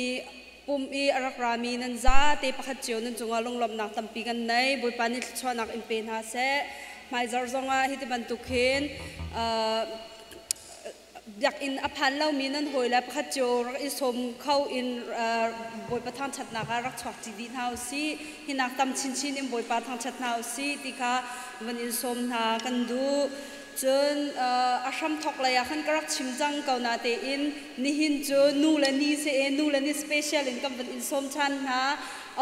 pum i a rak rami nan zate pakhat cio nan cungah lunglawmhnak tampi kan nei. Bawipa nih thluachuahnak in pe hna seh. Hmaizarh zongah hi ti bantuk hin biakinn a phan lomi nan hawi le pakhat cio rak i sawm kho in Bawipa thangṭhatnak ah rak chuak ṭi dih hna u sih. Hinak tam chinchin in Bawipa thangṭhat hna u sih ti kha van in sawm hna kan duh. Cun a hramthawk lei ah khan ka rak chim cang ko na tein nihin cu nu le ni si e nu le ni special in kan van in sawm ṭhan hna.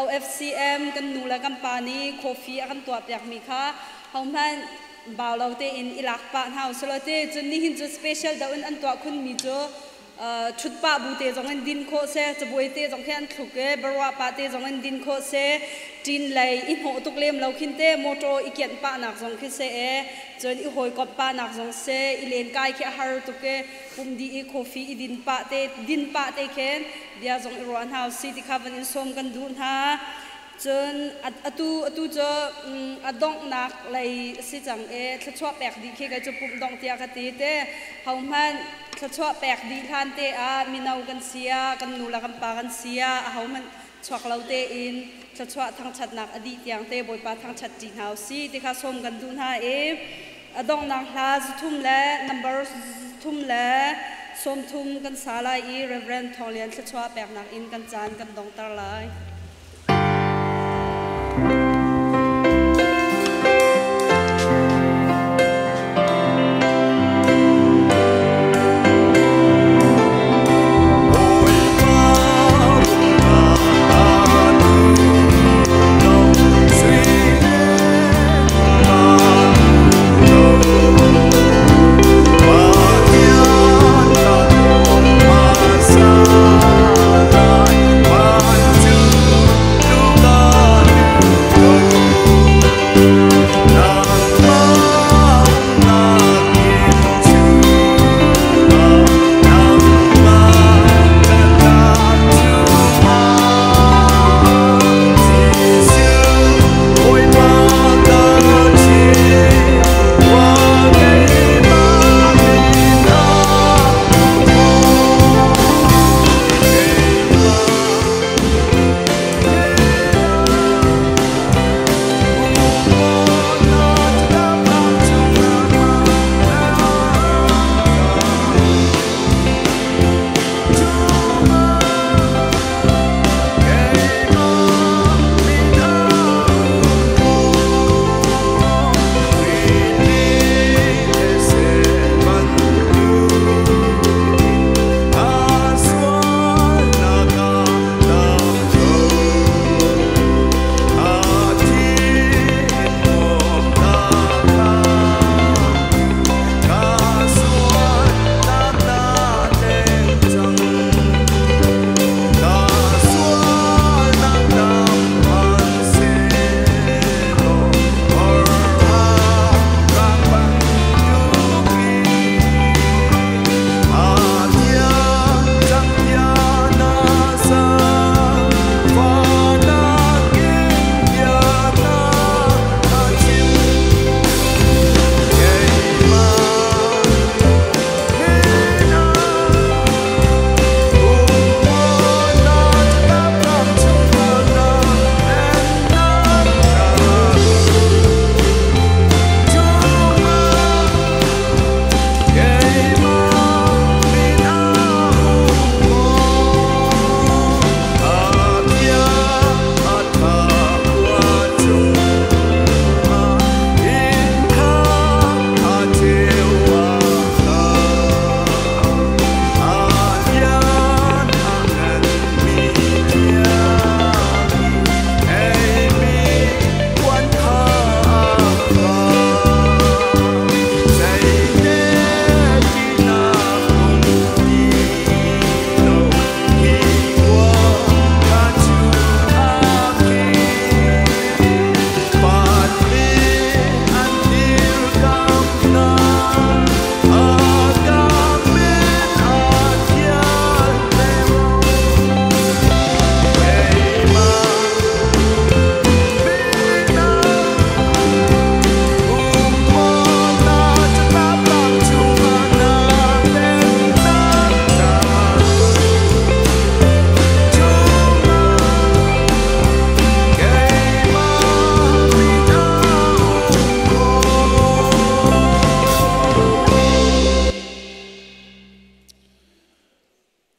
OFCM kan nu le kan pa nih coffee a kan tuahpiak mi kha hohmanh bau lo tein i lak pah hna usih te. Cun nihin cu special deuh in an tuah khun mi cu ṭhut pah bu te zong in din khawh se, cabuai te zong khi an thluk i baruah pah te zong in din khawh se, ṭin lei i hnawh tuk lem lo khin te motor i kianh pah nak zong khi se e, cun i hawikomh pah nak zong se, i lenkai khi a har tuk i pum dih i coffee i din pah te din pah te khin bia zong i ruah hna usih ti kha van in sawm kan duh hna. Cun atu atu cu a donghnak lei a si cang i thluachuah pek dih khi kei cu pumh dongh tiah ka ti te. Hohmanh thluachuah pek dih hlan te ah mino kan si ah, kan nu le kan pa kan si ah, ahohmanh chuak lo tein thluachuah thangṭhatnak a dih tiang te Bawipa thangṭhat ṭi hna usih ti kha sawm kan duh hna i a donghnak hla 3 le number 330 kan sa lai i Reverend Thawng Lian thluachuah peknak in kan caan kan dongter lai.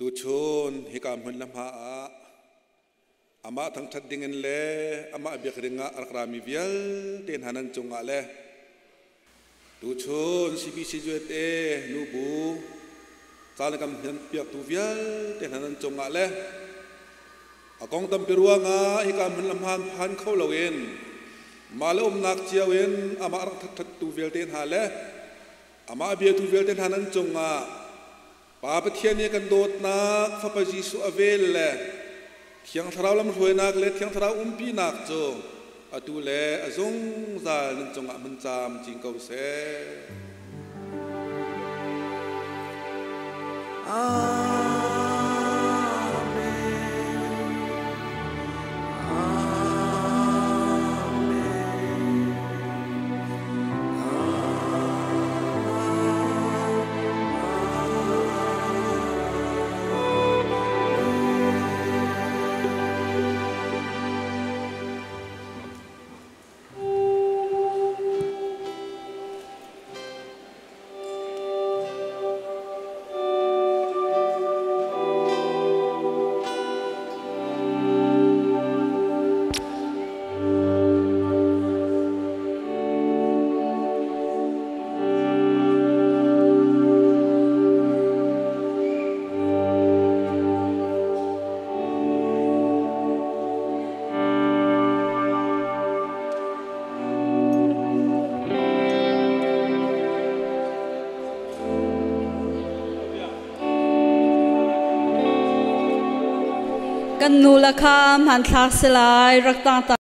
Tuchun hika hmun le hma ah amah thangṭhat dingin le amah biak dingah a rak rami vialte hna nan cungah le tuchun CBCUSA nubu caan kam piaktu vialte hna nan cungah le a kong tampi ruangah hika hmun le hmaan phan kho loin mah le umnak cio in amah rak ṭhattu vialte hna le amah biatu vialte hna nan cungah Pa Pathian nih kan dawtnak Fapa Jesuh a vel le Thiang Thlarau lamhruainak le Thiang Thlarau umpinak cu atu le a zungzal nan cungah hmun camcin ko seh. Amen. Amen. Kan nu la kha hmanthlak si lai rak tang ta.